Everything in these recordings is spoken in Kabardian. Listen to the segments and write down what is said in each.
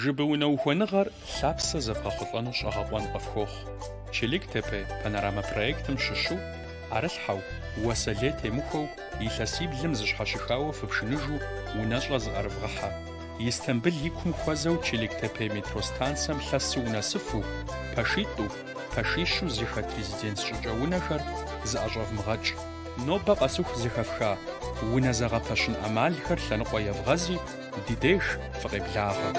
Жыбы унэ ухуэныгъэр лъапсэ зэвгъэхъулӏэну щӏэгъэкъуэн къыфхуохъу. Челиктепе панорама проектым щыщу ӏэрылъхьэу, уасэ лей темыхуэу илъэсиблым зыщхьэщыхауэ фыпшыныжу унэщӏэ зыӏэрывгъыхьэ. Истамбыл и кум хуэзэу Челиктепе метро станцэм лъэсу унэсыфу, пэшитӏу, пэшищу зыхэт резиденс щӏыкӏэ унэхэр зыӏэщӏэвмыгъэкӏ. Нобэ къэсыху зэхэфха унэ зэгъэпэщын ӏэмалхэр лъэныкъуэ евгъэзи, ди деж фыкъеблагъэ.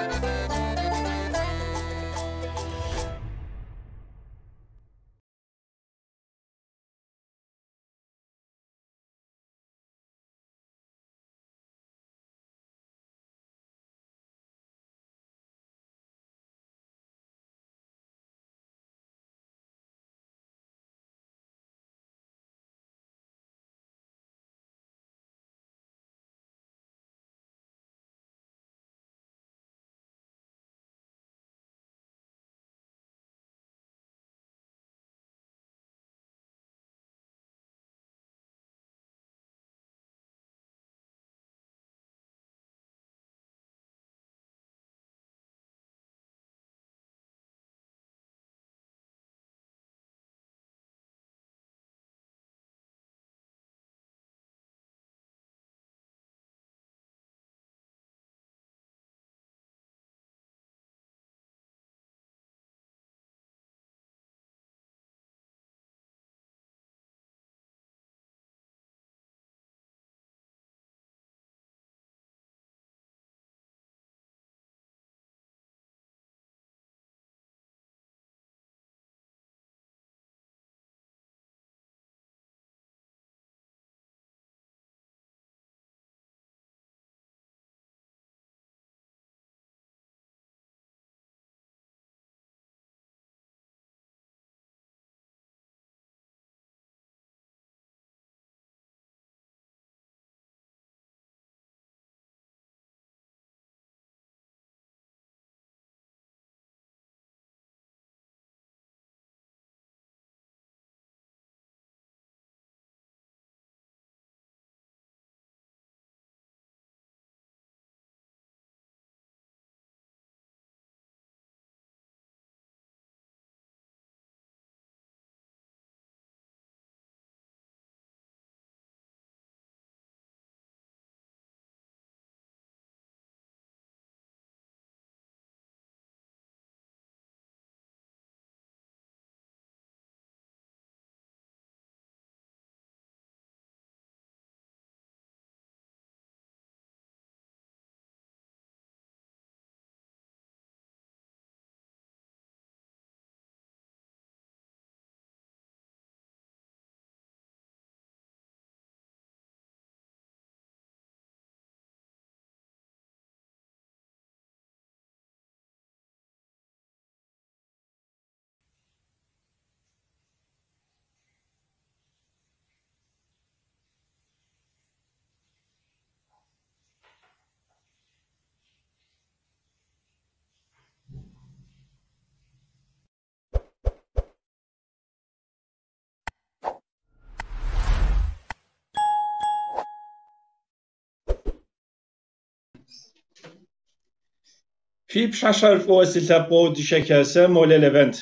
Фи пщащэр фӏыуэ си лъэпкъыу дыщэхэ, сэ Молэ Левент.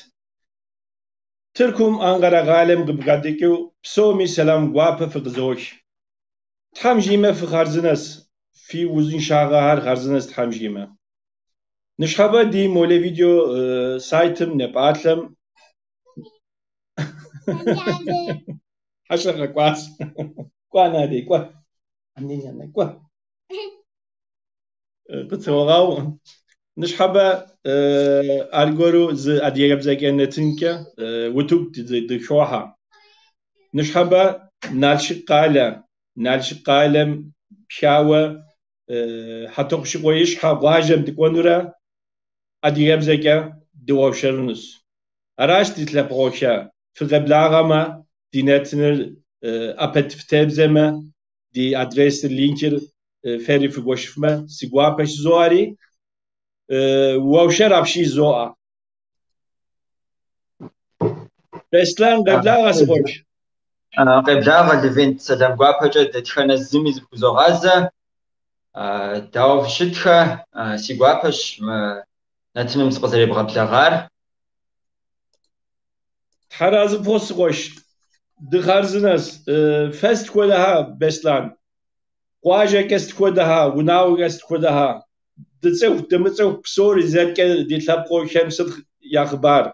Тыркум Анкъэрэ къалэм къыбгъэдэкӏыу псоми сэлам гуапэ фыкъызох. Тхьэм жиӏэмэ фыхъарзынэс, фи узыншагъэхэр хъарзынэс Тхьэм жиӏэмэ. Ныщхьэбэ ди Молэ видео сайтым нэпӏалъэм хьэщӏэ къэкӏуащ. Кӏуэ, Надя, кӏуэ. Анэ, кӏуэ. Къытогъэу. Ныщхьэбэ аргуэру зы адыгэбзэкӏэ нэтынкӏэ утыку дыхохьэ. Ныщхьэбэ Налшык къалэ, Налшык къалэм пхауэ Хьэтӏохъущыкъуеищхьэ къуажэм дыкӏуэнурэ адыгэбзэкӏэ дыуэршэрынущ. Аращ ди лъэпкъэгъухэ, фыкъеблагъэмэ, ди нэтыныр ӏэпэ фытебзэмэ, ди адресыр, линкыр фэри фыгуэшыфмэ, си гуапэщ жызоӏэри, уэушэр апщий жызоӏэ. Беслъэн, къеблагъэ, си къуэш. Къеблагъэ, Левент, сэлам гуапэкӏэ дэтхэнэ зыми зыхузогъазэ. Дауэ фыщытхэ, си гуапэщ мы нэтыным сыкъызэребгъэблэгъар. Тхьэразы пхухъу, си къуэш. Дыхъарзынэщ. Фэ сыт хуэдэхьэ, Беслъэн? Къуажэкӏэ сыт хуэдэхьэ, унагъуэкӏэ сыт хуэдэхьэ? Дыцӏыху, дымыцӏыху псори зэкӏэ ди лъэпкъыхэм сыт я хъыбар?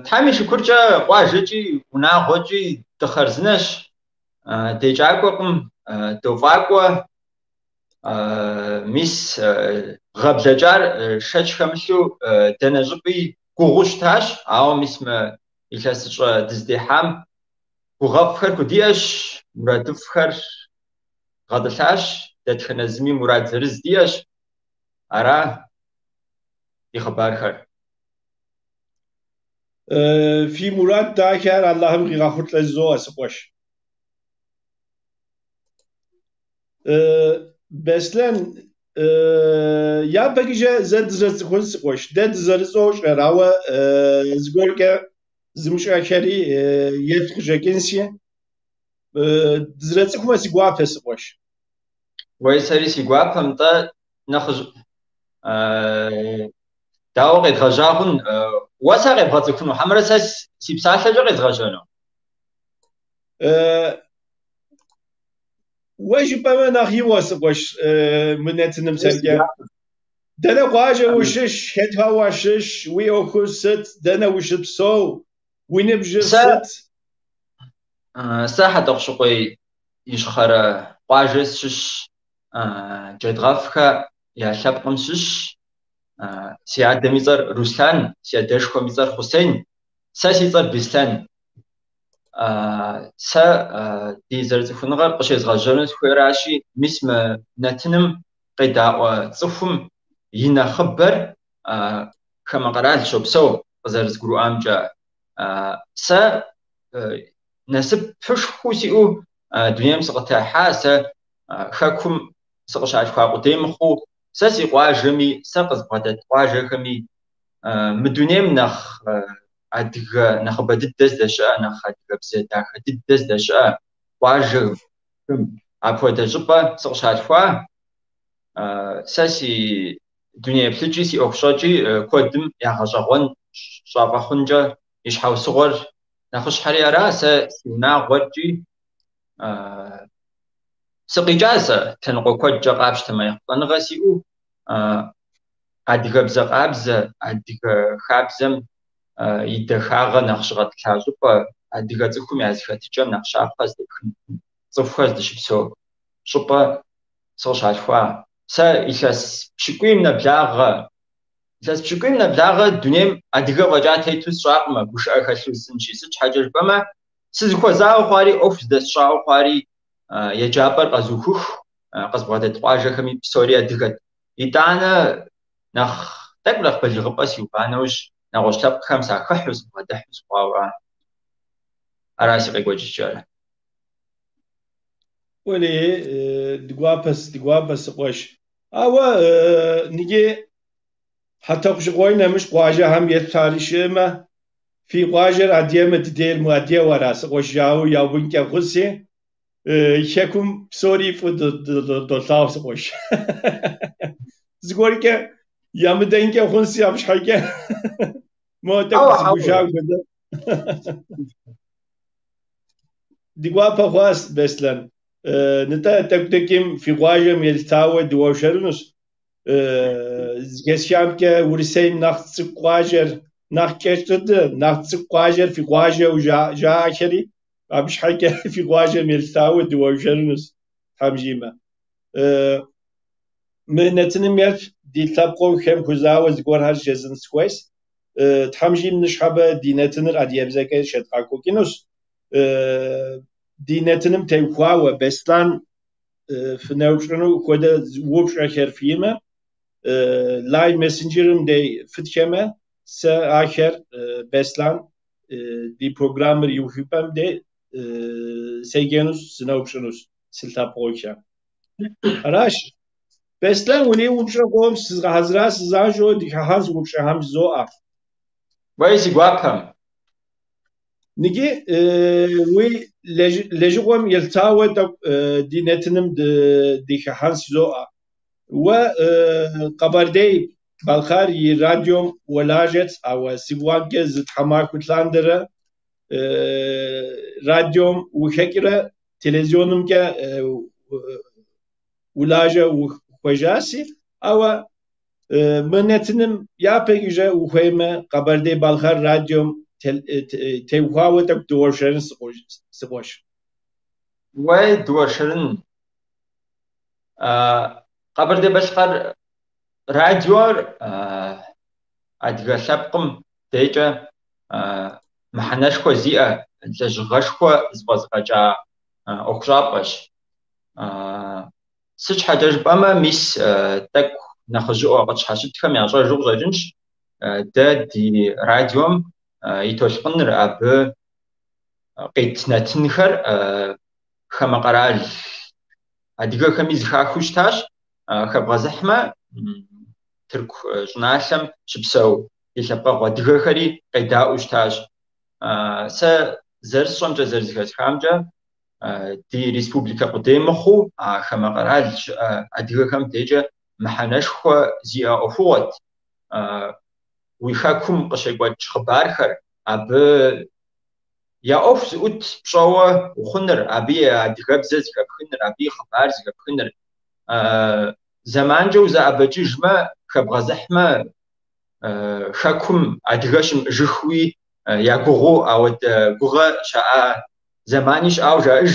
Тхьэм и шыкуркӏэ къуажэкӏи унагъуэкӏи дыхъарзынэщ, декӏакӏуэкъым, дофӏакӏуэ. Мис гъэ блэкӏар шэч хэмылъу дэнэ щӏыпӏи гугъуу щытащ, ауэ мис мы илъэсыщӏэ дыздихьам гугъэфӏхэр худиӏэщ, мурадыфӏхэр дгъэтӏылъащ, дэтхэнэ зыми мурад зырыз диӏэщ. Ара ди хъыбархэр. Фи мурад дахэр Аллахьым къигъэхъулӏэ жызоӏэ, си къуэш. Беслъэн, япэкӏэ зэ дызэрыцӏыхун, си къуэш. Дэ дызэрыцӏощӏэр, ауэ зыгуэркӏэ зымыщӏэхэри еплъ къыщӏэкӏынси. Дызэрыцӏыхумэ си гуапэ, си къуэш. Уей, сэри си гуапэм, нтӏэ, нэхъыжь дауэ къедгъэжьа хъун? Уэ сэ къебгъэцӏыхуну, хьэмэрэ сэ си псалъэкӏэ къезгъэжьэну? Уэ жыпӏэмэ нэхъ игъуэ, си къуэш, мы нэтыным сэркӏэ. Дэнэ къуажэ ущыщ, хэтхэ уащыщ, уи ӏуэхур сыт, дэнэ ущыпсэу, уи ныбжьыр сыт? Сэ Хьэтӏохъущыкъуей Ищхъэрэ къуажэ сщыщ, Джэдгъэфхэ я лъэпкъым щыщ. Си адэм и цӏэр Руслъан, си адэшхуэм и цӏэр Хъусен, сэ си цӏэр Беслъэн. Сэ ди зэрыцӏыхуныгъэр къыщезгъэжьэну сыхуейращи, мис мы нэтыным къедаӏуэ цӏыхум и нэхъыбэр хамэ къэрал щопсэу, къызэрызгурыӏуамкӏэ. Сэ насыпышхуэу сиӏэу дунейм сыкъытехьа, сэ хэкум сыкъыщалъхуа къудей мыхъуу, сэ си къуажэми, сэ къызбгъэдэт къуажэхэми мы дунейм нэхъ адыгэ нэхъыбэ дыдэ здэщыӏэ, нэхъ адыгэбзэ дахэ дыдэ здэщыӏэ къуажэхэм апхуэдэ щӏыпӏэ сыкъыщалъхуа. Сэ си дуней еплъыкӏи, си ӏуэхущӏэкӏи куэдым ягъэщӏэгъуэн щӏафӏэхъункӏэ и щхьэусыгъуэр нэхъыщхьэри ара, сэ си унагъуэркӏи сыкъикӏа сэ лъэныкъуэ куэдкӏэ къапщтэмэ, ехъулӏэныгъэ сиӏэу адыгэбзэ къабзэ, адыгэ хабзэм и дахагъэ нэхъ щыгъэтӏылъа щӏыпӏэ, адыгэ цӏыхум я зэхэтыкӏэм нэхъ щапхъэ зытепхын цӏыхухэр здыщыпсэу щӏыпӏэ сыкъыщалъхуа. Сэ илъэс пщыкӏуийм нэблагъэ дунейм адыгэ фӏэкӏа тету сщӏакъым, гушыӏэ хэлъу жысӏэнщи. Сыт щхьэкӏэ жыпӏэмэ, сызыхуэзауэ хъуари, ӏуэху здэсщӏауэ хъуари, еджапӏэр къэзухыху, къызбгъэдэт къуажэхэми псори адыгэт. Итӏанэ нэхъ тӏэкӏу нэхъ балигъыпӏэ сиува нэужь, нэгъуэщӏ лъэпкъхэм сахыхьу, сыбгъэдыхьу сыхъуауэ ара си къекӏуэкӏыкӏэр. Уэлей, ди гуапэс, си къуэш. Ауэ ныджы Хьэтӏохъущыкъуей нэмыщӏ къуажэхэм еплъари щыӏэмэ, фи къуажэр адыгэмэ дыдейр мыадыгэу ара, си къуэш, жаӏэу яубынкӏэ хъунси, хэкум псори фӏы долъагъу, си къуэш. Зыгуэркӏэ ямыдэнкӏэ хъунси абы щхьэкӏэ. Мо тӏэкӏу зыгужа хуэдэ. Ди гуапэ хъуащ, Беслъэн. Нтӏэ, тӏэкӏу дэкӏым фи къуажэм елъытауэ дыуэршэрынущ. Зэхэсхамкӏэ Урысейм нэхъ цӏыкӏу къуажэр, нэхъ кӏэщӏ дыдэ, нэхъ цӏыкӏу къуажэр фи къуажэу жаӏэхэри, абы щхьэкӏэ фи къуажэм елъытауэ дыуэршэрынущ, Тхьэм жиӏэмэ. Мы нэтыным еплъ ди лъэпкъыхэм хузауэ зыгуэрхэр жезӏэн сыхуейщ. Тхьэм жиӏэм ныщхьэбэ ди нэтыныр адыгэбзэкӏэ щедгъэкӏуэкӏынущ. Ди нэтыным теухуауэ Беслъэн фынеупщӏыну хуэдэ упщӏэхэр фиӏэмэ, лайн мессенджерым дей фытхэмэ, сэ ахэр Беслъэн ди программэр иухыпӏэм дей седжэнущ, сынеупщӏынущ си лъэпкъыхэм. Аращ. Беслъэн, уи упщӏэ къом сызгъэхьэзыра, сызанщӏэу дыхыхьэнщ упщӏэхэм жызоӏэ. Уей, си гуапэм. Ныджы уи лэжьыгъэм елъытауэ тӏэкӏу ди нэтыным дыхыхьэнщ жызоӏэ. Уэ Къэбэрдей Балъкъэр и радиом уэлажьэт, ауэ си гугъэмкӏэ зы тхьэмахуэ лъандэрэ радиом ухэкӏрэ телевизионымкӏэ улажьэ ухуэжаси, ауэ мы нэтыным япэкӏыжэ ухуеймэ, Къэбэрдей-Балъкъэр радиом теухуауэ тӏэкӏу дыуэршэрын си къуэш. Уей, дыуэршэрын. Къэбэрдей-Балъкъэр радиор адыгэ лъэпкъым дейкӏэ мыхьэнэшхуэ зиӏэ, лэжьыгъэшхуэ зэфӏэзыгъэкӏа ӏуэхущӏапӏэщ. Сыт щхьэкӏэ жыпӏэмэ, мис тӏэкӏу нэхъыжьыӏуэ къытщхьэщытхэм ящӏэжу къыщӏэкӏынщ дэ ди радиом и толъкъуныр, абы къит нэтынхэр хамэ къэрал адыгэхэми зэхахыу щытащ. Хэбгъэзыхьмэ, Тырку щӏыналъэм щыпсэу ди лъэпкъэгъу адыгэхэри къедаӏуэу щытащ. Сэ зэрысщӏэмкӏэ, зэрызэхэсхамкӏэ, ди республикэ къудей мыхъуу, а хамэ къэрал щыӏэ адыгэхэм дежкӏэ мыхьэнэшхуэ зиӏэ ӏуэхугъуэт. Уи хэкум къыщекӏуэкӏ хъыбархэр, абы я ӏуэху зыӏут пщӏэуэ ухъуныр, абы и адыгэбзэ зэхэпхыныр, абы и хъыбар зэхэпхыныр. Зэманкӏэ узэӏэбэкӏыжмэ, хэбгъэзыхьмэ, хэкум адыгэ щымыӏэжыххэуи я гугъэу ауэдэ гугъэ щаӏа зэмани щыӏауэ жаӏэж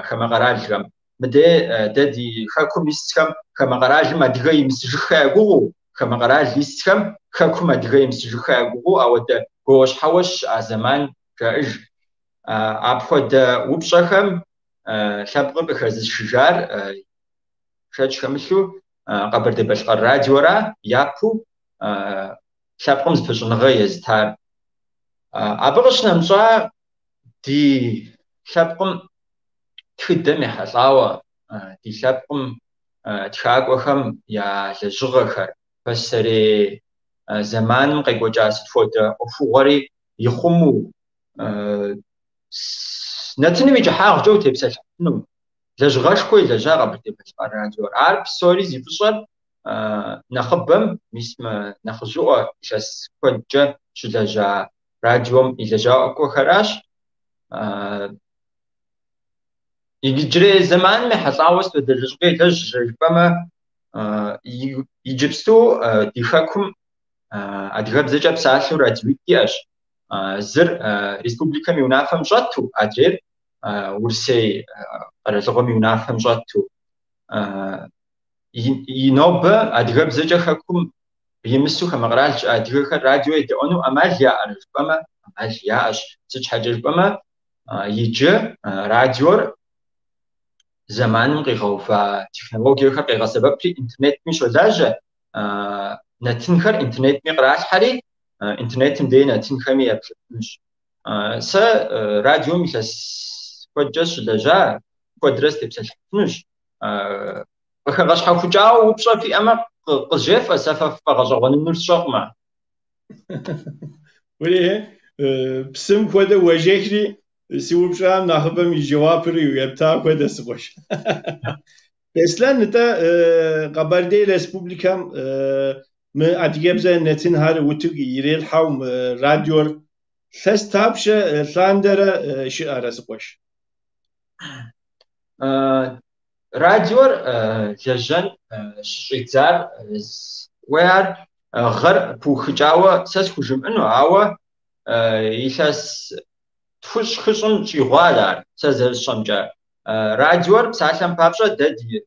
хамэ къэралхэм. Мыдей дэ ди хэкум исхэм хамэ къэралым адыгэ имысыжыххэ я гугъэу, хамэ къэрал исхэм хэкум адыгэ имысыжыххэ я гугъэу ауэдэ гуауэщхьэуэ щыӏа зэман жаӏэж. Апхуэдэ упщӏэхэм лъэпкъыр къыхэзышыжар шэч хэмылъу Къэбэрдей-Балъкъэр радиора япэу лъэпкъым зыпыщӏыныгъэ езытар. Абы къыщынэмыщӏа ди лъэпкъым тхыдэм ехьэлӏауэ, ди лъэпкъым тхакӏуэхэм я лэжьыгъэхэр, пасэрей зэманым къекӏуэкӏа сыт хуэдэ ӏуэхугъуэри ихъумэу, нэтыным и кӏыхьагъкӏэ утепсэлъыхьыну лэжьыгъэшхуэ илэжьа Къэбэрдей-Балъкъэр радиор. Ар псори зи фӏыщӏэр нэхъыбэм, мис мы нэхъыжьыӏуэ илъэс куэдкӏэ щылэжьа радиом и лэжьакӏуэхэращ. Иджырей зэманым ехьэлӏауэ сыт хуэдэ лэжьыгъэ илэжь жыпӏэмэ, иджыпсту ди хэкум адыгэбзэкӏэ псалъэу радиуитӏ иӏэщ. Зыр республикэм и унафэм щӏэту, адрейр Урысей къэралыгъуэм и унафэм щӏэту. И нобэ адыгэбзэкӏэ хэкум имысу хамэ къэрал щыӏэ адыгэхэр радио едэӏуэну ӏэмал яӏэрэ жыпӏэмэ, ӏэмал яӏэщ. Сыт щхьэкӏэ жыпӏэмэ, иджы радиор зэманым къигъэува технологиехэр къегъэсэбэпри интернетми щолажьэ, нэтынхэр интернетми къралъхьэри, интернетым дей нэтынхэми еплъыфынущ. Сэ радиом илъэс куэдкӏэ сыщылэжьа, куэдрэ сытепсэлъыхьыфынущ. Къыхэгъэщхьэхукӏауэ упщӏэ фиӏэмэ, къызжефӏэ, сэ фэ ффӏэгъэщӏэгъуэнынур сщӏэкъымэ. Уэлэхьи, псым хуэдэ уэжэхри, си упщӏам нэхъыбэм и жэуапыр епта хуэдэ, си къуэш. Беслъэн, нтӏэ, Къэбэрдей Республикэм мы адыгэбзэ нэтынхэр утыку ирелъхьэу мы радиор илъэс дапщэ лъандэрэ щыӏэрэ, си къуэш? Радиор лэжьэн щыщӏидзар уей ар гъэр пыухыкӏауэ сэ схужымыӏэну, ауэ илъэс тхущӏ-хыщӏым щӏигъуар ар, сэ зэрысщӏэмкӏэ. Радиор, псалъэм папщӏэ, дэ ди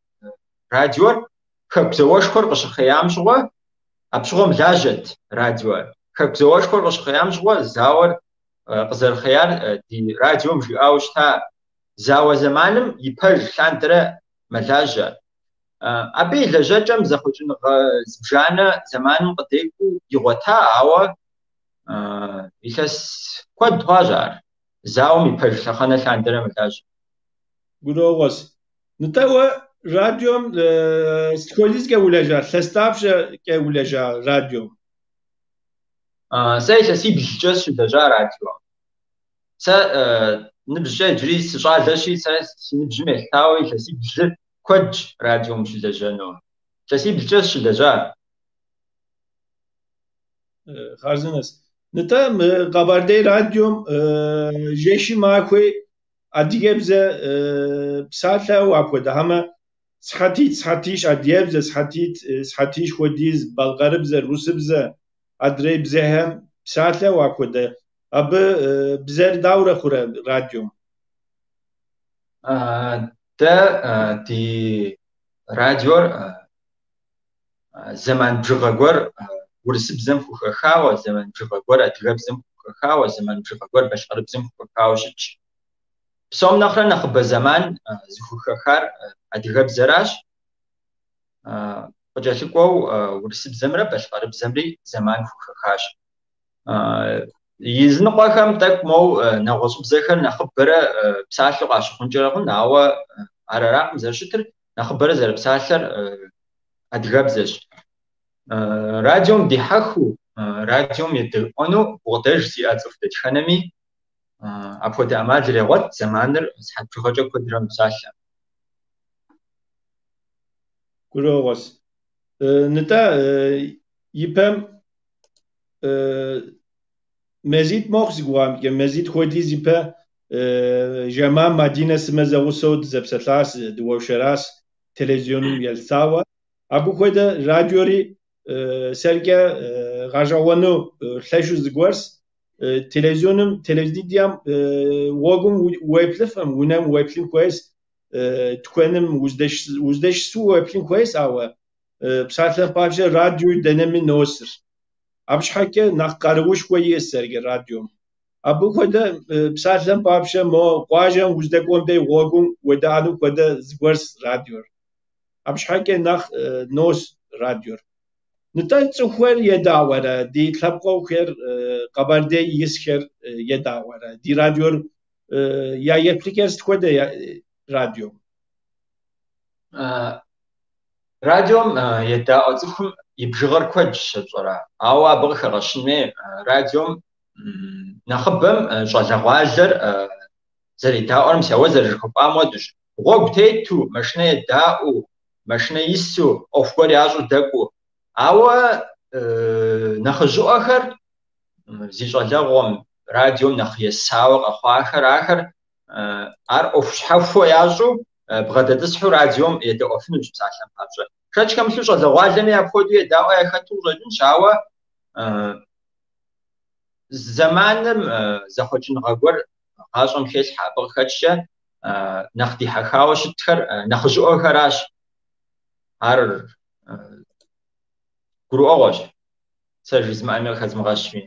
радиор Хэку зауэшхуэр къыщыхъеям щыгъуэ, апщыгъуэм лажьэт радиор. Хэку зауэшхуэр къыщыхъеям щыгъуэ, зауэр къызэрыхъеяр ди радиом жиӏауэ щыта. Зауэ зэманым и пэж лъандэрэ мэлажьэ. Абы и лэжьэкӏэм зэхъуэкӏыныгъэ зыбжанэ зэманым къыдекӏуу игъуэта, ауэ илъэс куэд хъуащ ар. Зауэм и пэж лъэхъэнэ лъандэрэ мэлажьэ. Гурыӏуэгъуэщ. Нтӏэ уэ радиом сыт хуэдизкӏэ улэжьа, илъэс дапщэкӏэ улэжьа радиом? Сэ илъэсиблкӏэ сыщылэжьа радиом. Сэ ныбжькӏэ иджыри сыщӏалэщи, сэ си ныбжьым елъытауэ илъэсиблыр куэдщ радиом щылэжьэну. Илъэсиблкӏэ сыщылэжьа. Хъарзынэщ. Нтӏэ, мы Къэбэрдей радиом жэщи махуи адыгэбзэ псалъэу апхуэдэ хьэмэ сыхьэтитӏ, сыхьэтищ адыгэбзэ, сыхьэтитӏ, сыхьэтищ хуэдиз балъкъэрыбзэ, русыбзэ, адрей бзэхэм псалъэу апхуэдэ. Абы бзэр даурэ хъурэ радиом? Дэ ди радиор зэман бжыгъэ гуэр урысыбзэм хухэхауэ, зэман бжыгъэ гуэр адыгэбзэм хухэхауэ, зэман бжыгъэ гуэр балъкъэрыбзэм хухэхауэ щытщ. Псом нэхърэ нэхъыбэ зэман зыхухэхар адыгэбзэращ. Къыкӏэлъыкӏуэу урысыбзэмрэ балъкъэрыбзэмри зэман хухэхащ. Изыныкъуэхэм тӏэкӏу моу нэгъуэщӏыбзэхэр нэхъыбэрэ псалъэу къащыхъункӏэрэ хъун, ауэ ар аракъым зэрыщытыр, нэхъыбэрэ зэрыпсалъэр адыгэбзэщ. Радиом дихьэхыу, радиом едэӏуэну гукъыдэж зиӏэ цӏыху дэтхэнэми апхуэдэ ӏэмал ирегъуэт, зэманыр сыхьэт бжыгъэкӏэ куэдрэ мэпсалъэ. Гурыӏуэгъуэщ. Нтӏэ, ипэм мазитӏ мэхъу си гугъамкӏэ, мазитӏ хуэдиз ипэ Жэман Мадинэ сымэ зэгъусэу дызэпсэлъащ, дыуэршэращ телевизионым елъытауэ. Абы хуэдэ радиори сэркӏэ гъэщӏэгъуэну лъэшу зыгуэрщ. Телевизионым, телевидением гъуэгум уеплъыфӏым, унэм уеплъын хуейщ, тыкуэным уздэщысу уеплъын хуейщ, ауэ псалъэм папщӏэ радио дэнэми носыр. Абы щхьэкӏэ нэхъ къаруушхуэ иӏэщ сэркӏэ радиом. Абы хуэдэ псалъэм папщӏэ мо къуажэм уздэкӏуэм дей гъуэгум уедэӏуэну хуэдэ зыгуэрщ радиор. Абы щхьэкӏэ нэхъ нос радиор. Нтӏэ цӏыхухэр едаӏуэрэ, ди лъэпкъэгъухэр, Къэбэрдей исхэр едаӏуэрэ, ди радиор я еплъыкӏэр сыт хуэдэ радиом? Радиом едаӏуэ цӏыхум и бжыгъэр куэдщ, пщӏэрэ, ауэ абы къыхэгъэщын хуей радиом нэхъыбэм щӏалэгъуалэр зэредаӏуэр мис а уэ зэрыжыхуэпӏам хуэдэщ. Гъуэгу тету, машинэ едаӏуэу, машинэ ису, ӏуэху гуэр ящӏу дэкӏуэу. Ауэ нэхъыжьыӏуэхэр зи щӏалэгъуэм радиом нэхъ есауэ къэхъуахэр, ахэр ар ӏуэху щхьэхуэ ящӏу бгъэдэтӏысхьу радиом едэӏуэфынущ псалъэм папщӏэ. Шэч хэмылъу щӏалэгъуалэми апхуэдэу едаӏуэ яхэту къыщӏэкӏынщ, ауэ зэманым зэхъуэкӏыныгъэ гуэр гъащӏэм хелъхьэ, абы къыхэкӏкӏэ нэхъ дихьэхауэ щытхэр нэхъыжьыӏуэхэращ. Ар гурыӏуэгъуэщ, сэ жызмыӏэми къыхэзмыгъэщми.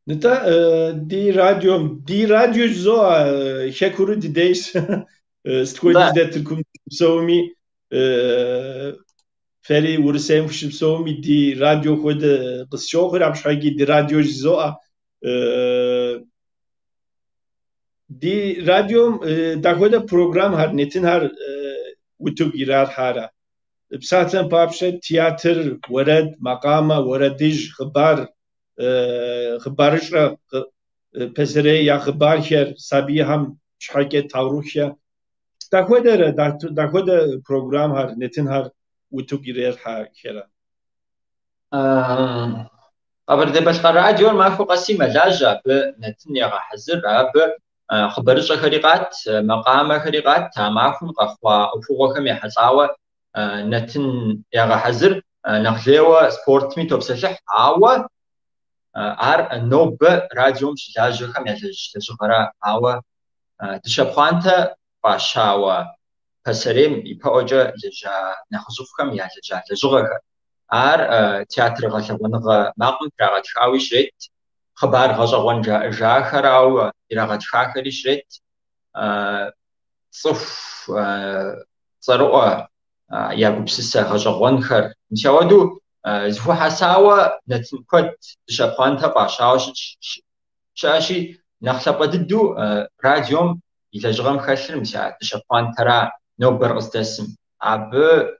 Нтӏэ, ди радиом, ди радио жызоӏэ, хэкури дыдейщ, сыт хуэдиз дэ Тыркум дыщыпсэуми, фэри Урысейм фыщыпсэуми, ди радио хуэдэ къысщохъур, абы щхьэкӏи ди радио жызоӏэ. Ди радиом дахуэдэ программхэр, нэтынхэр утыку иралъхьарэ. Псалъэм папщӏэ театр, уэрэд, макъамэ, уэрэдыжь, хъыбар, хъыбарыщӏэ, пасэрей я хъыбархэр, сабийхэм щхьэкӏэ таурыхъхэр. Дахуэдэрэ, дахуэдэ программхэр, нэтынхэр утыку иралъхьэхэрэ? Къэбэрдей-Балъкъэр радиор махуэ къэси мэлажьэ, абы нэтын егъэхьэзыр, абы хъыбарыщӏэхэри къат, макъамэхэри къат, а махуэм къэхъуа ӏуэхугъуэхэм ехьэлӏауэ нэтын ягъэхьэзыр, нэхъ лейуэ спортми топсэлъыхь, ауэ ар нобэ радиом щылажьэхэм ялэжь лэжьыгъэра, ауэ дыщэ пхъуантэ фӏащауэ пасэрейм ипэӏуэкӏэ лэжьа нэхъыжьыфӏхэм ялэжьа лэжьыгъэхэр. Ар театр гъэлъэгъуэныгъэ макъым трагъэтхауи щрет, хъыбар гъэщӏэгъуэн жаӏэжахэрауэ ирагъэтхахэри щрет, цӏыху цӏэрыӏуэ я гупсысэ гъэщӏэгъуэнхэр. Мис ауэдэу зэхуэхьэсауэ нэтын куэд дыщэ пхъуантэ фӏащауэ щыӏэщи, нэхъ лъапӏэ дыдэу радиом и лэжьыгъэм хэлъыр мис а дыщэ пхъуантэра нобэр къыздэсым. Абы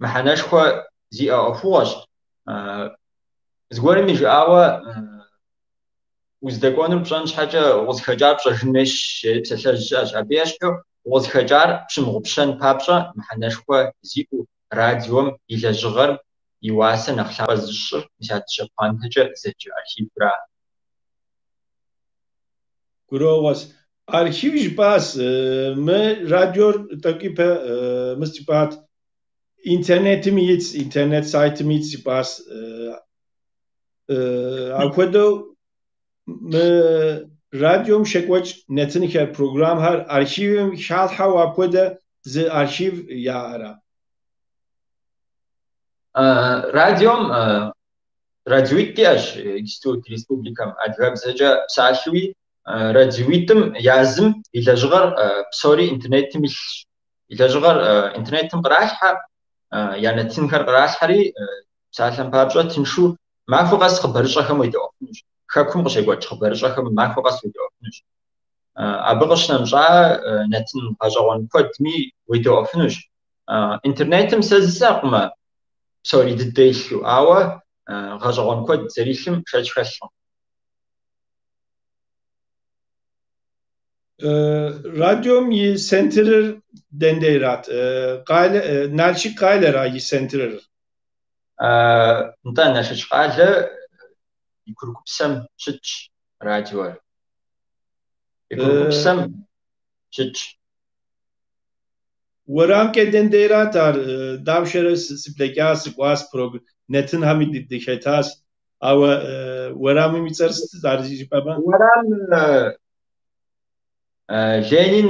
мыхьэнэшхуэ зиӏэ ӏуэхугъуэщ. Зыгуэрым и жыӏауэ уздэкӏуэнур пщӏэн щхьэкӏэ укъызыхэкӏар пщӏэжын хуейщ, жери псалъэжь щыӏэщ. Абы ещхьу укъызыхэкӏар пщымыгъупщэн папщӏэ мыхьэнэшхуэ зиӏэу радиом и лэжьыгъэр и уасэр нэхъ лъапӏэ зыщӏыр мис а дыщэ пхъуантэкӏэ зэджэ архивра. Гурыӏуэгъуэщ. Архив жыпӏащ, мы радиор тӏэкӏу ипэ мыс жыпӏат, интернетым итщ, интернет сайтым итщ жыпӏащ. Апхуэдэу мы радиом щекӏуэкӏ нэтынхэр, программхэр архивым халъхьэу апхуэдэ зы архив яӏэра? Радиом радиоитӏ диӏэщ иджысту ди республикэм, адыгэбзэкӏэ псалъэуи радиоитӏым язым и лэжьыгъэр псори интернетым илъщ. И лэжьыгъэр интернетым къралъхьэ, я нэтынхэр къралъхьэри, псалъэм папщӏэ, тыншу махуэ къэс хъыбарыщӏэхэм уедэӏуэфынущ. Хэкум къыщекӏуэкӏ хъыбарыщӏэхэм махуэ къэс уедэӏуэфынущ. Абы къыщынэмыщӏа нэтын гъэщӏэгъуэн куэдми уедэӏуэфынущ. Интернетым сэ жысӏэкъымэ псори дыдэ илъу, ауэ гъэщӏэгъуэн куэд зэрилъым шэч хэлъкъым. Радиом и центрыр дендейрат? Къалэ, Налшык къалэра и центрыр? Нтӏэ, Налшыч къалэ и курыкупсэм щытщ радиор. И курыкупсэм щытщ. Уэрамкӏэ дендейрат ар, дапщэрэ сыблэкӏа, сыкӏуащ, нэтынхэми дыхэтащ, ауэ уэрамым и цӏэр сытыт ар жыпӏэмэ? Уэрам Ленин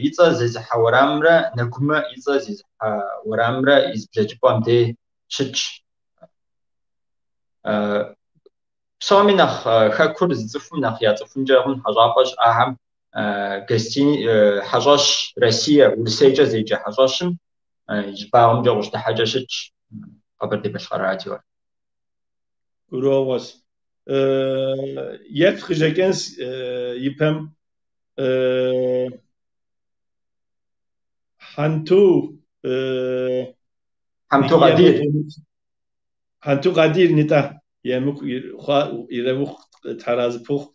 и цӏэр зезыхьэ уэрамымрэ Нэгумэ и цӏэр зезыхьэ уэрамымрэ и зэблэкӏыпӏэм дей щытщ. Псоми нэхъ хэкур зыцӏыхум нэхъ яцӏыхункӏэ хъун хьэщӏапӏэ щыӏахэм хьэщӏэщ Россия, Урысейкӏэ зеджэ хьэщӏэщым и щӏыбагъымкӏэ укъыщыдыхьэкӏэ щытщ Къэбэрдей-Балъкъэр радиор. Гурыӏуэгъуэщ. Ет къыщӏэкӏынщ ипэм Хьэнту Хьэмту Къадир. Хьэнту Къадир нытӏэ емыкӏу ирэмыхъу Тхьэразы пхухъу.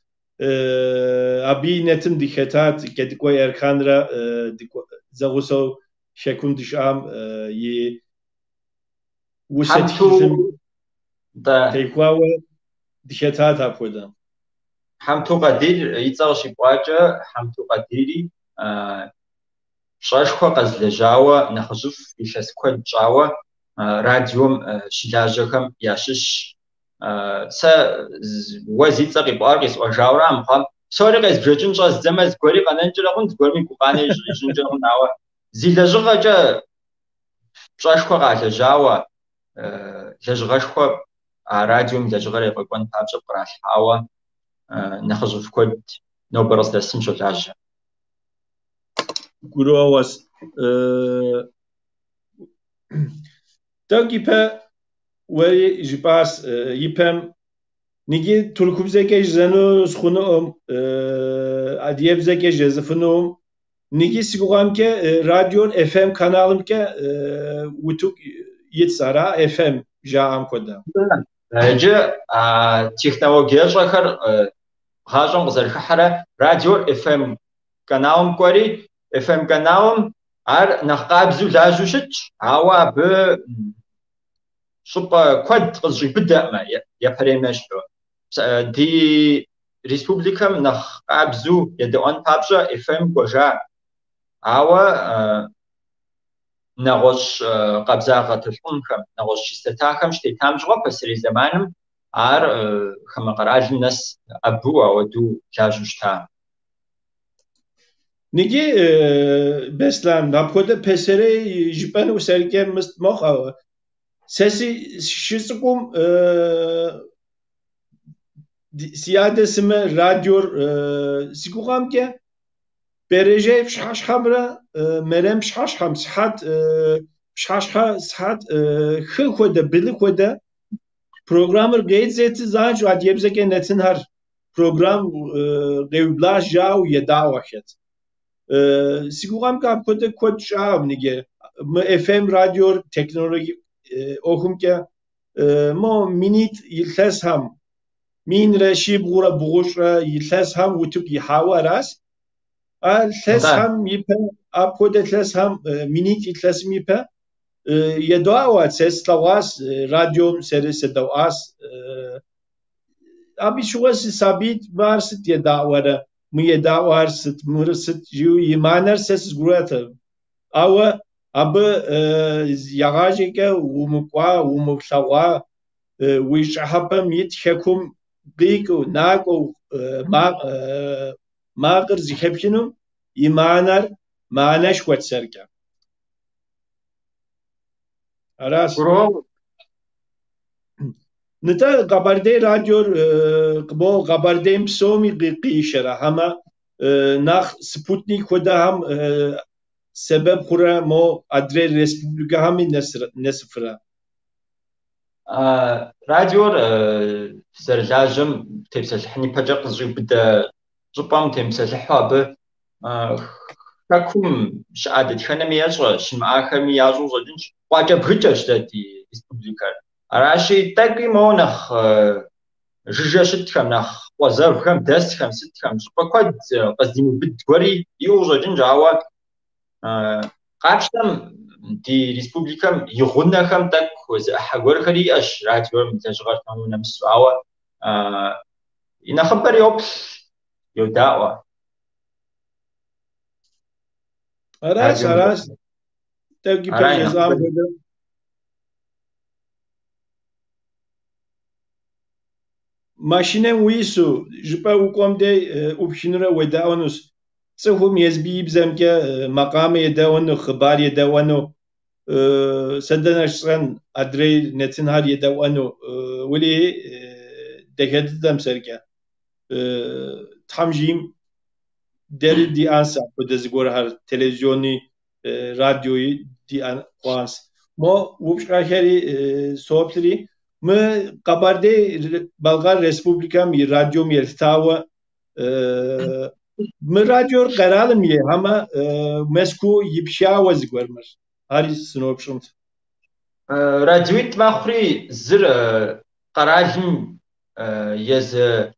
Абы и нэтым дыхэтат Кӏэдыкӏуей Эрханрэ зэгъусэу хэкум дыщыӏам и усэ тхылъым теухуауэ дыхэтат апхуэдэ. Хьэмту Къадир и цӏэ къыщипӏуакӏэ, Хьэмту Къадири пщӏэшхуэ къэзылэжьауэ, нэхъыжьыфӏ илъэс куэд щӏауэ радиом щылажьэхэм ящыщщ. Сэ уэ зи цӏэ къипӏуар къисӏуэжауэра мыхъуам, псори къезбжэкӏын щӏэздзэмэ, зыгуэри къэнэнкӏэрэ хъун, зыгуэрми гукъанэ ищӏынкӏэ хъун, ауэ зи лэжьыгъэкӏэ пщӏэшхуэ къалэжьауэ, лэжьыгъэшхуэ а радиом лэжьыгъэр ефӏэкӏуэн папщӏэ пкъралъхьауэ нэхъыжьыфӏ куэд нобэр къыздэсым щолажьэ. Гурыӏуэгъуэщ. Тӏэкӏу ипэ уэри жыпӏащ ипэм ныджы тыркубзэкӏэ жызэну схъунуӏым, адыгэбзэкӏэ жезыфынуӏым. Ныджы си гугъэмкӏэ радиор FM каналымкӏэ утыку итщ, ара FM жаӏэм хуэдэ. Иджы а технологиещӏэхэр гъащӏэм къызэрыхыхьэрэ радиор FM каналым кӏуэри, FM каналым ар нэхъ къабзэу лажьэу щытщ, ауэ абы щӏыпӏэ куэд къызэщӏиубыдэкъымэ япэрейм ещхьу. Ди республикэм нэхъ къабзэу едэӏуэн папщӏэ FM кӏуэжа, ауэ нэгъуэщӏ къабзагъэ толъкъунхэм, нэгъуэщӏ частотахэм щытетам щыгъуэ пасэрей зэманым ар хамэ къэралым нэс ӏэбэу ауэдэу лажьэу щыта. Ныджы, Беслан, апхуэдэ пасэрей жыпӏэну сэркӏэ мыст мохъу. Сэ сыщыцӏыкӏум си адэ сымэ радиор си гугъэмкӏэ бэрэжьей пщыхьэщхьэмрэ мэрэм пщыхьэщхьэм сыхьэт пщыхьэщхьэ сыхьэт хы хуэдэ, блы хуэдэ программэр къедзэти занщӏэу адыгэбзэкӏэ нэтынхэр программ къеублащ жаӏэу едаӏуэхэт. Си гугъэмкӏэ апхуэдэ куэд щӏакъым ныджы. Мы FM радиор технологие ӏуэхумкӏэ мо минитӏ илъэсхэм, минрэ щибгъурэ бгъущӏрэ илъэсхэм утыку ихьауэ аращ. А илъэсхэм ипэ, апхуэдэ илъэсхэм, минитӏ илъэсым ипэ Едаӏуэт, сэ слъэгъуащ, радиом сэри седэӏуащ. Абы щыгъуэ сысабийт, мы ар сыт едаӏуэрэ, мы едаӏуэр сыт, мыр сыт жиӏэу и мыхьэнэр сэ сызгурыӏуэтэкъым. Ауэ абы егъащӏэкӏэ умыкӏуа, умылъэгъуа, уи щӏыхьэпэм ит хэкум къикӏыу, накӏуэу макъыр зыхэпхынум и мыхьэнэр мыхьэнэшхуэт сэркӏэ. Аращ. Нтӏэ, Къэбэрдей радиор къыбо Къэбэрдейм псоми къишэрэ, хьэмэ нэхъ спутник хуэдэхэм сэбэп хъурэ мо адрей республикэхэми нэсыфрэ? Радиор зэрылажьэм тепсэлъыхьын ипэкӏэ къызэщӏиубыдэ щӏыпӏэм темыпсэлъыхьу абы хэкум щыӏэ дэтхэнэми ещӏэ, щымыӏахэми ящӏэу щӏэкӏынщ. Къуакӏэбгыкӏэщ дэ ди республикэр. Аращи, тӏэкӏуи моуэ нэхъ жыжьэ щытхэм, нэхъ къуэ зэвхэм дэсхэм, сытхэм, щӏыпӏэ куэд къыздимыубыд гуэри иӏэу щӏэкӏынщ, ауэ къапщтэм ди республикэм и гъунэхэм тӏэкӏу зы ӏыхьэ гуэрхэри иӏэщ радиом лэжьыгъэр тэмэму нэмысу, ауэ и нэхъыбэр йоплъ, йодаӏуэ. Аращ, аращ. Тӏэкӏу ипэ жесӏам хуэдэ. Машинэм уису, жыпӏэ укӏуэм дей ӏупхынурэ уедэӏуэнущ. Цӏыхум езби и бзэмкӏэ макъамэ едэӏуэну, хъыбар едэӏуэну, сэ дэнэ сщӏэн, адрей нэтынхэр едэӏуэну. Уэлэхьи, дахэ дыдэм сэркӏэ. Тхьэм жиӏэм дэри диӏэнщ апхуэдэ зыгуэрхэр, телевизиони, радиои диӏэн хъуащ. Мо упщӏэхэри соплъри, мы Къэбэрдей-Балъкъэр Республикэм и радиом елъытауэ мы радиор къэралым ей, хьэмэ Мэзкуу епхауэ зыгуэр мыр? Ари сыноупщӏынт. Радиоитӏ мэхъури, зыр къэралым езы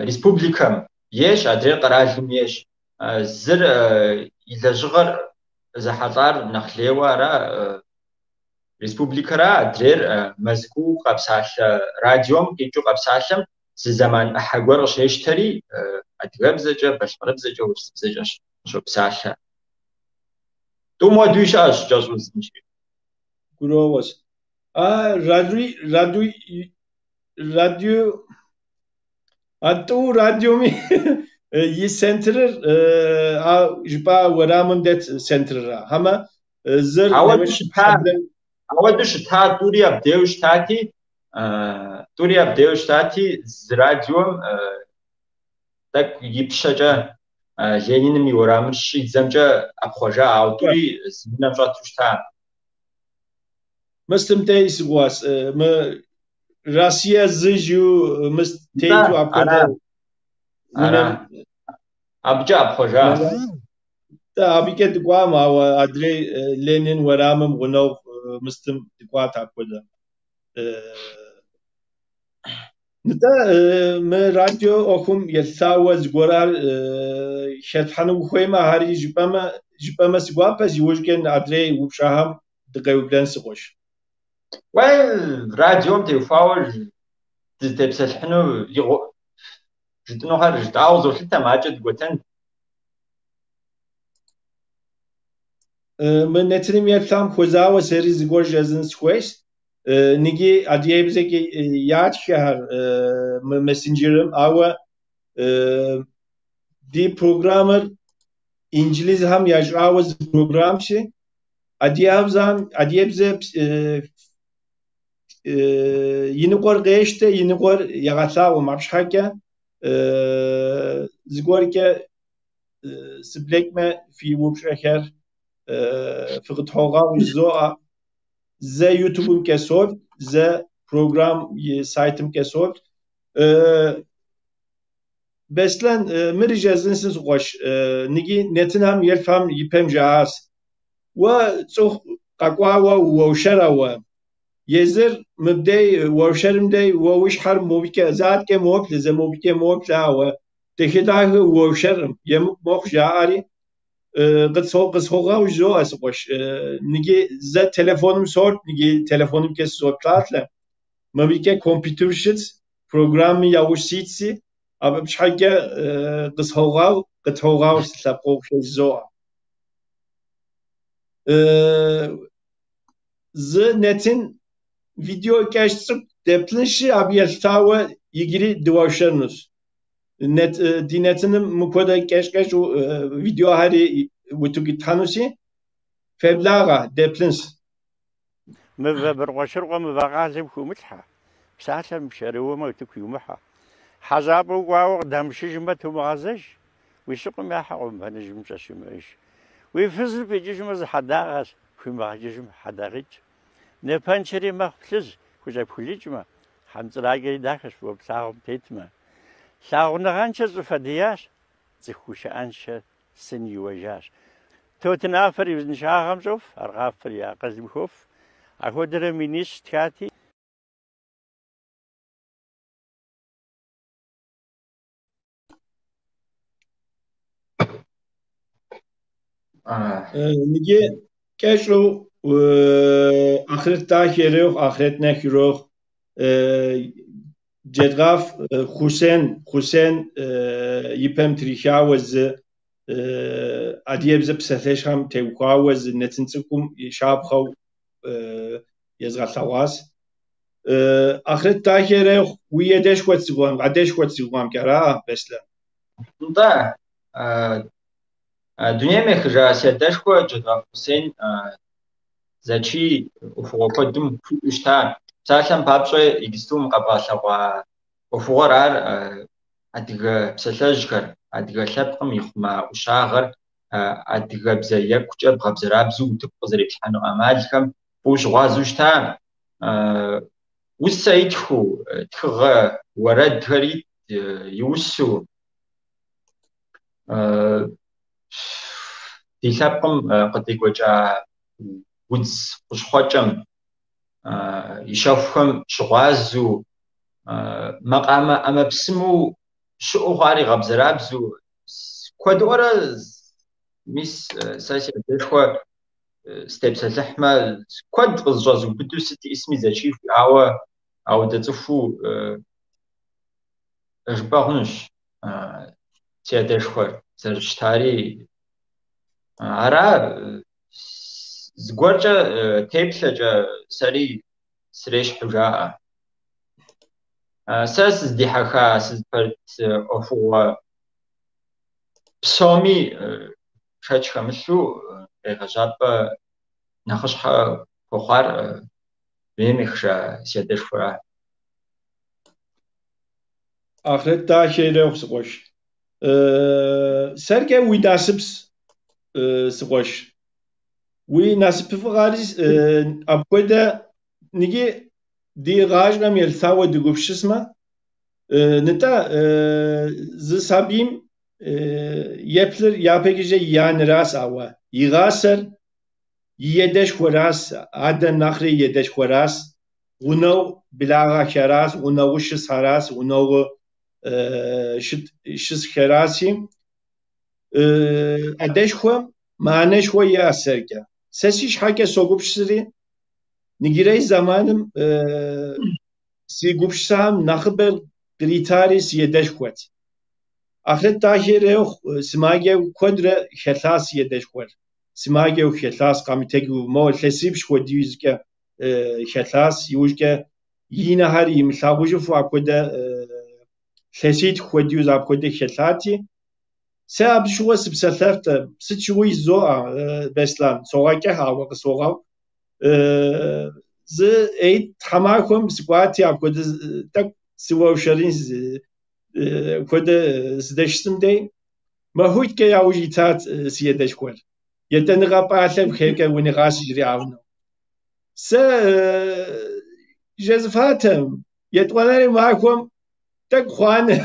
республикэм ейщ, адрейр къэралым ейщ. Зыр и лэжьыгъэр зэхьэлӏар нэхъ лейуэ ара республикэра, адрейр Мэзкуу къэпсалъэ радиом къикӏыу къэпсалъэм зы зэман ӏыхьэ гуэр къыщещтэри, адыгэбзэкӏэ, балъкъэрыбзэкӏэ, урысыбзэкӏэ къыщопсалъэ. Тӏум хуэдэуи щыӏэщ кӏэщӏу зынщи. Гурыӏуэгъуэщ. А радио, а тӏу радиоми и центрыр а жыпӏа уэрамым дэт центрыра? Хьэмэ зыр Ауэду щыта, тӏури абдеуэ щытати, тӏури абдеуэ щытати, зы радиом тӏэкӏу ипщэкӏэ Лениным и уэрамыр щӏидзэмкӏэ ӏэпхъуэжа, ауэ тӏури зы унэм щӏэту щыта. Мыстым дей сыкӏуащ, мы Россия зы жиӏэу мыст тету апхуэдэ унэм. Абыкӏэ ӏэпхъуэжа. Абыкӏэ дыкӏуам, ауэ адрей Ленин уэрамым гъунэгъу мыстым дыкӏуат апхуэдэ. Нтӏэ, мы радио ӏуэхум елъытауэ зыгуэрхэр хэлъхьэну ухуеймэ, ари жыпӏэмэ си гуапэщ, иужькӏэ адрей упщӏэхэм дыкъеублэн си къуэш. Уей, радиом теухуауэ дызытепсэлъыхьыну жытӏынухэр жытӏауэ къызолъытэ, адэкӏэ дыкӏуэтэн. Мы нэтыным еплъам хуэзауэ сэри зыгуэр жезын сыхуейщ. Ниги адыгэбзэкӏэ ятххэр мы мессенджерым, ауэ ди программэр инджылызхэм ящӏауэ зы программщи, адыгэбзэ иныкъуэр къещтэ, иныкъуэр егъэлъагъуэм. Абы щхьэкӏэ зыгуэркӏэ сыблэкӏмэ фи упщӏэхэр фыкъытхуэгъэгъу жызоӏэ. Зэ ютубымкӏэ соплъ, зэ программ и сайтымкӏэ соплъ. Беслъэн, мыри жезынси си къуэш, ниги нэтынхэм елъфам ипэм жаӏащ. Уэ цӏыху къэкӏуауэ ууэршэра уэ? Езыр мыбдей уэршэрым дей уэ уи щхьэр мобыкӏэ, зэ аткӏэ моплъэ, зэ мобыкӏэ моплъэ, ауэ дахэ-дахэ ууэршэрым, емыкӏу мохъу жаӏэри. Къысхуогъэгъу жызоӏэ, си къуэш. Ныги зэ телефоным сот, ныги телефонымкӏэ сызопсалъэ. Мыбыкӏэ компьютер щытщ, программи яужь ситщи, абы щхьэкӏэ къысхуогъэгъу, къытхуогъэгъу си лъэпкъэгъухэр жызоӏэ. Зы нэтын видео кӏэщӏ цӏыкӏу деплъынщи, абы елъытауэ иджыри дыуэршэрынущ. Ди нэтыным мыпхуэдэ кӏэщӏ-кӏэщӏу видеохэри утыку итхьэнущи, феблагъэ, деплъынщ. Мывэ быркъуэшыркъуэ мывэ къалэм хыумылъхьэ, псалъэр мышэрыуэмэ утыку иумыхьэ. Хьэщӏапӏэ укӏуауэ къыдамышыжмэ тумыгъэзэж, уи щыкъум яхьэ къомбэныжьым пщӏэ щимыӏэж. Уи фызыр пфӏикӏыжмэ зы хьэдагъэщ, пхуимыгъэкӏыжым хьэдагъитӏщ. Напэншэри мэхъу плъыжь, хущӏэпхулыкӏмэ, хьэмцӏыракӏэри дахэщ фӏыуэ плъагъум тетмэ. Лъагъуныгъэншэр щӏыфэ диящ, цӏыху гушыӏэншэр сын иуэжащ. Тотынафэр и узыншагъэм щӏоф, аркъафэр и акъылым хоф. Апхуэдэрэ минищ тхати. Ныги кӏэщӏу ахърэт дахэ ирехъу, ахърэт нэху ирехъу. Джэдгъаф Хъусен, Хъусен и пэм трихауэ зы адыгэбзэ псалъэжьхэм теухуауэ зы нэтын цӏыкӏум и щапхъэу езгъэлъэгъуащ. Ахърэт дахэ ирехъу, уи адэшхуэ цӏыхухэм, адэшхуэ цӏыхухэмкӏэ, ара, Беслъэн? Нтӏэ, дунейм ехыжа си адэшхуэ Джэдгъаф Хъусен зэчий ӏуэхугъуэ куэдым хуиӏэу щыта. Псалъэм папщӏэ, иджыстум къэбгъэлъэгъуа ӏуэхугъуэр ар адыгэ псалъэжьхэр, адыгэ лъэпкъым ихъума ӏущагъэр адыгэбзэ екӏукӏэ бгъэбзэрабзэу утыку къызэриплъхьэну ӏэмалхэм фӏыуэ щыгъуазэу щыта. Усэ итхыу, тхыгъэ уэрэдхэр иусу, ди лъэпкъым къыдекӏуэкӏа удз хущхъуэкӏэм и щэхухэм щыгъуазэу, макъамэ ӏэмэпсымэу щыӏэу хъуар игъэбзэрабзэу, куэдыӏуэрэ мис сэ си адэшхуэ сытепсэлъыхьмэ, куэд къызэщӏэзыубыдэу сыт иӏысми зэчий хуиӏауэ ауэдэ цӏыхуу жыпӏэ хъунущ си адэшхуэр зэрыщытари. Ара зыгуэркӏэ теплъэкӏэ сэри срещхьу жаӏэ. Сэ сыздихьэха, сызыпэрыт ӏуэхугъуэ псоми шэч хэмылъу къегъэжьапӏэ нэхъыщхьэ хуэхъуар дунейм ехыжа си адэшхуэра. Ахърэт дахэ ирехъу, си къуэш. Сэркӏэ уи насыпщ, си къуэш. Уи насыпыфӏыгъэри апхуэдэ ныги ди гъащӏэм елъытауэ дыгупсысмэ, нтӏэ, зы сабийм еплъыр япэкӏэ и анэращ, ауэ игъасэр и адэшхуэращ, адэм нэхърэ и адэшхуэращ, гъунэгъу благъэхэращ, гъунэгъу щысхэращ, гъунэгъу щысхэращи, адэшхуэм мыхьэнэшхуэ иӏэ сэркӏэ. Сэ си щхьэкӏэ согупсысри, ныджырей зэманым си гупсысэхэм нэхъыбэр къритари си адэшхуэт. Ахърэт дахэ ирехъу, сымаджэу куэдрэ хэлъащ си адэшхуэр. Сымаджэу хэлъащ, къэмытэджу, мо илъэсипщӏ хуэдизкӏэ хэлъащ, иужькӏэ и нэхэр имылъагъужыфу апхуэдэ илъэситху хуэдиз апхуэдэ хэлъати, сэ абы щыгъуэ сыпсэлъэфтэ, сыт щыгъуи жызоӏэ, Беслъэн, согъэкӏыхь, ауэ къысхуогъэгъу. Зы тхьэмахуэм сыкӏуати, апхуэдэ тӏэкӏу сыуэршэрын апхуэдэ сыдэщысым дей, махуитӏкӏэ яужь итат си адэшхуэр. Етӏэныгъэ пӏалъэм хейкӏэ уныгъасэ жриӏауэ. Сэ жезыфатэм, етӏуанэрей махуэм тӏэкӏу хъуанэ,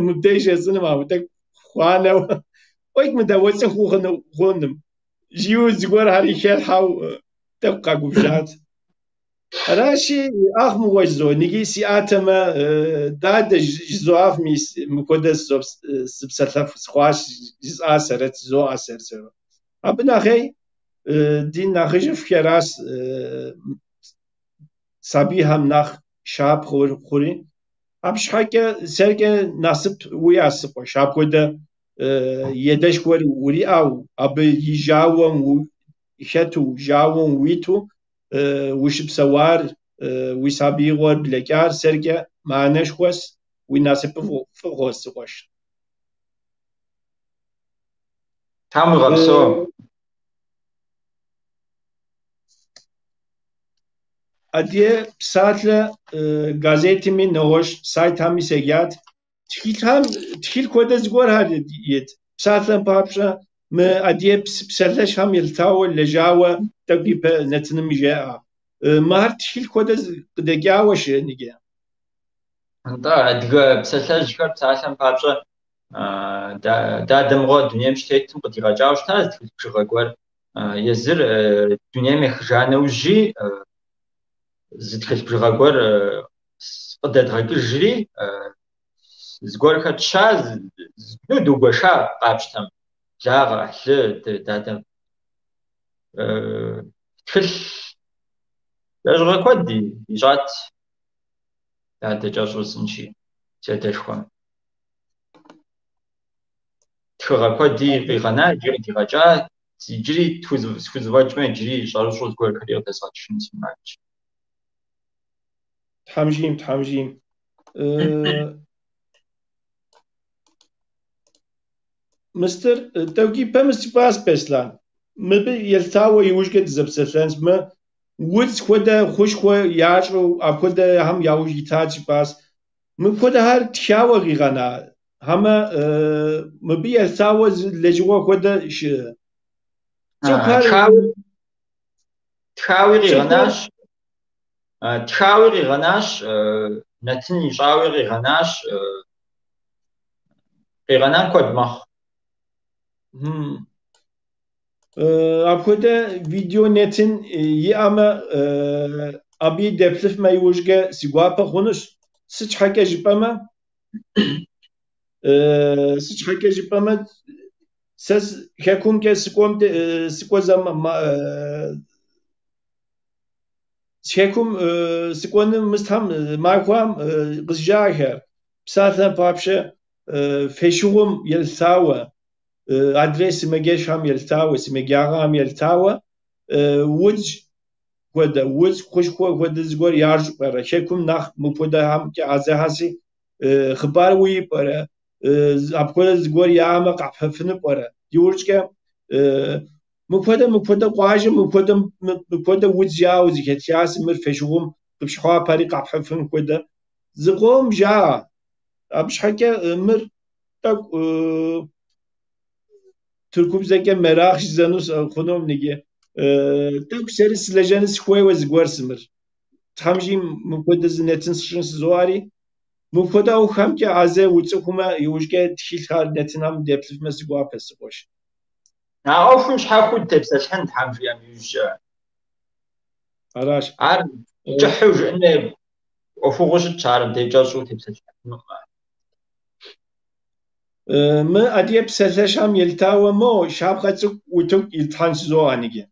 мыбдеж жесӏэным, ауэ тӏэкӏу хъуанэу, ӏуэкӏ мыдэ уэ цӏыху ухъуным, жиӏэу зыгуэрхэри хэлъхьэу тӏэкӏу къэгубжьат. Аращи, ах мыгъуэ жызоӏэ, ныги сиӏатэмэ, дадэ жызоӏэф, мис мыпхуэдэ сыпсэлъэф сыхъуащ, жысӏа сэрэт, жызоӏэ сэр-сэру. Абы нэхъей ди нэхъыжьыфӏхэращ сабийхэм нэхъ щапхъэ хъури. Абы щхьэкӏэ сэркӏэ насып уиӏэ, си къуэш, апхуэдэ едэшхуэр уриӏэу, абы и жьауэм хэту, жьауэм уиту ущыпсэуар, уи сабиигъуэр блэкӏар сэркӏэ мыхьэнэшхуэщ, уи насыпыфӏыгъуэщ, си къуэш. Тхьэм уигъэпсэу. Адыгэ псалъэ газетми нэгъуэщӏ сайтхэми седжат. Тхылъхэм тхылъ хуэдэ зыгуэрхэр ит. Псалъэм папщӏэ, мы адыгэ псалъэжьхэм елъытауэ лэжьауэ тӏэкӏу ипэ нэтыным жеӏэ. Мыхэр тхылъ хуэдэ къыдэкӏауэ щыӏэ иджы. Нтӏэ, адыгэ псалъэжьхэр псалъэм папщӏэ, дадэ мыгъуэ дунейм щытетым къыдигъэкӏауэ щыта зы тхылъ бжыгъэ гуэр. Езыр дунейм ехыжа нэужьи зы тхылъ бжыгъэ гуэр къыдэдгъэкӏыжри, зыгуэрхэр тща, ну, дугуэша къапщтэм, благъэ, ӏыхьлы, дадэм. Тхылъ лэжьыгъэ куэд ищӏат дадэ кӏэщӏу жысӏэнщи, си адэшхуэм. Тхыгъэ куэди къигъэна, иджыри къыдигъэкӏа, иджыри схузэфӏэкӏмэ, иджыри щӏэрыщӏэу зыгуэрхэри къыдэзгъэкӏыжын си мурадщ. Тхьэм жиӏэм, Тхьэм жиӏэм. Мыстыр, тӏэкӏу ипэ мыс жыпӏащ, Беслъэн. Мыбы елъытауэ иужькӏэ дызэпсэлъэнщ. Мы удз хуэдэ хущхъуэ ящӏу апхуэдэхэм яужь итат жыпӏащ. Мыпхуэдэхэр тхауэ къигъэна? Хьэмэ мыбы елъытауэ зы лэжьыгъэ хуэдэ щыӏэ? Цӏыхухэр Тхауи къигъэнащ. Тхауи къигъэнащ, нэтын ищӏауи къигъэнащ. Къигъэнар куэд мэхъу. Апхуэдэ видео нэтын иӏэмэ, абы деплъыфмэ иужькӏэ си гуапэ хъунущ. Сыт щхьэкӏэ жыпӏэмэ, сыт щхьэкӏэ жыпӏэмэ, сэ хэкумкӏэ сыкӏуэ хэкум сыкӏуэну мыстхэм махуэм къызжаӏэхэр. Псалъэм папщӏэ, фошыгъум елъытауэ, адрей сымаджэщхэм елъытауэ, сымаджагъэхэм елъытауэ, удз хуэдэ, удз хущхъуэ хуэдэ зыгуэр ящӏу пӏэрэ? Хэкум нэхъ мыпхуэдэхэмкӏэ ӏэзэхэси, хъыбар уиӏэ пӏэрэ? Апхуэдэ зыгуэр яӏэмэ къапхьыфыну пӏэрэ? Иужькӏэ мыпхуэдэ мыпхуэдэ къуажэм мыпхуэдэ мыпхуэдэ удз яӏэу зэхэтхащи, мыр фошыгъум къыпщхьэпэри къапхьыфын хуэдэ. Зыкъом жаӏэ. Абы щхьэкӏэ мыр тӏэкӏу тыркубзэкӏэ merak жызэну хъунум иджы. Тӏэкӏу сэри сылэжьэну сыхуейуэ зыгуэр сымыр. Тхьэм жиӏэм мыпхуэдэ зы нэтын сщӏын сызоӏэри, мыпхуэдэ ӏуэхухэмкӏэ ӏэзэ уцӏыхумэ, иужькӏэ тхылъхэр нэтынхэм деплъыфмэ си гуапэ, си къуэш. А ӏуэхум щхьэхуэу дытепсэлъыхьын Тхьэм жиӏэм иужькӏэ. Аращ. Ар кӏыхьу жыӏэн ӏуэхугъуэу щытщ, ар абдей кӏэщӏу тепсэлъыхьынукъым. Мы адыгэ псалъэжьхэм елъытауэ мо щапхъэ цӏыкӏу утыку итлъхьэн сызоӏэ иджы.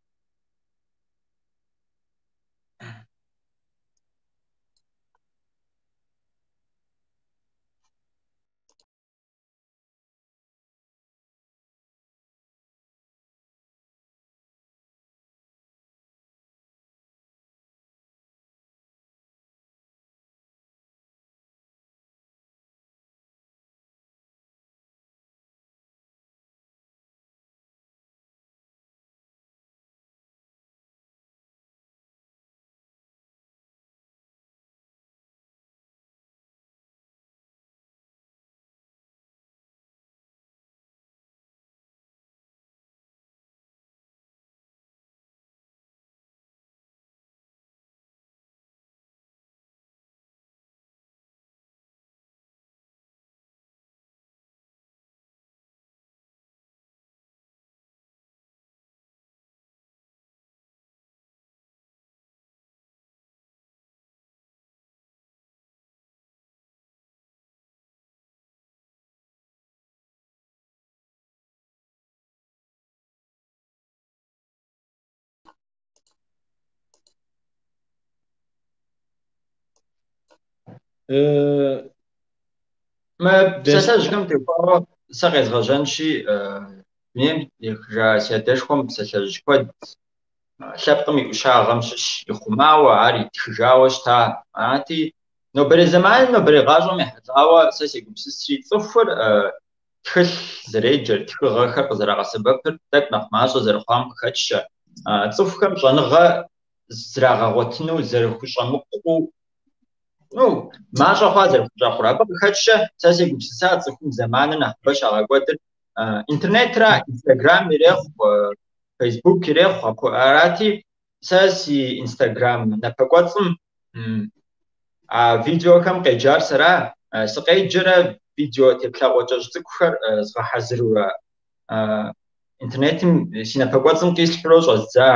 Мы псалъэжьхэм теухуауэ сэ къезгъэжьэнщи, дунейм ехыжа си адэшхуэм псалъэжь куэд лъэпкъым и ӏущагъэм щыщ ихъумауэ, ар итхыжауэ щыта. Арати, нобэрей зэманым, нобэрей гъащӏэм ехьэлӏауэ сэ сегупсысри, цӏыхур тхылъ зэреджэр, тхыгъэхэр къызэрагъэсэбэпыр тӏэкӏу нэхъ мащӏэ зэрыхъуам къыхэкӏкӏэ, цӏыхухэм щӏэныгъэ зрагъэгъуэтыну зэрыхущӏэмыкъуу, ну, мащӏэ хъуа зэрыхущӏэкъур. Абы къыхэкӏкӏэ сэ сегупсыса цӏыхум зэманыр нэхъыбэ щагъэкӏуэдыр интернетра, Инстаграм ирехъу, Фейсбук ирехъу, арати, сэ си Инстаграм напэкӏуэцӏым а видеохэм къеджар сэра, сыкъеджэрэ видео теплъэгъуэ кӏэщӏ цӏыкӏухэр згъэхьэзырурэ интернетым си напэкӏуэцӏым къислъхьурэ щӏэздза.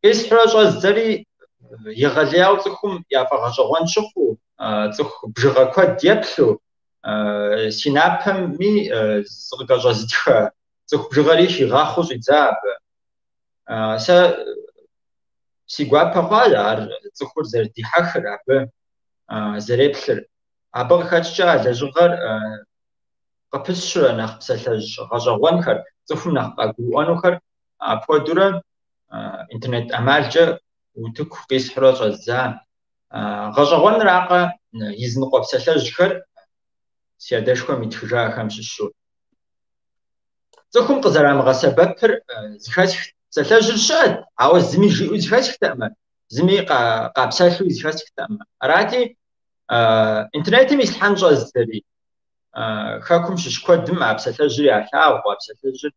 Къислъхьурэ щӏэздзэри егъэлеяуэ цӏыхум яфӏэгъэщӏэгъуэн щыхъуу, цӏыху бжыгъэ куэд еплъу, си напэми зыкъыкӏэщӏэзытхэ цӏыху бжыгъэри хигъахъуэу щӏидза абы. Сэ си гуапэ хъуа ар цӏыхур зэрыдихьэхыр, абы зэреплъыр. Абы къыхэкӏкӏэ а лэжьыгъэр къыпысщурэ нэхъ псалъэжь гъэщӏэгъуэнхэр, цӏыхум нэхъ къагурыӏуэнухэр апхуэдэурэ интернет ӏэмалкӏэ утыку къисхьурэ щӏэздза. Гъэщӏэгъуэнракъэ изыныкъуэ псалъэжьхэр си адэшхуэм итхыжахэм щыщу. Цӏыхум къызэрамыгъэсэбэпыр зыхэсхт. Псалъэжьыр щыӏэт, ауэ зыми жиӏэу зыхэсхтэкъымэ, зыми къапсэлъу зыхэсхтэкъымэ. Арати, интернетым ислъхьэн щӏэздзэри, хэкум щыщ куэдым а псалъэжьыр ялъагъу, а псалъэжьыр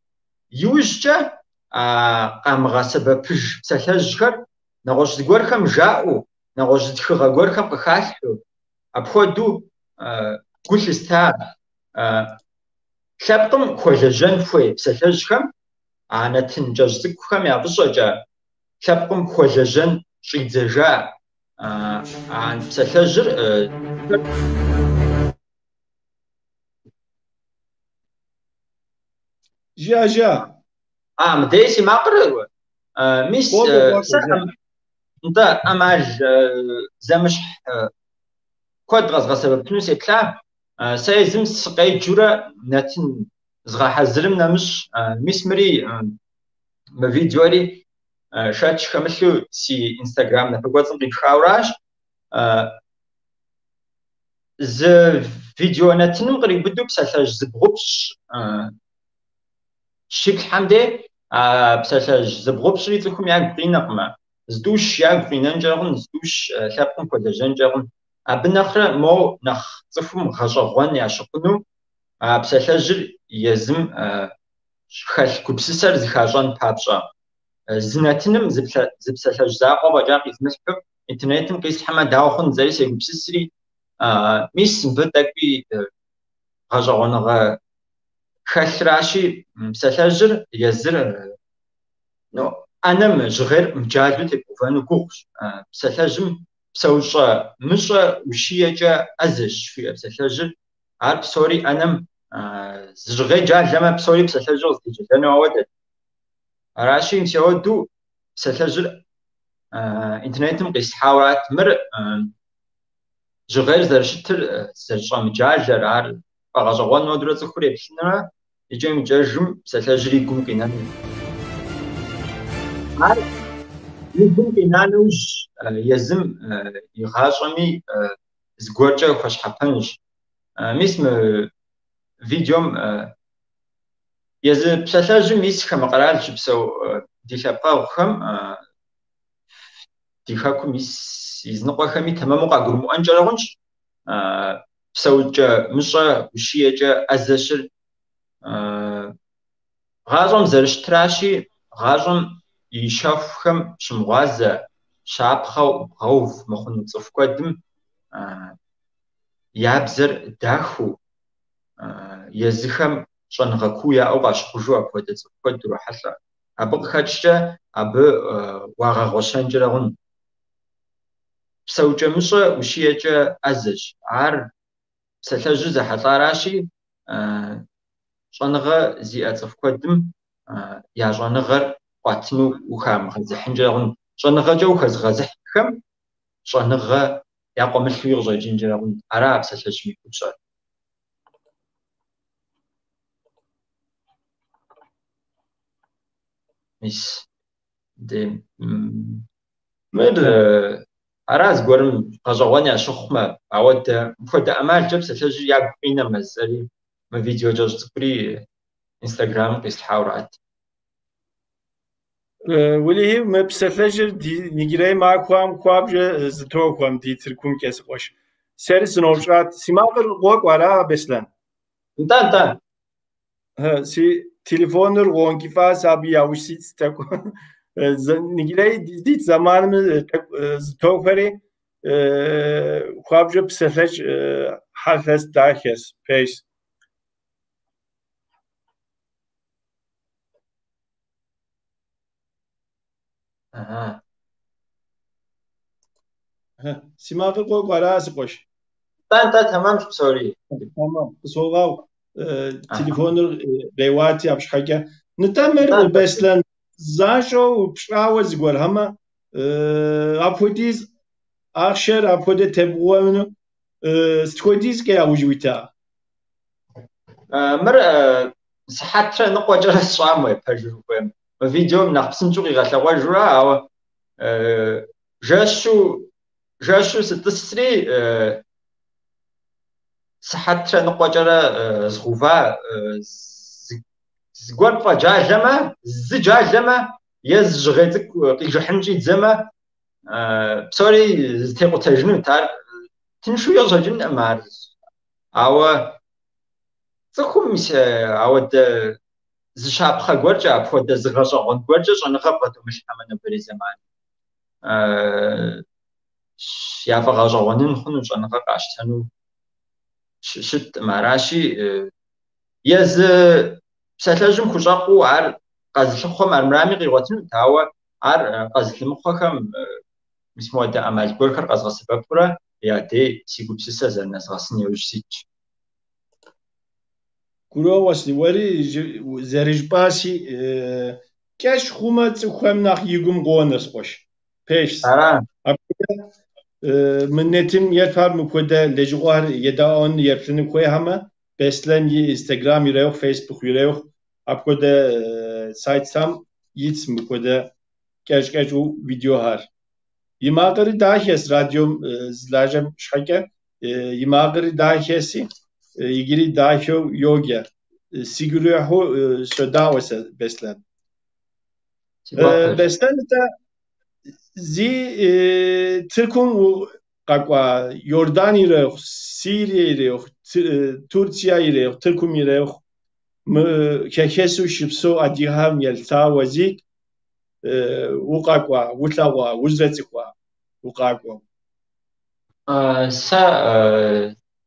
иужькӏэ а къамыгъэсэбэпыж псалъэжьхэр нэгъуэщӏ зыгуэрхэм жаӏэу, нэгъуэщӏ зы тхыгъэ гуэрхэм къыхалъхьэу, апхуэдэу гу лъыста. Лъэпкъым хуэлэжьэн хуей псалъэжьхэм а нэтын кӏэщӏ цӏыкӏухэм я фӏыщӏэкӏэ лъэпкъым хуэлэжьэн щӏидзэжа а псалъэжьыр. Жыӏэ, жыӏэ. А, мыдей си макъыр, мис, сэ нтӏэ ӏэмал зэмыщхь куэд къэзгъэсэбэпыну сеплъа. Сэ езым сыкъеджурэ нэтын згъэхьэзырым нэмыщӏ, мис мыри, мы видеори шэч хэмылъу си Инстаграм напэкӏуэцӏым къипхауращ. Зы видео нэтыным къриубыдэу псалъэжь зыбгъупщӏ щиплъхьэм де, а псалъэжь зыбгъупщӏри цӏыхум ягу къинэкъымэ. Зытӏущ ягу къинэнкӏэ хъун, зытӏущ лъэпкъым хуэлэжьэнкӏэ хъун. Абы нэхърэ моу нэхъ цӏыхум гъэщӏэгъуэн ящыхъуну а псалъэжьыр езым хэлъ гупсысэр зыхащӏэн папщӏэ. Зы нэтыным зы псалъэжь закъуэ фӏэкӏа къизмылъхьу интернетым къислъхьэмэ дауэ хъун жысӏэри сегупсысри, мис мыбы тӏэкӏуи гъэщӏэгъуэныгъэ хэлъращи, псалъэжьыр езыр ну, ӏэнэм жьыгъейр мыджалэу тебгъэувэну гугъущ. Псалъэжьым псэущӏэ мыщӏэ ущиекӏэ ӏэзэщ жыхуиӏэ псалъэжьыр. Ар псори ӏэнэм зы жьыгъей джалэмэ, псори псалъэжьыр къызэтеджэлэну ауэдэт. Аращи, мис ауэдэу псалъэжьыр интернетым къислъхьауэрат. Мыр жьыгъейр зэрыщытыр, зэрыщӏэмыджалэр, ар фӏэгъэщӏэгъуэн хуэдэурэ цӏыхур еплъынурэ, икӏэм-икӏэжым псалъэжьыр и гум къинэну. Ар и гум къина нэужь, езым и гъащӏэми зыгуэркӏэ хуэщхьэпэнущ. Мис мы видеом езы псалъэжьым мис хамэ къэрал щыпсэу ди лъэпкъэгъухэм ди хэкум ис изыныкъуэхэми тэмэму къагурымыӏуэнкӏэрэ хъунщ. Псэукӏэ мыщӏэ ущиекӏэ ӏэзэщыр гъащӏэм зэрыщытращи, гъащӏэм и щэхухэм щымыгъуазэ, щапхъэу бгъэув мыхъуну цӏыху куэдым я бзэр дахэу, езыхэм щӏэныгъэ куу яӏэу къащыхъужу апхуэдэ цӏыху куэд урохьэлӏэ. Абы къыхэкӏкӏэ абы уагъэгъуэщэнкӏэрэ хъун. Псэукӏэ мыщӏэ ущиекӏэ ӏэзэщ. Ар псалъэжьыр зэхьэлӏаращи, щӏэныгъэ зиӏэ цӏыху куэдым я щӏэныгъэр къуатыну ухамыгъэзыхьынкӏэ хъун. Щӏэныгъэкӏэ ухэзыгъэзыхьхэм щӏэныгъэ якъуэмылъуи къыщӏэкӏынкӏэрэ хъунт. Ара а псалъэжьым и купщӏэр. Мис де мыр ара зыгуэрым гъэщӏэгъуэн ящыхъумэ, ауэдэ мыпхуэдэ ӏэмалкӏэ псалъэжьыр ягу къинэмэ, жысӏэри мы видео кӏэщӏ цӏыкӏури Инстаграмым къислъхьауэрат. Уэлэхьи, мы псалъэжьыр ди иджырей махуэм хуабжьу зытохуэм ди Тыркумкӏэ, си къуэш. Сэри сыноупщӏат. Си макъыр къокӏуэ, ара, Беслъэн? Нтӏэ, нтӏэ. Си телефоныр гъуэнкӏыфӏащ, абы яужь ситщ тӏэкӏу. Иджырей дит зэманым тӏэкӏу зытохуэри, хуабжьу псалъэжь хьэлъэщ, дахэщ, пэжщ. Си макъыр къокӏуэ, ара, си къуэш? Нтӏэ, нтӏэ, тэмэмщ псори. Тэмэм, къысхуогъэгъу, телефоныр къеуати абы щхьэкӏэ. Нтӏэ, мыр, Беслъэн, занщӏэу пщӏауэ зыгуэр, хьэмэ апхуэдиз ахъшэр апхуэдэ тебгъуэну сыт хуэдизкӏэ яужь уита? Мыр сыхьэтрэ ныкъуэкӏэрэ сщӏам уей, пэжыр ухуейм. Мы видеом нэхъ псынщӏэу къигъэлъэгъуэжурэ, ауэ жэщу сытӏысри сыхьэтрэ ныкъуэкӏэрэ згъэува зыгуэр пфӏэджалэмэ, зы джалэмэ е зы жьыгъей цӏыкӏу къижыхьын щӏидзэмэ, псори зэтекъутэжынут. Ар тыншу къыщӏэкӏынкъым ар. Ауэ цӏыхум мис ауэдэ зы щапхъэ гуэркӏэ, апхуэдэ зы гъэщӏэгъуэн гуэркӏэ щӏэныгъэ бгъэдумылъхьэмэ нобэрей зэманым яфӏэгъэщӏэгъуэнын хъуну щӏэныгъэ къащтэну щыткъым. Аращи, езы псалъэжьым хущӏэкъуу ар къэзылъыхъуэм армырами къигъуэтынут, ауэ ар къэзылъымыхъуэхэм мис мыуэдэ ӏэмал гуэрхэр къэзгъэсэбэпурэ я дей си гупсысэ зэрынэзгъэсын иужь ситщ. Гурыӏуэгъуэщ, уэри зэрыжыпӏащи, кӏэщӏ хъумэ цӏыхухэм нэхъ и гум къонэ, си къуэш. Пэжщ. Ара. Апхуэдэ мы нэтым еплъхэр мыпхуэдэ лэжьыгъэхэр едаӏуэн еплъыну хуейхэмэ, Беслъэн и Инстаграм ирехъу, Фейсбук ирехъу, апхуэдэ сайтхэм итщ мыпхуэдэ кӏэщӏ-кӏэщӏу видеохэр. И макъри дахэщ радиом зылажьэм щхьэкӏэ, и макъри дахэщи, иджыри дахэу йоджэ. Сигу ирихьу содаӏуэ сэ Беслъэн. Беслъэн, нтӏэ, зи Тыркум къэкӏуа Иордан ирехъу, Сирие ирехъу, Турция ирехъу, Тыркум ирехъу, мы хэхэсу щыпсэу адыгэхэм елъытауэ зикӏ укъэкӏуа, улъэгъуа, узэрыцӏыхуа укъакӏуэу? Сэ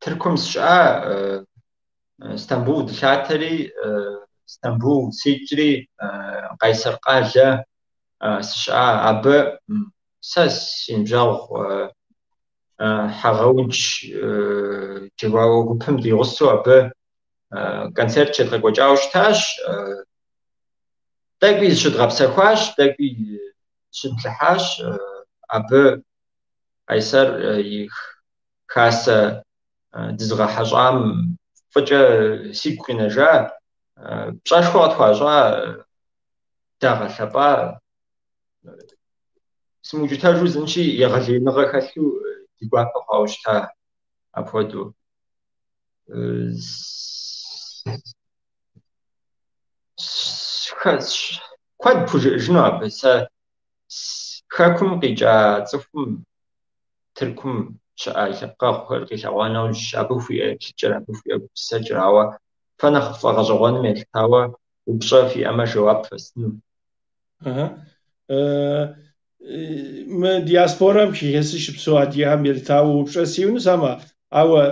Тыркум сыщыӏа, Стамбул дылъатэри, Стамбул сикӏри, Къайсэр къалэ сыщыӏа. Абы сэ си ныбжьэгъу Хьэгъэудж джэгуакӏуэ гупым ди гъусэу абы концерт щедгъэкӏуэкӏауэ щытащ. Тӏэкӏуи зыщыдгъэпсэхуащ, тӏэкӏуи зыщыдплъыхьащ. Абы Къайсэр и хасэ дызыгъэхьэщӏам фӏыкӏэ сигу къинэжа, пщӏэшхуэ къытхуащӏа, дагъэлъэпӏа, сымыукӏытэжу жысӏэнщи, егъэлеиныгъэ хэлъу ди гуапэ хъуауэ щыта апхуэдэу. Куэд пхужыӏэжыну абы. Сэ хэкум къикӏа цӏыхум Тыркум щыӏэ и лъэпкъэгъухэр къилъэгъуа нэужь, абы хуиӏэ еплъыкӏэр, абы хуиӏэ гупсысэкӏэр, ауэ фэ нэхъ ффӏэгъэщӏэгъуэным елъытауэ упщӏэ фиӏэмэ жэуап фэстыну. Мы диаспорэм хэхэсу щыпсэу адыгэхэм елъытауэ упщӏэ сиӏэнущ, амэ, ауэ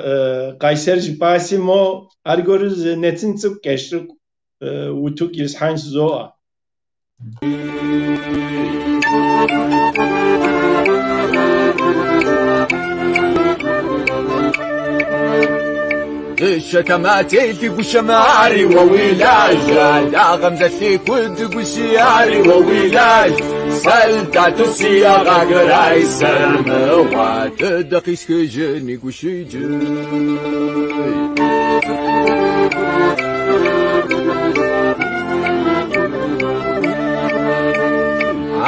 Къайсэр жыпӏаси, мо аргуэру зы нэтын цӏыкӏу, кӏэщӏ цӏыкӏу утыку исхьэн жызоӏэ. Дыщэ тэмателъи гущэмари уэ уи лажьэ, лагъэм зэлъикуд гущиари уэ уи лажьэ, Сэлдату си ягъагырай сэрмыгъуэ, тыдэ къисхыжыни гущиджы.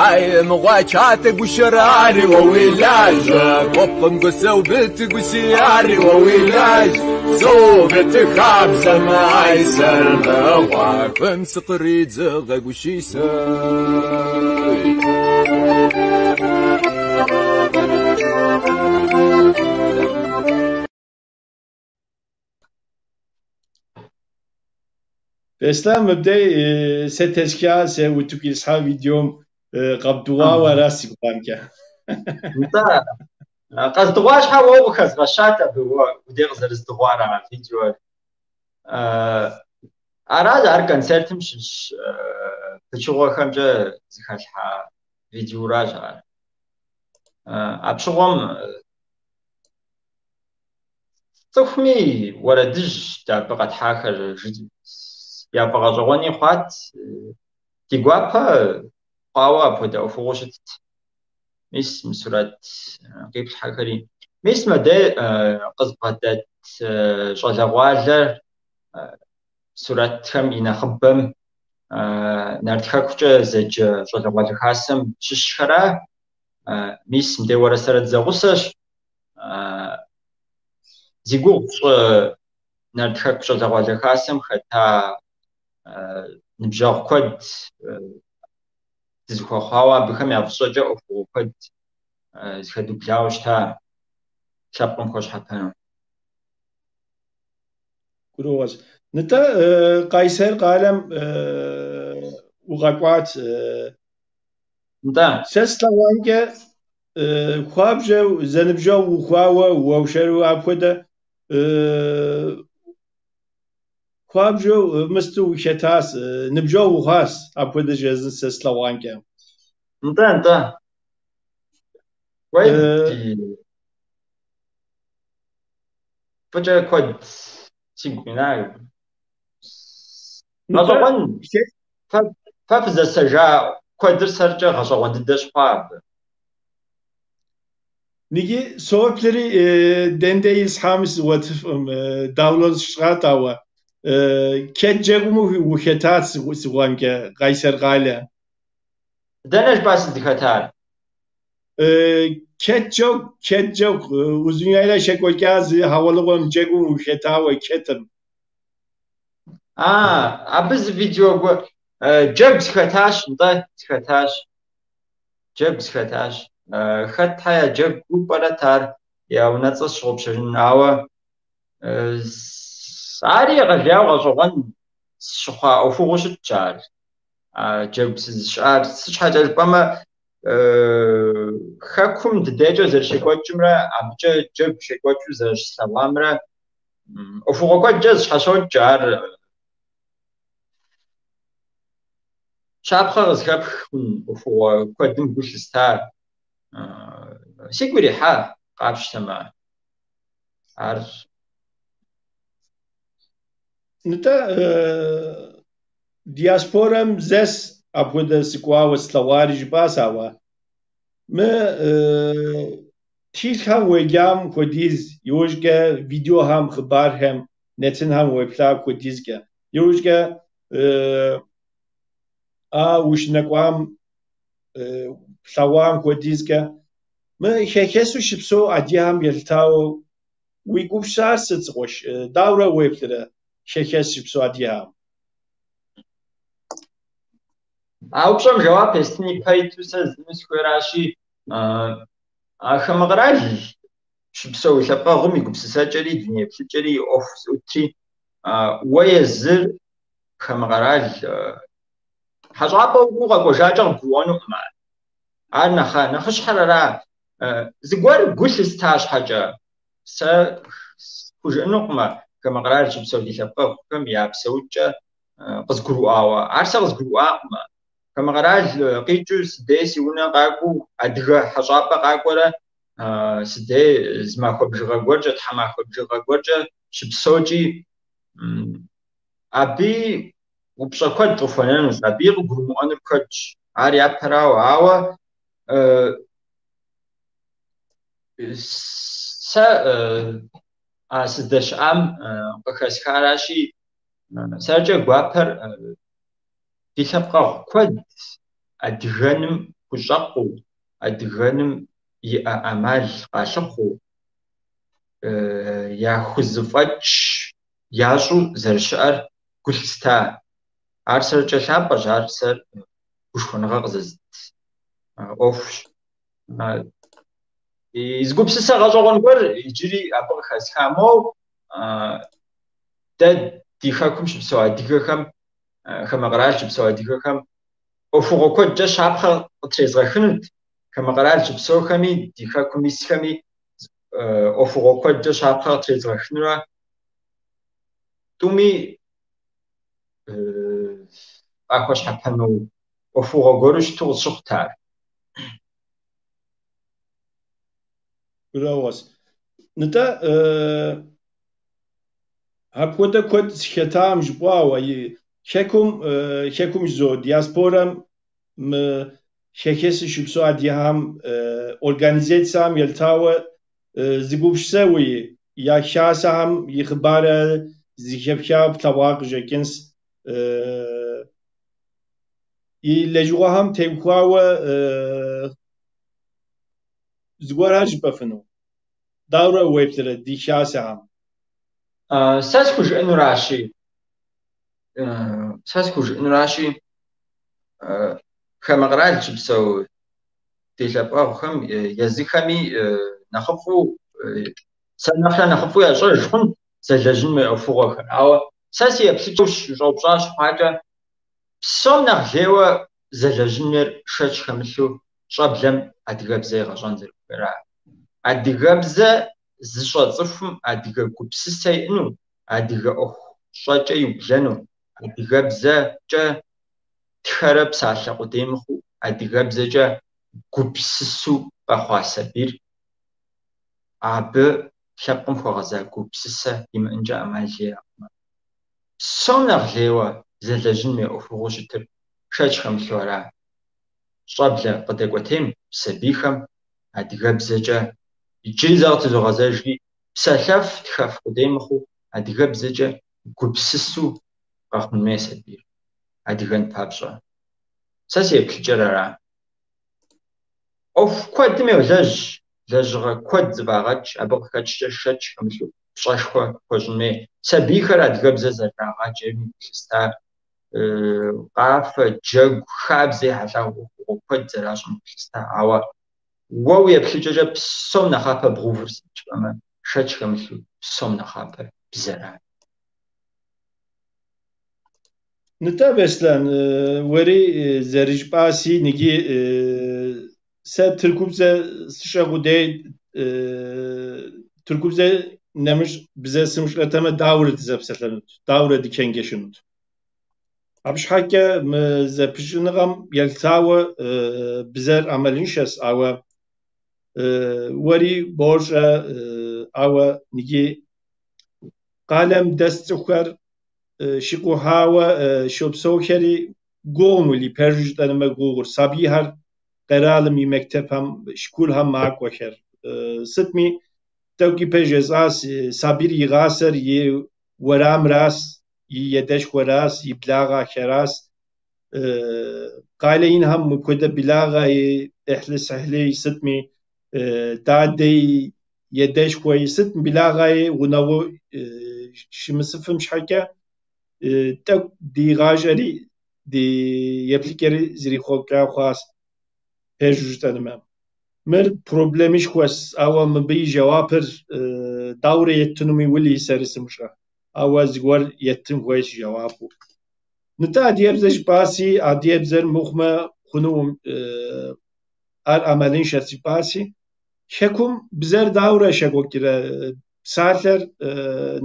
Ай, мыгъуэ чатэ гущэрари уэ уи лажьэ, куэпкъым гусэубыт гущиари уэ уи лажьэ, Советы хабзэм ай сэрмыгъуэ, хым сыкъридзыгъэ гущисэ. Беслъэн, мыбдей сэ тесха, сэ утыку исхьа видеом къэбдыгъуауэ ара си гугъэмкӏэ. Нтӏэ, къэздыгъуа щхьэ уэ къыхэзгъэщат абы уэ удей къызэрыздыгъуар а видеор. Аращ, ар концертым щыщ пычыгъуэхэмкӏэ зыхэлъхьа видеоращ ар. Апщыгъуэм цӏыхуми уэрэдыжь дэ абы къэтхьахэр яфӏэгъэщӏэгъуэни хъуат. Ди гуапэ хъуауэ апхуэдэ ӏуэхугъуэу щытт. Мис мы сурэт къиплъхьэхэри. Мис мыдэ къызбгъэдэт щӏалэгъуалэр сурэтхэм и нэхъыбэм Нарт Хэкукӏэ зэджэ щӏалэгъуалэ хасэм щыщхэра. Мис мыдэ уэрэ сэрэ дызэгъусэщ. Зи гугъу тщӏы Нарт Хэку щӏалэгъуалэ хасэм хэта ныбжьэгъу куэд дызыхуэхъуауэ абыхэм я фӏыщӏэкӏэ ӏуэхугъуэ куэд зыхэдублауэ щыта лъэпкъым хуэщхьэпэну. Гурыӏуэгъуэщ. Нтӏэ, Къайсэр къалэм укъэкӏуат. Нтӏэ. Сэ слъэгъуамкӏэ хуабжьу зэныбжьэгъу ухъуауэ, уэушэру апхуэдэ хуабжьу мысту ухэтащ, ныбжьэгъу ухъуащ апхуэдэ жезын сэ слъэгъуамкӏэ. Нтӏэ, нтӏэ. Уей, фӏыкӏэ куэд сигу къина. Гъэщӏэгъуэн, фэ фызэсэжа куэдыр сэркӏэ гъэщӏэгъуэн дыдэ щыхъуа абы. Ниги соплъри дэнде исхьами сыгъуэтыфӏым, download сщӏат ауэ. Кет джэгум ухэтат сыгъуэмкӏэ, Къайсэр къалэ. Дэнэ жыпӏа сыздыхэтар? Кет джэгу, Узуняйлэ щекӏуэкӏа зы хьэгъуэлӏыгъуэм джэгум ухэтауэ кетым. Абы зы видео джэгу сыхэтащ, нтӏэ, сыхэтащ. Джэгу сыхэтащ. Хэт тхьэ я джэгуу пӏэрэт ар, я унэцӏэ сщыгъупщэжын, ауэ ари егъэлеяуэ гъэщӏэгъуэн сщыхъуа ӏуэхугъуэу щытщ ар. Джэгу сызыщыӏар. Сыт щхьэкӏэ жыпӏэмэ, хэкум дыдэкӏэ зэрыщекӏуэкӏымрэ абыкӏэ джэгу щекӏуэкӏыу зэрыщыслъэгъуамрэ ӏуэхугъуэ куэдкӏэ зыщхьэщокӏ ар. Щапхъэ къызыхэпх хъун ӏуэхугъуэ куэдым гу лъыста. Сигу ирихьа къапщтэмэ ар. Нтӏэ, диаспорэм зэс апхуэдэ сыкӏуауэ слъэгъуари жыпӏащ, ауэ мы тхылъхэм уеджам хуэдиз, иужькӏэ видеохэм, хъыбархэм, нэтынхэм уеплъа хуэдизкӏэ, иужькӏэ а ущынэкӏуам плъэгъуам хуэдизкӏэ, мы хэхэсу щыпсэу адыгэхэм елъытауэ уи гупсысэр сыт, си къуэш? Дауэрэ уеплърэ хэхэс щыпсэу адыгэхэм? А упщӏэм жэуап естын ипэ иту сэ зыну сыхуейращи, а хамэ къэрал щыпсэу лъэпкъэгъум и гупсысэкӏэри, дуней еплъыкӏэри, и ӏуэху зыӏутри, уэ езыр хамэ къэрал хьэщӏапӏэ укӏуэу къэкӏуэжакӏэ къыбгурыӏуэнукъым ар. Ар нэхъыщхьэр ара. Зыгуэр гу лъыста щхьэкӏэ, сэ схужыӏэнукъым хамэ къэрал щыпсэу ди лъэпкъэгъухэм я псэукӏэ къызгурыӏуауэ. Ар сэ къызгурыӏуакъым. Хамэ къэрал къикӏыу сыдей си унэ къакӏуэу, адыгэ хьэщӏапӏэ къакӏуэрэ Сыдей зы махуэ бжыгъэ гуэркӏэ, тхьэмахуэ бжыгъэ гуэркӏэ щыпсэукӏи, абыи упщӏэ куэд къыхуэнэнущ, абыи къыгурымыӏуэнур куэдщ. Ар япэрауэ, ауэ сэ а сыздэщыӏам къыхэсхаращи, сэркӏэ гуапэр ди лъэпкъэгъу куэд адыгэным хущӏэкъуу, адыгэным иӏэ ӏэмал къалъыхъуу, яхузэфӏэкӏ ящӏу зэрыщыӏэр гу лъыста. Ар сэркӏэ лъапӏэщ, ар сэр гушхуэныгъэ къызэзыт ӏуэхущ. Зы гупсысэ гъэщӏэгъуэн гуэр иджыри абы къыхэсха моуэ, дэ ди хэкум щыпсэу адыгэхэм, хамэ къэрал щыпсэу адыгэхэм ӏуэхугъуэ куэдкӏэ щапхъэ къытрезгъэхынут, хамэ къэрал щыпсэухэми, ди хэкум исхэми ӏуэхугъуэ куэдкӏэ щапхъэ къытрезгъэхынурэ, тӏуми къахуэщхьэпэну ӏуэхугъуэ гуэру щыту къысщыхъут ар. Гурыӏуэгъуэщ. Нтӏэ, апхуэдэ куэд сыхэтам жыпӏауэ, хэкум, хэкум жызоӏэ, диаспорэм мы хэхэсу щыпсэу адыгэхэм организацэм елъытауэ зы гупсысэ уи я хасэхэм и хъыбарэ зыхэпха плъэгъуа къыщӏэкӏынщ. И лэжьыгъэхэм теухуауэ зыгуэрхэр жыпӏэфыну? Дауэрэ уеплърэ ди хасэхэм? Сэ схужыӏэнуращи, сэ схужыӏэнуращи, хамэ къэрал щыпсэу ди лъэпкъэгъухэм езыхэми нэхъыфӏу, сэ нэхърэ нэхъыфӏу ящӏэж хъунт зэлэжьын хуей ӏуэхугъуэхэр. Ауэ сэ си еплъыкӏэу щӏэупщӏа щыхъуакӏэ, псом нэхъ лейуэ зэлэжьын хуейр шэч хэмылъу щӏэблэм адыгэбзэ егъэщӏэн зэрыхуейра. Адыгэбзэ зыщӏэ цӏыхум адыгэ гупсысэ иӏэну, адыгэ ӏуэху щӏэкӏэ иублэну, адыгэбзэкӏэ тхэрэ псалъэ къудей мыхъуу, адыгэбзэкӏэ гупсысу къэхъуа сабийр абы лъэпкъым хуэгъэза гупсысэ имыӏэнкӏэ ӏэмал иӏэкъым. Псом нэхъ лейуэ зэлэжьын хуей ӏуэхугъуэу щытыр шэч хэмылъу ара. Щӏэблэ къыдэкӏуэтейм, сабийхэм адыгэбзэкӏэ иджыри зэ къытызогъэзэжри, псэлъэф, тхэф къудей мыхъуу, адыгэбзэкӏэ гупсысу къэхъун хуей сабийр, адыгэн папщӏэ. Сэ си еплъыкӏэр ара. ӏуэху куэдым йолэжь, лэжьыгъэ куэд зэфӏагъэкӏ, абы къыхэкӏкӏэ шэч хэмылъу пщӏэшхуэ хуэщӏын хуей. Сабийхэр адыгэбзэ зэрырагъаджэми гу лъыста, къафэ, джэгу, хабзэ ехьэлӏа ӏуэхугъуэ куэд зэращӏэм гу лъыста. Ауэ уэ уи еплъыкӏэкӏэ псом нэхъапэ бгъэувыр сыт жыпӏэмэ, шэч хэмылъу псом нэхъапэр бзэра. Нтӏэ, Беслъэн, уэри зэрыжыпӏаси, ныги сэ тыркубзэ сщӏэ къудей, тыркубзэ нэмыщӏ бзэ сымыщӏэтэмэ, дауэрэ дызэпсэлъэнут, дауэрэ дычэнджэщынут? Абы щхьэкӏэ мы зэпыщӏыныгъэм елъытауэ бзэр ӏэмалыншэщ, ауэ уэри бощӏэ, ауэ ныги къалэм дэс цӏыхухэр щикъухьауэ щопсэухэри гугъум уэли, пэжу жытӏэнумэ гугъур. Сабийхэр къэралым и мектепхэм, школхэм макӏуэхэр. Сытми, тӏэкӏу ипэ жесӏащ, сабийр игъасэр и уэрамращ, и едэшхуэращ, и благъэхэращ. Къалэ инхэм мыпхуэдэ благъэ, ӏыхьлы-сыхьлы сытми, дадэи, едэшхуэи, сытми благъэи гъунэгъуу щымысыфым щхьэкӏэ тӏэкӏу ди гъащӏэри, ди еплъыкӏэри зэрихъуэкӏа хъуащ, пэжу жытӏэнумэ. Мыр проблемышхуэщ, ауэ мыбы и жэуапыр дауэрэ еттынуми уэли сэри сымыщӏэ, ауэ зыгуэр еттын хуейщ жэуапу. Нтӏэ, адыгэбзэ жыпӏаси, адыгэбзэр мыхъумэ хъуну ар ӏэмалыншэщ жыпӏаси, хэкум бзэр дауэрэ щекӏуэкӏрэ, псалъэр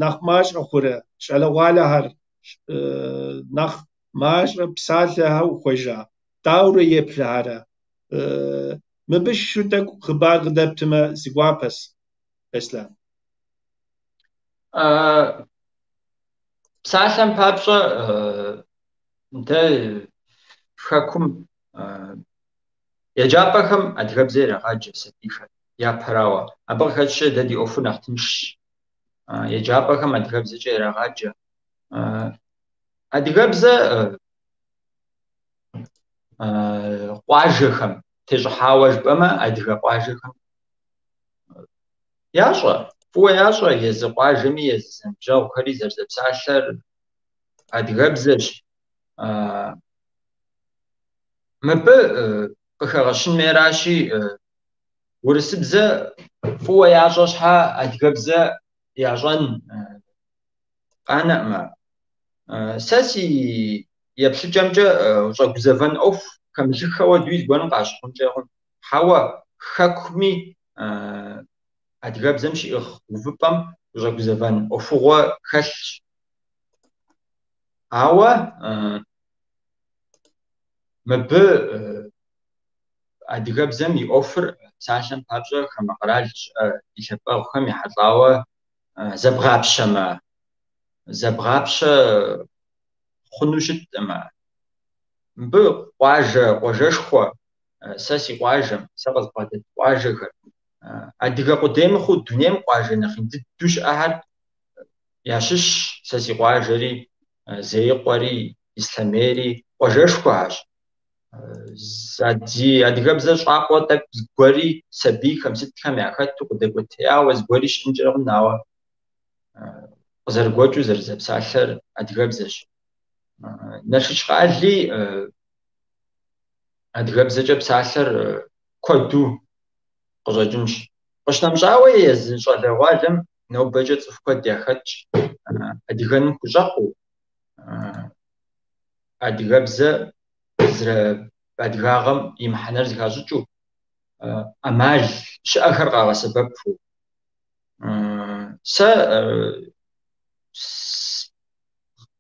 нэхъ мащӏэ хъурэ, щӏалэгъуалэхэр нэхъ мащӏэ псалъэхэу хуежьа, дауэрэ еплъхэрэ? Мыбы щыщу тӏэкӏу хъыбар къыдэптымэ, си гуапэс, Беслъэн. Псалъэм папщӏэ, дэ хэкум еджапӏэхэм адыгэбзэ ирагъаджэ сабийхэр, япэрауэ. Абы къыхэкӏкӏэ дэ ди ӏуэхур нэхъ тыншщ. Еджапӏэхэм адыгэбзэкӏэ ирагъаджэ. Адыгэбзэ къуажэхэм тещӏыхьауэ жыпӏэмэ, адыгэ къуажэхэм ящӏэ, фӏыуэ ящӏэ, езы къуажэми езы зэныбжьэгъухэри зэрызэпсалъэр адыгэбзэщ. Мыбы къыхэгъэщын хуейращи, урысыбзэ фӏыуэ ящӏэ щхьа адыгэбзэ ящӏэн къанэӏымэ. Сэ си еплъыкӏэмкӏэ ущӏэгузэвэн ӏуэху хэмылъыххэ хуэдэуи зыгуэрым къащыхъункӏэ хъун. Хьэуэ, хэкуми адыгэбзэм щиӏыгъ увыпӏэм ущӏэгузэвэн ӏуэхугъуэ хэлъщ. Ауэ мыбы адыгэбзэм и ӏуэхур псалъэм папщӏэ хамэ къэрал щыӏэ ди лъэпкъэгъухэм ехьэлӏауэ зэбгъапщэмэ, зэбгъапщэ хъуну щыткъымэ. Мыбы къуажэ, къуажэшхуэ, сэ си къуажэм, сэ къызбгъэдэт къуажэхэр, адыгэ къудей мыхъуу дунейм къуажэ нэхъ ин дыдэу щыӏэхэр ящыщщ сэ си къуажэри, Зеикъуэри, Ислъэмейри къуажэшхуэхэщ. Зи адыгэбзэ щӏакъуэ тӏэкӏу зыгуэри сабийхэм сытхэм яхэту къыдэкӏуэтеяуэ зыгуэри щыӏэнкӏэрэ хъун, ауэ къызэрыгуэкӏыу зэрызэпсалъэр адыгэбзэщ. Налшыч къали адыгэбзэкӏэ псалъэр куэду къыщӏэкӏынщ. Къыщынэмыщӏауэ езы щӏалэгъуалэм нобэкӏэ цӏыху куэд яхэтщ адыгэным хущӏэкъуу, адыгэбзэ адыгагъэм и мыхьэнэр зыхащӏыкӏыу, ӏэмал щыӏэхэр къагъэсэбэпу. Сэ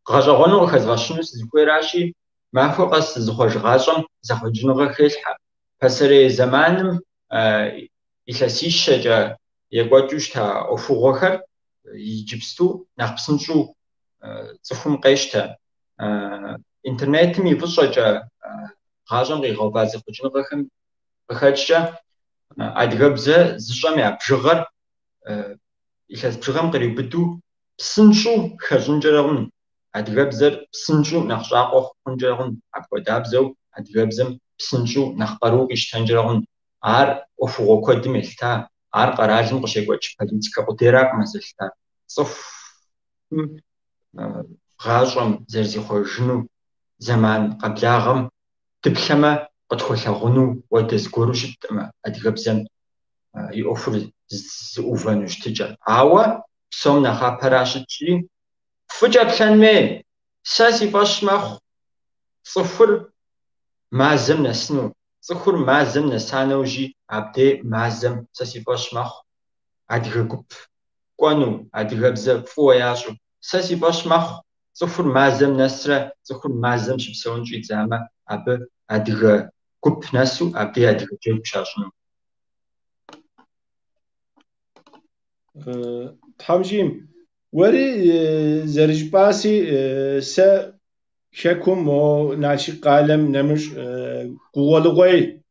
гъэщӏэгъуэну къыхэзгъэщыну сызыхуейращи, махуэ къэс зызыхъуэж гъащӏэм зэхъуэкӏыныгъэ хелъхьэ. Пасэрей зэманым илъэсищэкӏэ екӏуэкӏыу щыта ӏуэхугъуэхэр иджыпсту нэхъ псынщӏэу цӏыхум къещтэ. Интернетым и фӏыщӏэкӏэ гъащӏэм къигъэува зэхъуэкӏыныгъэхэм къыхэкӏкӏэ адыгэбзэ зыщӏэм я бжыгъэр илъэс бжыгъэм къриубыдэу псынщӏэу хэщӏынкӏэрэ хъун, адыгэбзэр псынщӏэу нэхъ щӏакъуэ хъункӏэрэ хъун, апхуэдабзэу адыгэбзэм псынщӏэу нэхъ къару къищтэнкӏэрэ хъун. Ар ӏуэхугъуэ куэдым елъыта, ар къэралым къыщекӏуэкӏ политикэ къудейракъым зэлъытар. Цӏыхум гъащӏэм зэрызихъуэжыну зэман къэблагъэм дыплъэмэ, къытхуэлъагъуну хуэдэ зыгуэру щыткъымэ адыгэбзэм и ӏуэхур зыӏувэну щытыкӏэр. Ауэ псом нэхъапэра щытщи, фӏыкӏэ плъэн хуей, сэ си фӏэщ мэхъу цӏыхур мазэм нэсыну. Цӏыхур мазэм нэса нэужьи, абдей мазэм сэ си фӏэщ мэхъу адыгэ гуп кӏуэну, адыгэбзэ фӏыуэ ящӏу. Сэ си фӏэщ мэхъу цӏыхур мазэм нэсрэ цӏыхур мазэм щыпсэун щӏидзамэ, абы адыгэ гуп нэсу абдей адыгэ джэгу щащӏыну. Тхьэм жиӏэм, уэри зэрыжыпӏаси, сэ хэкум мо Налшык къалэм нэмыщӏ Гугъуэлыкъуей,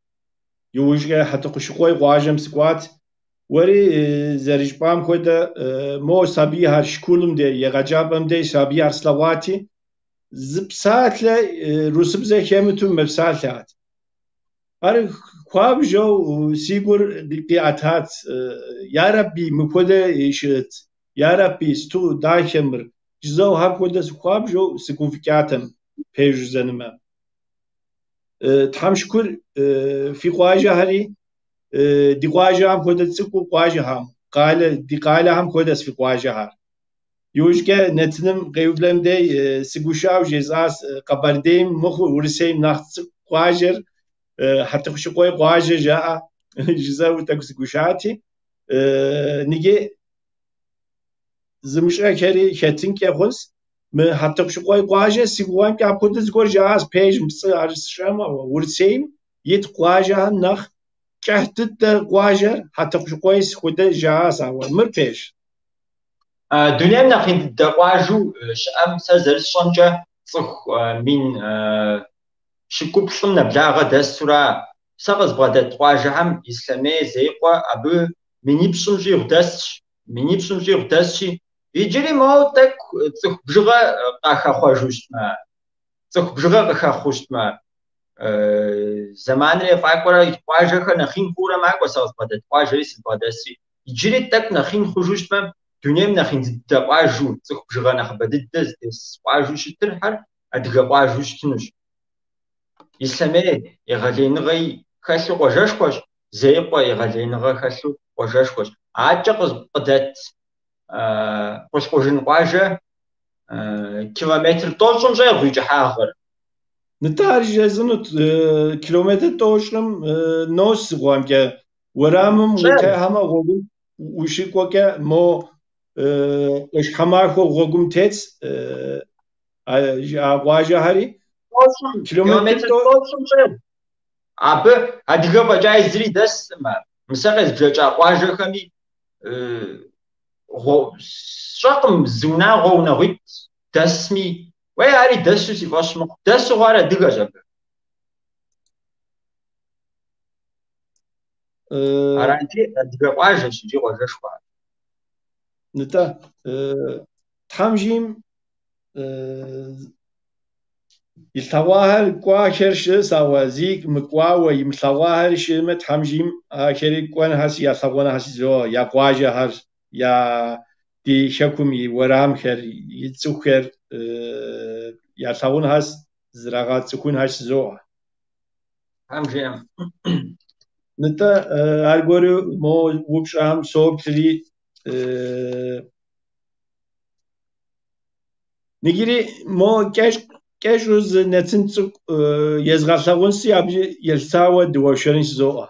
иужькӏэ Хьэтӏохъущыкъуей къуажэм сыкӏуат. Уэри зэрыжыпӏам хуэдэ мо сабийхэр школым дей, егъэджапӏэм дей сабийхэр слъэгъуати, зы псалъэ русыбзэ хэмыту мэпсалъэхэт. Ар хуабжьу си гур къиӏэтат. Ярэби, мыпхуэдэ щыӏэт, ярэби, сыту дахэ мыр. Жызэу апхуэдэ хуабжьу сыгуфӏыкӏатэм, пэжу жызӏэнумэ. Тхьэм шыкур фи къуажэхэри, ди къуажэхэм хуэдэ цӏыкӏуу къуажэхэм, къалэ, ди къалэхэм хуэдэщ фи къуажэхэр. Иужькӏэ нэтыным къеублэм дей сыгушыӏэу жесӏащ Къэбэрдейм мыхъуу Урысейм нэхъ цӏыкӏу къуажэр Хьэтӏохъущыкъуей къуажэ жаӏэ, жызэу тӏэкӏу сыгушыӏати. Ныджы зымыщӏэхэри хэтынкӏэ хъунщ. Мы Хьэтӏохъущыкъуей къуажэ си гугъэмкӏэ апхуэдэ зыгуэр жаӏащ, пэжым пцӏы ар сщӏэмэ, Урысейм ит къуажэхэм нэхъ кӏыхь дыдэ къуажэр Хьэтӏохъущыкъуей хуэдэ жаӏащ, ауэ мыр пэж? Дунейм нэхъ ин дыдэ къуажэу щыӏэм сэ зэрысщӏэмкӏэ цӏыху 700,000 нэблагъэ дэсура. Сэ къызбгъэдэт къуажэхэм Ислъэмей, Зеикъуэ, абы 7,000 щӏигъу дэсщ. 7,000 щӏигъу дэсщи, иджыри моуэ тӏэкӏу цӏыху бжыгъэ къахэхъуэжу щытмэ, цӏыху бжыгъэ къыхэхъуу щытмэ, зэманыр ефӏакӏуэрэ къуажэхэр нэхъ ин хъуурэ макӏуэ, сэ къызбгъэдэт къуажэри сызбгъэдэсри. Иджыри тӏэкӏу нэхъ ин хъужу щытмэ, дунейм нэхъ ин дыдэ къуажэу, цӏыху бжыгъэ нэхъыбэ дыдэ зыдэс къуажэу щытырхэр адыгэ къуажэу щытынущ. Ислъэмей егъэлеиныгъэ хэлъу къуажэшхуэщ, Зеикъуэ егъэлеиныгъэ хэлъу къуажэшхуэщ. Адэкӏэ къыдэт Къулъкъужын къуажэ километр 90 щӏегъу и кӏыхьагъыр. Нтӏэ ар жезынут, километр 90-м нос зыгуэркӏэ. Уэрамым утехьэмэ, гъуэгум ущыкӏуэкӏэ, мо ӏуащхьэмахуэ гъуэгум тетщ а къуажэхэри. Километр 90 щӏегъу. Абы адыгэ фӏэкӏаи зыри дэскъым. Мы сэ къезбжэкӏа къуажэхэми сщӏэкъым зы унагъуэ унагъуитӏ дэсми. Уей, ари дэсу си фӏэщ мыхъу. Дэсу хъуар адыгэщ абы. Арати, адыгэ къуажэщ икӏи къуажэшхуэ ар. Нтӏэ, Тхьэм жиӏэм илъэгъуахэр кӏуахэр щыӏэщ, ауэ зи мыкӏуауэ имылъэгъуахэри щыӏэмэ, Тхьэм жиӏэм ахэри кӏуэнхэщ, ялъэгъуэнхэщ жызоӏэ, я къуажэхэр, я ди хэкум и уэрамхэр, и цӏыхухэр ялъагъунхэщ, зрагъэцӏыхунхэщ жызоӏэ. Тхьэм жиӏэм. Нтӏэ, аргуэру мо упщӏэхэм соплъри, иджыри мо кӏэщӏу зы нэтын цӏыкӏу езгъэлъэгъунщи, абы елъытауэ дыуэршэрын жызоӏэ.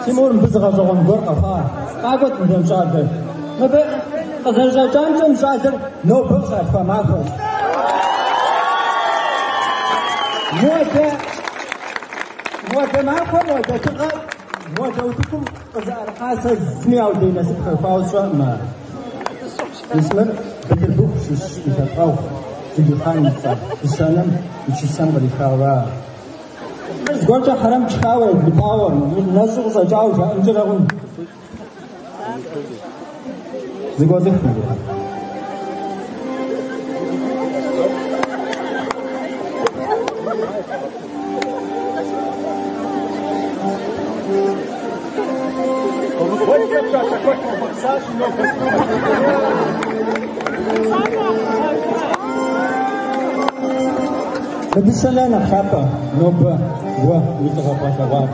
Тимур мыбы зы гъэщӏэгъуэн гуэр къэхъуа. Къакӏуэт мыбы щӏалэр. Мыбы къызэрыщӏэкӏамкӏэ мы щӏалэр нобэ къыщалъхуа махуэщ. Муэдэ махуэ, муэдэ тыгъэ, муэдэ утыкум къызыӏэрыхьа сэ зыми аудей насып хэхуауэ сщӏэкъым ар. Мис мыр Бытырбыху щыщ ди лъэпкъэгъу Зулихъан и цӏэр Дыщэнэм и чысэм кърихауэ. Мыр зыгуэркӏэ хьэрэм тшхауэ, едмытауэ, нэщӏу къыщӏэкӏауэ жаӏэнкӏэрэ хъун. Зыгуэзых мыр. Мы дыщэ нэ нэхъ лъапӏэ нобэ уэ уи лӏыгъэ бгъэлъэгъуар.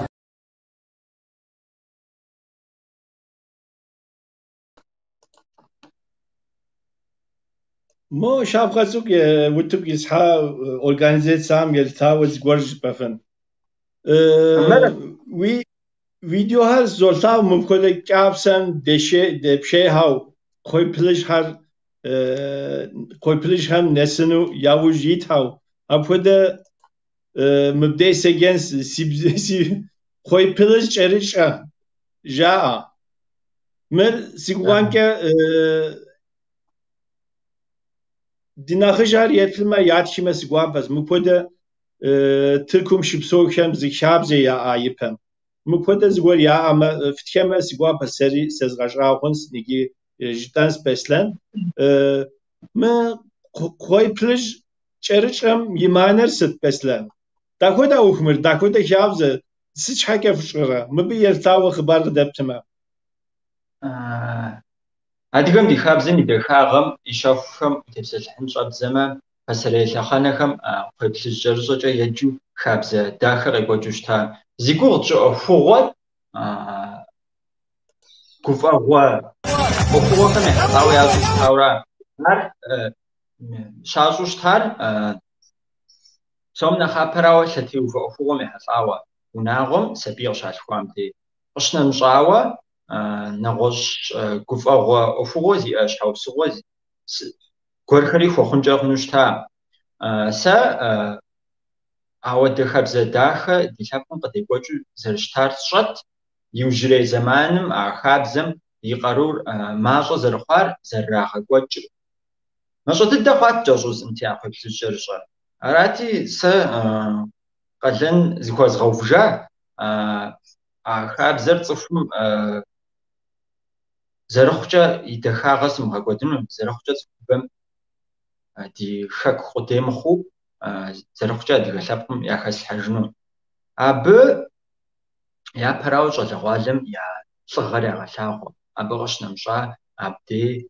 Мо щапхъэ цӏыкӏу утыку исхьа организацэм елъытауэ зыгуэр жыпӏэфын. Уи видеохэр золъагъу мыпхуэдэ кӏапсэм депщейхэу, кхъуейплъыжьхэм нэсыну яужь итхэу. Апхуэдэ мыбдеж седжэн си кхъуейплъыжь кӏэрыщӏэ жаӏэ. Мыр си гугъэмкӏэ Ди нэхъыжьхэр еплъмэ, ятхмэ си гуапэщ. Мыпхуэдэ Тыркум щыпсэухэм зы хабзэ яӏа ипэм. Мыпхуэдэ зыгуэр яӏэмэ, фтхэмэ си гуапэщ, сэри сэзгъэщӏа хъунщ икӏи жытӏэнщ Беслъэн. Мы кхъуейплъыжь кӏэрыщӏэм и мыхьэнэр сыт, Беслъэн? Дапхуэдэ ӏуэху мыр, дапхуэдэ хабзэ, сыт щхьэкӏэ фщӏырэ? Мыбы елъытауэ хъыбар къыдэптмэ. Адыгэм ди хабзэм и дахагъэм и щэхухэм утепсэлъыхьын щӏэбдзэмэ, пасэрей лъэхъэнэхэм кхъуейплъыжькӏэрыщӏэкӏэ еджэу хабзэ дахэ къекӏуэкӏыу щыта. Зи гугъу тщӏы ӏуэхугъуэр гуфӏэгъуэ ӏуэхугъуэхэм ехьэлӏауэ ящӏу щытауэра. Ар щащӏу щытар псом нэхъапэрауэ лъэтеувэ ӏуэхугъуэм ехьэлӏауэ, унагъуэм сабий къыщалъхуам дей. Къыщынэмыщӏауэ, нэгъуэщӏ гуфӏэгъуэ ӏуэхугъуэ зиӏэ щхьэусыгъуэ гуэрхэри хуэхъункӏэ хъуну щыта. Сэ ауэдэ хабзэ дахэ ди лъэпкъым къыдекӏуэкӏыу зэрыщытар сщӏэт. Иужьрей зэманым а хабзэм и къарур мащӏэ зэрыхъуар зэрырагъэкӏуэкӏыр. Мащӏэ дыдэ хъуат кӏэщӏу жысӏэнти а кхъуейплъыжькӏэрыщӏэр. Арати, сэ къалэн зыхуэзгъэувыжа а хабзэр цӏыхум зэрыхъукӏэ и дахагъэ сымыгъэкӏуэдыну, зэрыхъукӏэ цӏыхубэм ди хэку къудей мыхъуу, зэрыхъукӏэ адыгэ лъэпкъым яхэслъхьэжыну. Абы япэрауэ щӏалэгъуалэм я лӏыгъэр ягъэлъагъуэ. Абы къыщынэмыщӏа абдей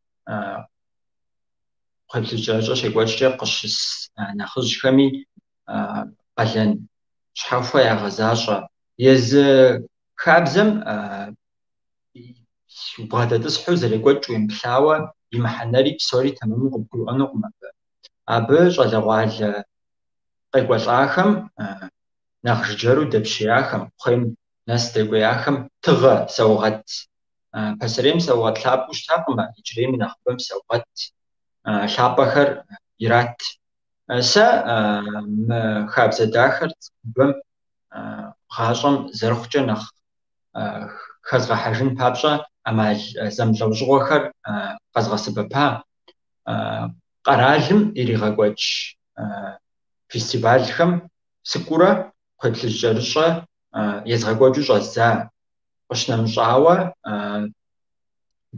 кхъуейплъыжькӏэрыщӏэ щекӏуэкӏкӏэ къыщыс нэхъыжьхэми къалэн щхьэхуэ ягъэзащӏэ. Езы хабзэм убгъэдэтӏысхьэу зэрекӏуэкӏ уемыплъауэ и мыхьэнэри псори тэмэму къыбгурыӏуэнукъым абы. Абы щӏалэгъуалэ къекӏуэлӏахэм нэхъ жыджэру дэпщеяхэм, кхъуейм нэс дэкӏуеяхэм тыгъэ, саугъэт. Пасэрейм саугъэт лъапӏэу щытакъым, иджырейм и нэхъыбэм саугъэт лъапӏэхэр ират. Сэ мы хабзэ дахэр цӏыхубэм гъащӏэм зэрыхъукӏэ нэхъ хэзгъэхьэжын папщӏэ ӏэмал зэмылӏэужьыгъуэхэр къэзгъэсэбэпа. Къэралым иригъэкӏуэкӏ фестивалхэм сыкӏуурэ кхъуейплъыжькӏэрыщӏэ езгъэкӏуэкӏыу щӏэздза. Къыщынэмыщӏауэ,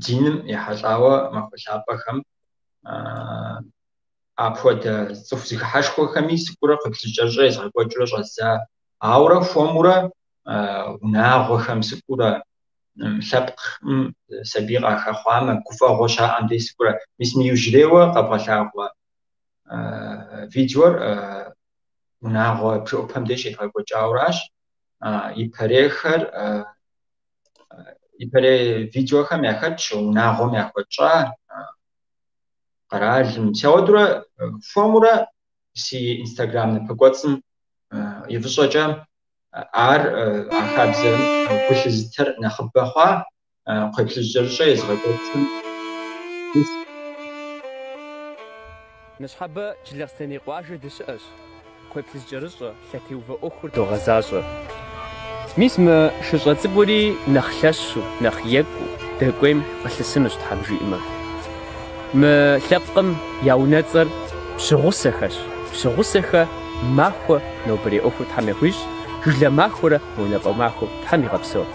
диным ехьэлӏауэ махуэ лъапӏэхэм апхуэдэ цӏыху зэхыхьэшхуэхэми сыкӏуурэ кхъуейплъыжькӏэрыщӏэ езгъэкӏуэкӏыурэ щӏэздза. Ауэрэ хуэмурэ унагъуэхэм сыкӏуурэ, лъэпкъым сабий къахэхъуамэ, гуфӏэгъуэ щаӏэм дей сыкӏуурэ. Мис мы иужьрейуэ къэбгъэлъагъуэ видеор унагъуэ бжэӏупэм дей щедгъэкӏуэкӏауэращ. Ипэрейхэр, ипэрей видеохэм яхэтщ унагъуэм яхуэтщӏа къэралым. Мис ауэдурэ хуэмурэ си Инстаграм напэкӏуэцӏым и фӏыщӏэкӏэ ар а хабзэм гу лъызытэр нэхъыбэ хъуа, кхъуейплъыжькӏэрыщӏэ езыгъэкӏуэкӏым. Ныщхьэбэ Джылахъстэней къуажэ дыщыӏэщ. Кхъуейплъыжькӏэрыщӏэ лъэтеувэ ӏуэхур догъэзащӏэ. Мис мы шыщӏэ цӏыкӏури нэхъ лъэщу, нэхъ екӏуу дэкӏуейм къылъысынущ, Тхьэм жиӏэмэ. Мы лъэпкъым я унэцӏэр Пщыгъусэхэщ. Пщыгъусэхэ махуэ нобэрей ӏуэхур Тхьэм яхуищӏ, жылэ махуэрэ унэфӏэ махуэу Тхьэм игъэпсэу.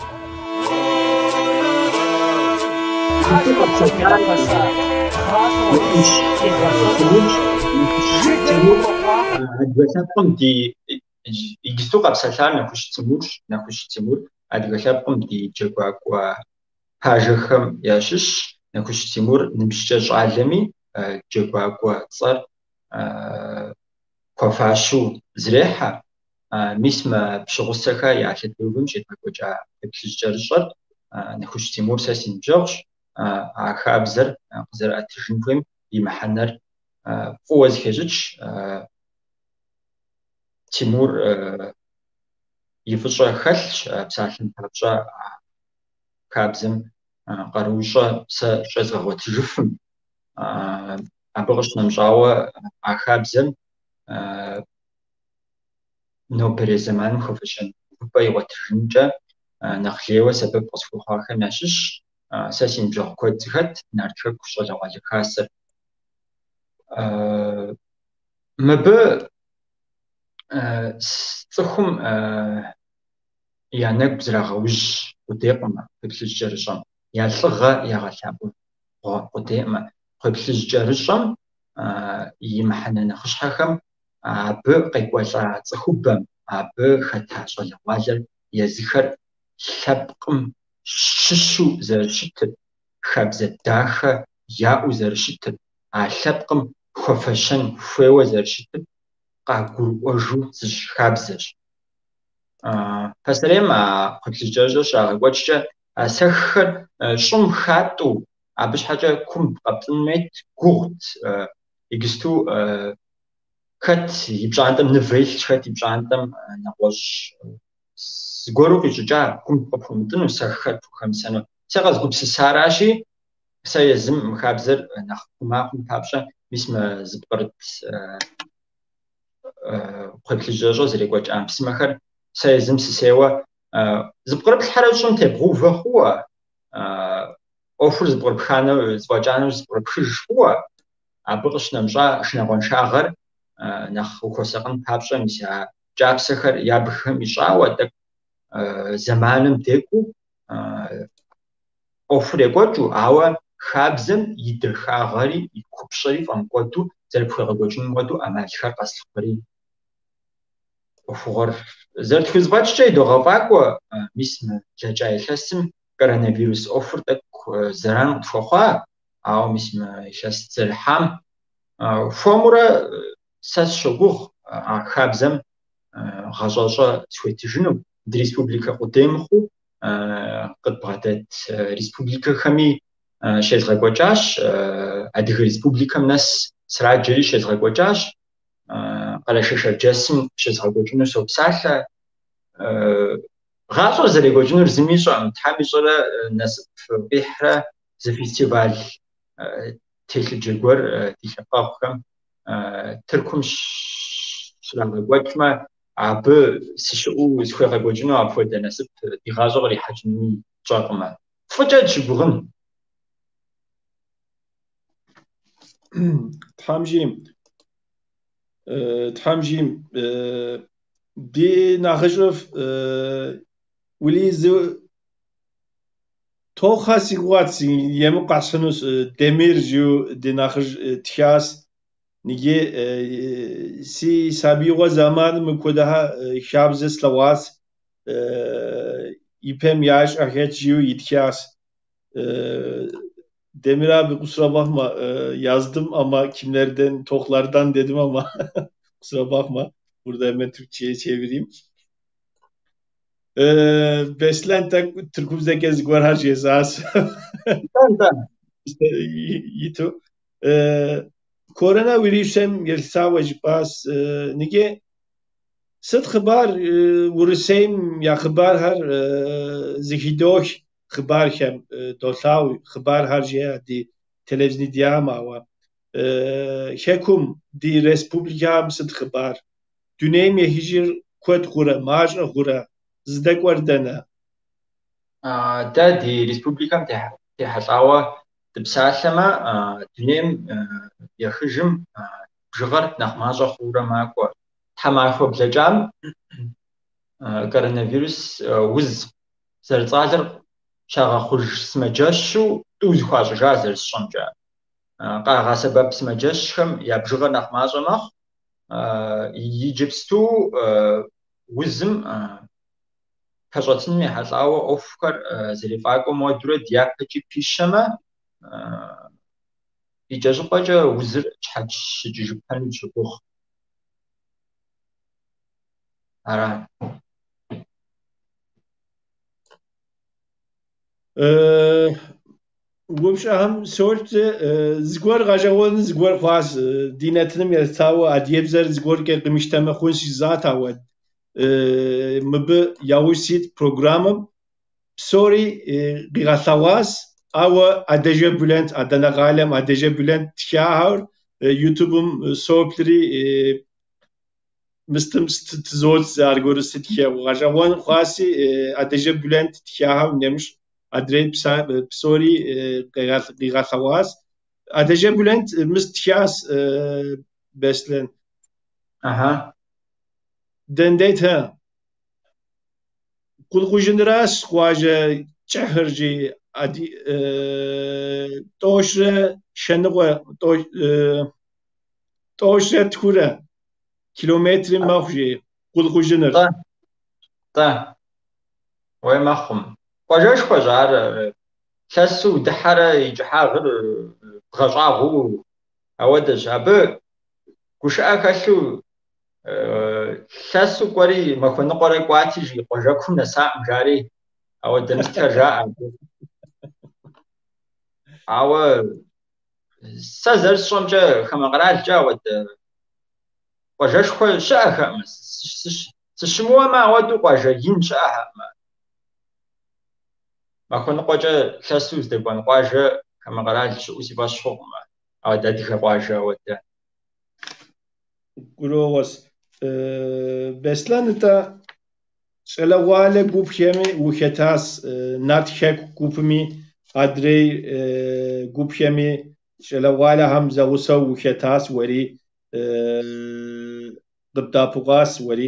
Адыгэ лъэпкъым ди иджысту къэпсэлъар Нэхущ Тимурщ. Нэхущ Тимур адыгэ лъэпкъым ди джэгуакӏуэ пажэхэм ящыщщ. Нэхущ Тимур ныбжькӏэ щӏалэми джэгуакӏуэ цӏэр хуэфащэу зрехьэ. Мис мы Пщыгъусэхэ я лъэтеувэм щедгъэкӏуэкӏа кхъуейплъыжькӏэрыщӏэр Нэхущ Тимур сэ си ныбжьэгъущ. А хабзэр къызэрыӏэтыжын хуейм и мыхьэнэр фӏыуэ зыхещӏыкӏ. Тимур и фӏыщӏэ хэлъщ, псалъэм папщӏэ, а хабзэм къаруущӏэ сэ щӏезгъэгъуэтыжыфым. Абы къыщынэмыщӏауэ, а хабзэм нобэрей зэманым хуэфэщэн увыпӏэ игъуэтыжынкӏэ нэхъ лейуэ сэбэп къысхуэхъуахэм ящыщщ сэ си ныбжьэгъу куэд зыхэт Нарт Хэку щӏалэгъуалэ хасэр. Мыбы цӏыхум я нэгу зрагъэужь къудейкъым кхъуейплъыжькӏэрыщӏэм, я лӏыгъэ ягъэлъагъуэ къудейкъым. Кхъуейплъыжькӏэрыщӏэм и мыхьэнэ нэхъыщхьэхэм абы къекӏуэлӏа цӏыхубэм, абы хэта щӏалэгъуалэр езыхэр лъэпкъым щыщу зэрыщытыр, хабзэ дахэ яӏэу зэрыщытыр, а лъэпкъым хуэфэщэн хуейуэ зэрыщытыр къагурыӏуэжу зыщӏ хабзэщ. Пасэрейм а кхъуейплъыжькӏэрыщӏэр щрагъэкӏуэкӏкӏэ а сэххэр щӏым хатӏэу, абы щхьэкӏэ кумб къэптӏын хуейт, гугъут. Иджысту хэт и пщӏантӏэм нывэ илъщ, хэт и пщӏантӏэм нэгъуэщӏ зыгуэру къищӏыкӏа кумб къыпхуэмытӏыну, сэххэр пхухэмысэну. Сэ къэзгупсысаращи, сэ езым мы хабзэр нэхъ хъума хъун папщӏэ, мис мы зыпкърыт кхъуейплъыжькӏэрыщӏэ зэрекӏуэкӏ ӏэмэпсымэхэр сэ езым сысейуэ зыпкърыплъхьэрэ щӏым тебгъэувэ хъууэ, ӏуэхур зыпкърыпха зэфӏэкӏа нэужь зыпкърыпхыж хъууэ, абы къыщынэмыщӏа шынагъуэншагъэр нэхъ ухуэсакъын папщӏэ, мис а кӏапсэхэр ябгхэм ищӏауэ, тӏэкӏу зэманым декӏуу ӏуэхур екӏуэкӏыу, ауэ хабзэм и дахагъэри и купщӏэри фӏэмыкӏуэду зэрыпхуегъэкӏуэкӏынум хуэдэу ӏэмалхэр къэслъыхъуэри ӏуэхугъуэр зэрытхузэфӏэкӏкӏэ идогъэфӏакӏуэ. Мис мы блэкӏа илъэсым коронавирус ӏуэхур тӏэкӏу зэран къытхуэхъуа, ауэ мис мы илъэс дызэрыхьам хуэмурэ сэ сыщогугъ а хабзэм гъащӏэщӏэ схуетыжыну. Ди республикэ къудей мыхъуу, къыдбгъэдэт республикэхэми щезгъэкӏуэкӏащ, Адыгэ Республикэм нэс сраджэри щезгъэкӏуэкӏащ, Къэрэшей-Шэрджэсым щезгъэкӏуэкӏыну сопсалъэ. Гъащӏэр зэрекӏуэкӏынур зыми ищӏэкъым, Тхьэм ищӏэрэ насып къихьрэ зы фестиваль телъыджэ гуэр ди лъэпкъэгъухэм Тыркум щрагъэкӏуэкӏмэ, абы сыщыӏэу схуегъэкӏуэкӏыну апхуэдэ насып ди гъащӏэ кърихьэкӏынуми тщӏэкъымэ. Фӏыкӏэ дыщыгугъын. Тхьэм жиӏэм, Тхьэм жиӏэм, ди нэхъыжьыфӏ Уэлий зы тохъэ си гугъэт, емыкӏу къэсхьынущ, Демир жиӏэу ди нэхъыжь тхащ. Ниги си сабиигъуэ зэманым мыпхуэдэхэ хабзэ слъэгъуащ, ипэм ящӏэхэт жиӏэу итхащ. Demir abi kusura bakma, yazdım ama kimlerden, Tohlardan dedim ama kusura bakma. Burada hemen Türkçe'ye çevireyim. Беслъэн тыркубзэкӏэ зыгуэрхэр жесӏащ. Иту. Коронавирусым елъытауэ жыпӏащ. Ниги сыт хъыбар Урысейм я хъыбархэр зыхидох хъыбархэм долъагъу, хъыбархэр жеӏэ ди телевизори диӏэм, ауэ хэкум, ди республикэм сыт хъыбар? Дунейм ехыжыр куэд хъурэ, мащӏэ хъурэ, зыдэкӏуэр дэнэ? Дэ ди республикэм техьэлӏауэ дыпсалъэмэ, дунейм ехыжым бжыгъэр нэхъ мащӏэ хъуурэ макӏуэ. Тхьэмахуэ блэкӏам коронавирус уз зэрыцӏалэр щагъэхъуж сымаджэщу тӏу зыхуащӏыжа зэрысщӏэмкӏэ. Къагъэсэбэп сымаджэщхэм я бжыгъэр нэхъ мащӏэ мэхъу. Иджыпсту узым пэщӏэтыным ехьэлӏауэ ӏуэхухэр зэрефӏакӏуэм хуэдэурэ дяпэкӏи пищэмэ, икӏэщӏыпӏэкӏэ узыр тщхьэщыкӏыжыпэну дыщогугъ. Ара. Упщӏэхэм соплъ, зыгуэр гъэщӏэгъуэну зыгуэр хъуащ. Ди нэтыным елъытауэ адыгэбзэр зыгуэркӏэ къимыщтэмэ хъунщ жызӏат, ауэ мыбы яужь сит программэм псори къигъэлъэгъуащ, ауэ Адэжэ Бюлент, Адэнэ къалэм Адэжэ Бюлент тхахэр Ютубым соплъри мыстым тызодз аргуэру сытхэ. Гъэщӏэгъуэн хъуащи, Адэжэ Бюлент тхахэм нэмыщӏ адрей псори къигъэлъэгъуащ. Адэжэ Бюлент мыс тхас Беслъэн. Аха. Дэндейт хэ. Къулыкъужыныращ къуажэ кӏыхьыр жи тӏощрэ щэныкъуэ, тӏощрэ тхурэ километрым мэхъу жи Къулыкъужыныр. Тӏэ, тӏэ, уей мэхъум. Къуажэшхуэщ ар, лъэсу удыхьэрэ и кӏыхьагъыр бгъэщӏагъуэу ауэдэщ. Абы гушыӏэ хэлъу лъэсу кӏуэри махуэ ныкъуэрэ кӏуати, жи, къуажэкум нэсакъым жари, ауэдэ мыстхэр жаӏэ абы. Ауэ сэ зэрысщӏэмкӏэ хамэ къэралкӏэ ауэдэ къуажэшхуэ щыӏэхэкъым. Сыщымыуэмэ, ауэдэу къуажэ ин щыӏэхэкъым. Махуэ ныкъуэкӏэ лъэсу уздэкӏуэн къуажэ хамэ къэрал щыӏэу си фӏэщ хъукъым. Ауэдэ адыгэ къуажэ ауэдэ. Гурыӏуэгъуэщ. Беслъэн, нтӏэ, щӏалэгъуалэ гупхэми ухэтащ, Нарт Хэку гупми, адрей гупхэми щӏалэгъуалэхэм зэгъусэу ухэтащ уэри, къыбдэӏэпыкъуащ уэри.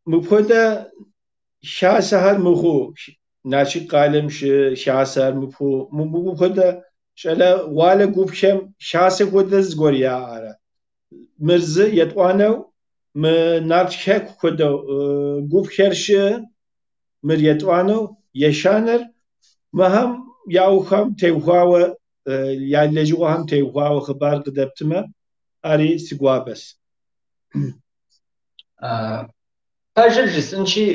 Мыпхуэдэ хасэхэр мыхъуу, Налшык къалэм хасэхэр мыпхуэдэ щӏалэгъуалэ гупхэм хасэ хуэдэ зыгуэр яӏэрэ? Мыр зы етӏуанэу, мы Нарт Хэку хуэдэу гупхэр щыӏэ, мыр етӏуанэу, ещанэр мыхэм я ӏуэхухэм теухуауэ, я лэжьыгъэхэм теухуауэ хъыбар къыдэптымэ, ари си гуапэщ. Пэжыр жысӏэнщи,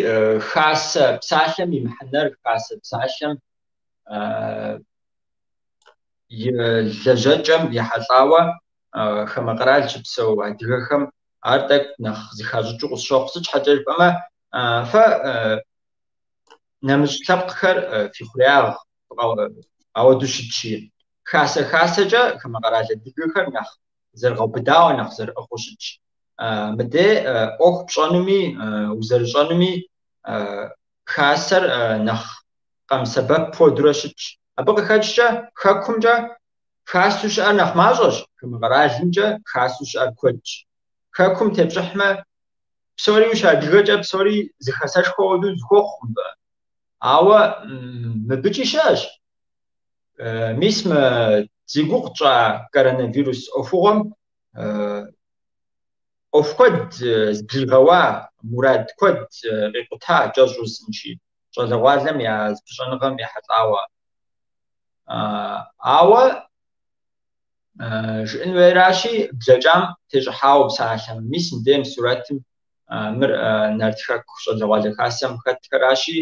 хасэ псалъэм и мыхьэнэр, хасэ псалъэм и лэжьэкӏэм ехьэлӏауэ хамэ къэрал щыпсэу адыгэхэм ар тӏэкӏу нэхъ зыхащӏыкӏыу къысщохъу. Сыт щхьэкӏэ жыпӏэмэ, фэ нэмыщӏ лъэпкъхэр фи хъуреягъ ауэдэу щытщи, хасэ-хасэкӏэ хамэ къэрал адыгэхэр нэхъ зэрыгъэубыдауэ, нэхъ зэрыӏыгъыу щытщ. Мыдей ӏуэху пщӏэнуми, узэрыщӏэнуми хасэр нэхъ къэмысэбэп хуэдэурэ щытщ. Абы къыхэкӏкӏэ хэкумкӏэ хасэу щыӏэр нэхъ мащӏэщ, хамэ къэралымкӏэ хасэу щыӏэр куэдщ. Хэкум тепщӏыхьмэ, псори ущыадыгэкӏэ, псори зы хасэшхуэ хуэдэу зыхуохъу мыбы. Ауэ мыбыкӏи щыӏэщ. Мис мы зи гугъу тщӏа коронавирус ӏуэхугъуэм ӏуэху куэд зблигъэуа, мурад куэд къикъута кӏэщӏу жысӏэнщи, щӏалэгъуалэм я зыпыщӏэныгъэм ехьэлӏауэ. Ауэ жыӏэн хуейращи, блэкӏам тещӏыхьауэ псалъэм, мис мыдей мы сурэтым мыр Нарт Хэку щӏалэгъуалэ хасэм хэтхэращи,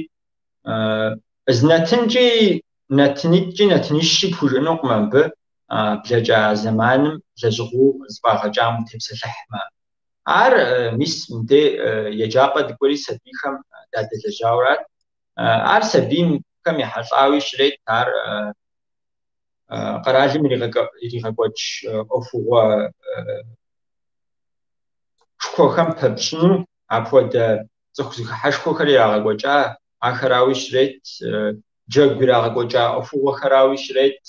зы нэтынкӏи, нэтынитӏкӏи, нэтынищкӏи пхужыӏэнукъым абы блэкӏа зэманым лэжьыгъэу зэфӏагъэкӏам утепсэлъыхьмэ. Ар мис мыдей еджапӏэ дыкӏуэри сабийхэм дадэлэжьауэрат. Ар сабийхэм ехьэлӏауи щрет, ар къэралым иригъэкӏуэкӏ ӏуэхугъуэ шхуэхэм пэпщӏыну апхуэдэ цӏыху зэхыхьэшхуэхэр ирагъэкӏуэкӏа, ахэрауи щрет, джэгу ирагъэкӏуэкӏа ӏуэхугъуэхэрауи щрет.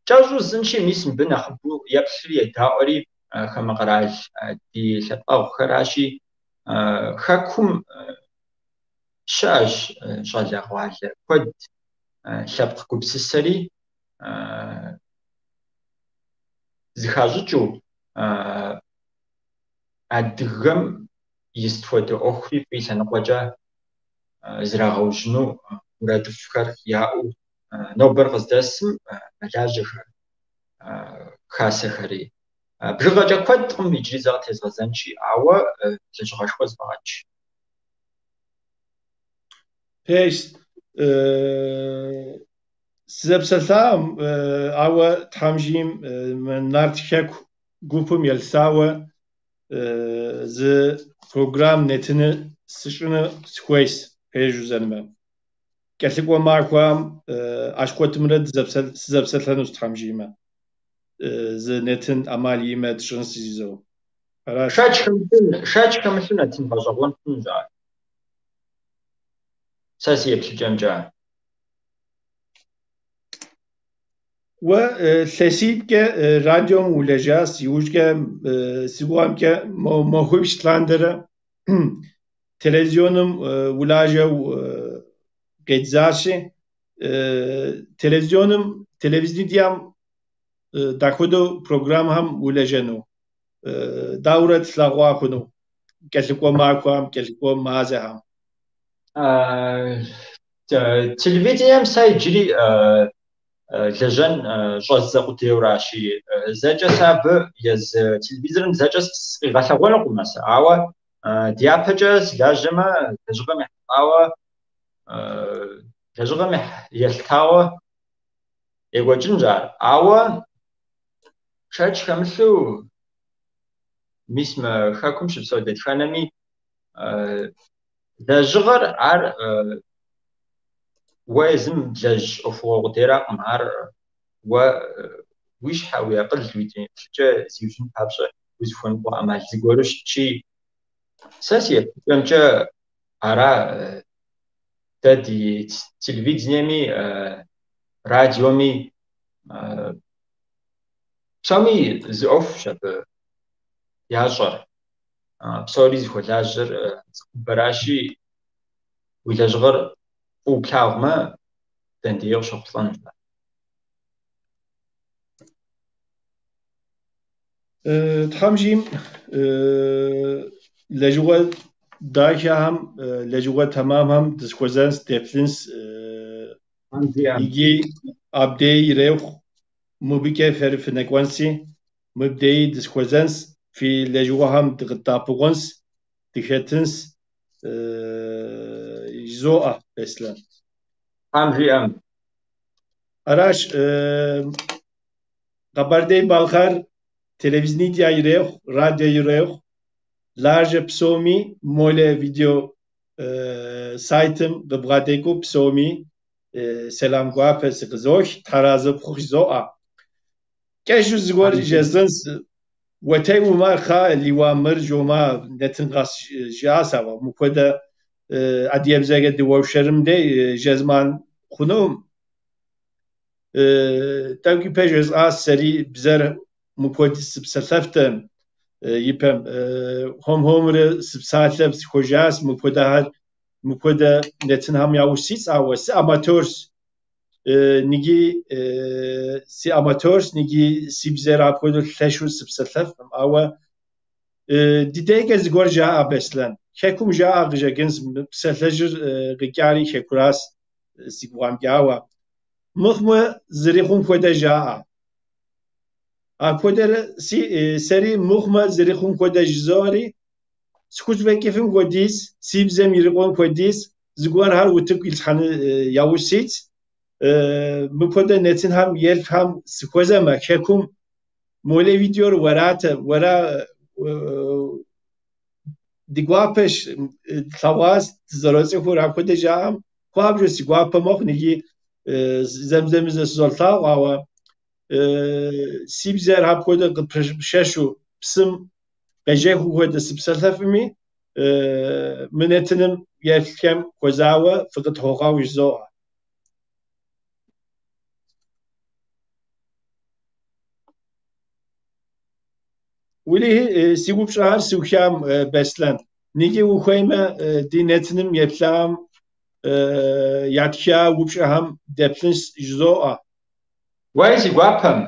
Кӏэщӏу жысӏэнщи, мис мыбы нэхъыбэу еплъри едаӏуэри хамэ къэрал ди лъэпкъэгъухэращи, хэкум щыӏэщ щӏалэгъуалэ куэд, лъэпкъ гупсысэри зыхащӏыкӏыу, адыгэм и сыт хуэдэ ӏуэхури фӏы и лъэныкъуэкӏэ зрагъэужьыну мурадыфӏхэр яӏэу нобэр къыздэсым мэлажьэхэр, хасэхэри. Бжыгъэкӏэ куэдкъым иджыри зэ къытезгъэзэнщи, ауэ лэжьыгъэшхуэ зэфӏагъэкӏ. Пэжщ. Сызэпсэлъакъым, ауэ Тхьэм жиӏэм Нарт Хэку гупым елъытауэ зы программ нэтыны сщӏыну сыхуейщ, пэжу жысӏэнумэ. Кӏэлъыкӏуэ махуэм Ащхъуэтымрэ сызэпсэлъэнущ Тхьэм жиӏэмэ. Зы нэтын ӏэмал имыӏэ тщӏынщ жызоӏэ. Аращ. Шэч хэмылъу нэтын гъэщӏэгъуэн хъунущ ар. Сэ си еплъыкӏэмкӏэ. Уэ лъэситӏкӏэ радиом улэжьащ, иужькӏэ си гугъэмкӏэ махуипщӏ лъандэрэ телевизионым улажьэу къедзащи, телевизионым, телевидением дахуэдэу программэхэм улэжьэну, даурэ тлъэгъуа хъуну кӏэлъыкӏуэ махуэхэм, кӏэлъыкӏуэ мазэхэм? Телевидением сэ иджыри лэжьэн щӏэздзэ къудейуэращи, зэкӏэ сэ абы езы телевизорым зэкӏэ сыкъигъэлъэгъуэнукъым сэ, ауэ дяпэкӏэ сылажьэмэ, лэжьыгъэм ехьэлӏауэ, лэжьыгъэм елъытауэ екӏуэкӏынщ ар. Ауэ шэч хэмылъу, мис мы хэкум щыпсэу дэтхэнэми лэжьыгъэр ар уэ езым блэжь ӏуэхугъуэ къудейракъым, ар уэ уи щхьэ, уи акъыл, уи дуней еплъыкӏэ зиужьын папщӏэ узыхуэныкъуэ ӏэмал зыгуэру щытщи, сэ си еплъыкӏэмкӏэ ара дэ ди телевидениеми, радиоми псоми зы ӏуэхущ абы ящӏэр. Псори зыхуэлажьэр цӏыхубэращи, уи лэжьыгъэр фӏыуэ плъагъумэ, дэндей къыщохъулӏэнущ. Тхьэм жиӏэм, лэжьыгъэ дахэхэм, лэжьыгъэ тэмэмхэм дызэхуэзэнс, деплъынс. Иджы абдей ирехъу, мыбыкӏэ фэри фынэкӏуэнси, мыбдеи дызэхуэзэнс, фи лэжьыгъэхэм дыкъыдэӏэпыкъунс, дыхэтынс, жызоӏэ, Беслъэн. Тхьэм жиӏэм. Аращ, Къэбэрдей-Балъкъэр телевидение ирехъу, радио ирехъу, лажьэ псоми Молэ видео сайтым къыбгъэдэкӏыу псоми сэлам гуапэ сыкъызох, Тхьэразэ пхухъу жызоӏэ. Кӏэщӏу зыгуэр жесӏэнс, Уэтей Умар кхъа Лиуан мыр жома нэтын къэс жиӏащ, ауэ мыпхуэдэ адыгэбзэкӏэ дыуэршэрым дей жезмыӏэн хъунукъым. Тӏэкӏу ипэ жесӏащ сэри бзэр мыпхуэдиз сыпсэлъэфтэм ипэм. Хуэм-хуэмурэ сыпсалъэ сыхуэжащ, мыпхуэдэхэр, мыпхуэдэ нэтынхэм яужь ситщ, ауэ сыаматёрщ. Ниги сыаматёрщ, ниги си бзэр апхуэдэу лъэщу сыпсэлъэфкъым, ауэ ди дейкӏэ зыгуэр жаӏэ, Беслъэн. Хэкум жаӏэ къыщӏэкӏынщ, мы псалъэжьыр къикӏари хэкуращ си гугъэмкӏэ, ауэ мыхъумэ зэрыхъум хуэдэ жаӏэ. Апхуэдэрэ сэри мыхъумэ зэрыхъум хуэдэ жызоӏэри, схузэфӏэкӏыфым хуэдиз, си бзэм ирикъуэм хуэдиз, зыгуэрхэр утыку илъхьэну яужь ситщ. Мыпхуэдэ нэтынхэм еплъхэм сыхуэзэмэ, хэкум Молэ видеор уэратэ, уэра ди гуапэщ, тлъэгъуащ, дызэроцӏыхур, апхуэдэ жаӏэм хуабжьу си гуапэ мэхъу, икӏи зэм-зэмызэ сызолъагъу, ауэ си бзэр апхуэдэ къыпыщэщу псым къежэхыу хуэдэ сыпсэлъэфми, мы нэтыным еплъхэм хуэзауэ фыкъытхуэгъэгъу жызоӏэ. Уэлэхьи, си упщӏэхэр сыухам, Беслъэн. Ниги ухуеймэ, ди нэтыным еплъам ятха упщӏэхэм деплъынщ жызоӏэ. Уей, си гуапэм.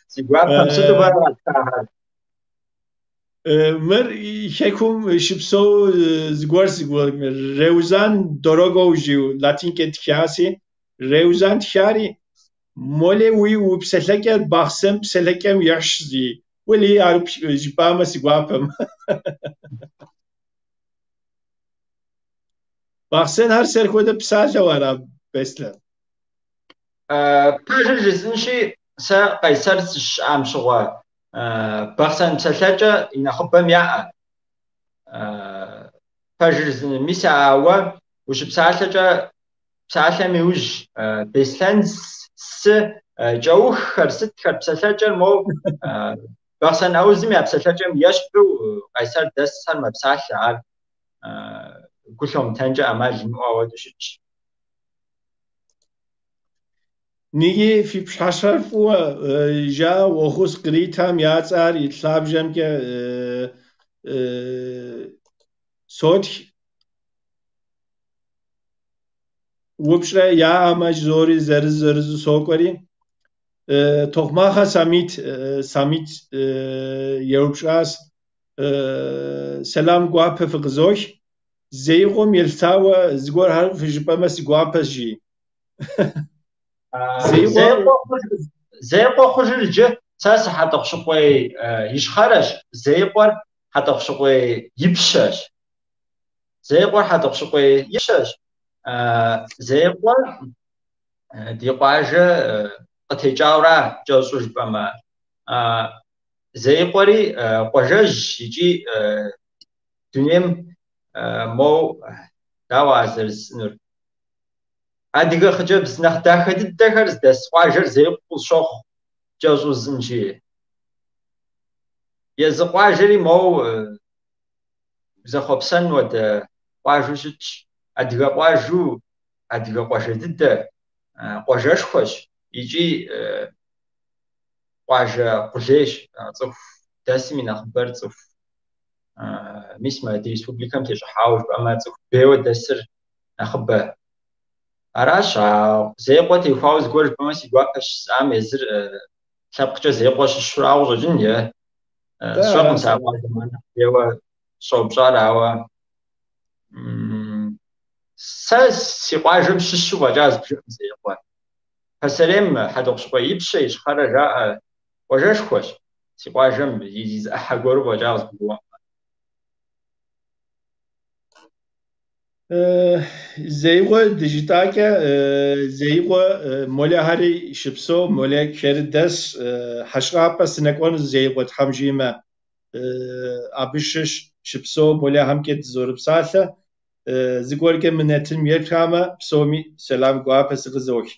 Си гуапэм, сыту пӏэрэ къатхахэр? Мыр хэкум щыпсэу зыгуэр зыгуэр Реузан дорогоу жиӏэу латинкӏэ тхаси, Реузан тхари, Молэ уи псэлъэкӏэр Бахъсэн псэлъэкӏэм ещхьщ жи. Уэлэхьи, ар жыпӏамэ си гуапэм. Бахъсэнхэр сэр хуэдэ псалъэу ара, Беслъэн? Пэжыр жысӏэнщи, сэ Къайсэр сыщыӏам щыгъуэ Бахъсэн псэлъэкӏэ и нэхъыбэм яӏэ. Пэжыр жысӏэн, мис ауэ ущыпсалъэкӏэ псалъэм иужь Беслъэн сы кӏэуххэр, сытхэр, псэлъэкӏэр моу Бахъсэн аузым я псэлъэкӏэм ещхьу Къайсэр дэсхэр мэпсалъэ, ар гу лъумытэнкӏэ ӏэмал имыӏэу ауэдэу щытщ. Ниги фи пщащэр фӏыуэ жаӏэу ӏуэхус къритам я цӏэр и лъабжьэмкӏэ сотх. Упщӏэ яӏэмэ жызори зырыз-зырызу сокӏуэри. Тохъмахэ Самит еупщӏащ: Сэлам гуапэ фыкъызох. Зеикъуэм елъытауэ зыгуэрхэр фыжыпӏэмэ си гуапэщ, жи. Зеикъуэ хъужыр иджы сэ сы-Хьэтӏохъущыкъуей Ищхъэрэщ, Зеикъуэр Хьэтӏохъущыкъуей Ипщэщ. Зеикъуэр Хьэтӏохъущыкъуей Ипщэщ. Зеикъуэр ди къуажэ къытекӏауэра кӏэщӏу жыпӏэмэ. Зеикъуэри къуажэжьщ икӏи дунейм моу дауэ ар зэрысӏынур? Адыгэ хъыджэбз нэхъ дахэ дыдэхэр зыдэс къуажэр Зеикъуэу къысщохъу кӏэщӏу жысӏэнщи. Езы къуажэри моу узэхъуэпсэн хуэдэ къуажэу щытщ. Адыгэ къуажэу, адыгэ къуажэ дыдэ, къуажэшхуэщ икӏи къуажэ къулейщ. Цӏыху дэсым и нэхъыбэр цӏыху, мис мы ди республикэм тещӏыхьауэ жыпӏэмэ, цӏыху бейуэ дэсыр нэхъыбэ. Аращ, а Зеикъуэ теухуауэ зыгуэр жыпӏэмэ си гуапэщ, жысӏам езыр лъэпкъкӏэ Зеикъуэ щыщурауэ къыщӏэкӏын, е сщӏэкъым сэ а къуажэм ар нэхъ бейуэ щӏэупщӏар, ауэ сэ си къуажэм щыщу фӏэкӏа збжыӏым Зеикъуэ. Пасэрейм Хьэтӏохъущыкъуей Ипщэ, Ищхъэрэ жаӏэ къуажэшхуэщ, си къуажэм и зы ӏыхьэ гуэру фӏэкӏа къызгурыӏуэкъым. Зеикъуэ дыжытӏакӏэ, Зеикъуэ Молэхэри щыпсэу, Молэхэри дэс, хьэщӏапӏэ сынэкӏуэну Зеикъуэ Тхьэм жиӏэмэ, абы щыщ щыпсэу Молэхэмкӏэ дызорыпсалъэ. Зыгуэркӏэ мы нэтыным еплъамэ, псоми сэлам гуапэ сыкъызох.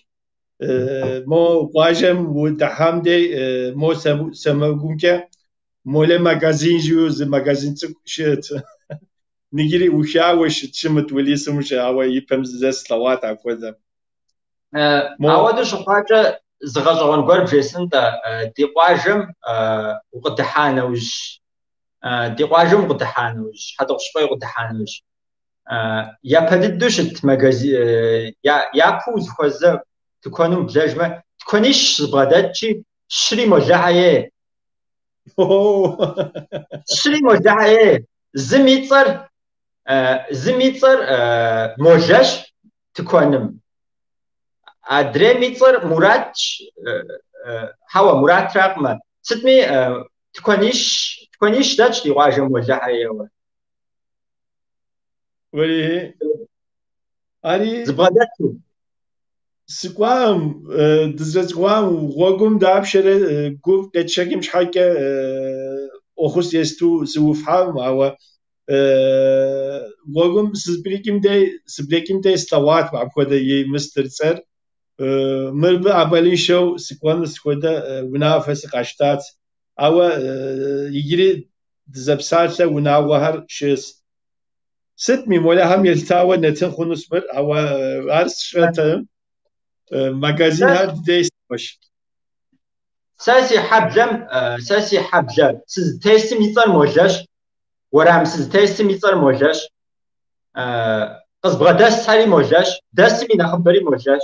Мо къуажэм удыхьам дей мо сэмэгумкӏэ Молэ магазин жиӏэу зы магазин цӏыкӏу щыӏэт. Ныджыри ӏухауэ щыт щымыт уэли сымыщӏэ, ауэ ипэм зэ слъэгъуат апхуэдэ. Ауэдэу щыхъуакӏэ зы гъэщӏэгъуэн гуэр бжесӏын-тӏэ, ди къуажэм укъыдыхьа нэужь, ди къуажэм укъыдыхьа нэужь, Хьэтӏохъущыкъуей укъыдыхьа нэужь, япэ дыдэу щыт япэу узыхуэзэ тыкуэным блэжмэ, тыкуэнищ зыбгъэдэтщи, щыри Молэхьэ ей. Щыри Молэхьэ ей. Зым и цӏэр, зым и цӏэр Молэщ тыкуэным. Адрейм и цӏэр Муратщ, хьэуэ, Муратракъымэ. Сытми, тыкуэнищ дэтщ ди къуажэм Молэхьэ ейуэ. Уэри, ари Зыбгъэдэту. Сыкӏуам, дызэцӏыкӏуам гъуэгум дапщэрэ гуп къетшэкӏым щхьэкӏэ ӏуэхус есту сыуфхьам, ауэ гъуэгум сызбрикӏым дей, сыблэкӏым дей слъэгъуат апхуэдэ и мыстыр цӏэр. Мыбы ӏэмалыншэу сыкӏуэну сыхуэдэ унафэ сыкъащтат. Ауэ иджыри дызэпсалъэ унагъуэхэр щыӏэс. Сытми, Молэхэм елъытауэ нэтын хъунущ мыр, ауэ ар сщӏэтэкъым. Магазинхэр дыдей сыкӏуэщ. Сэ си хьэблэм, сэ си хьэблэ сызытесым и цӏэр Молэщ. Уэрам сызытесым и цӏэр Молэщ. Къызбгъэдэсхэри Молэщ, дэсым и нэхъыбэри Молэщ.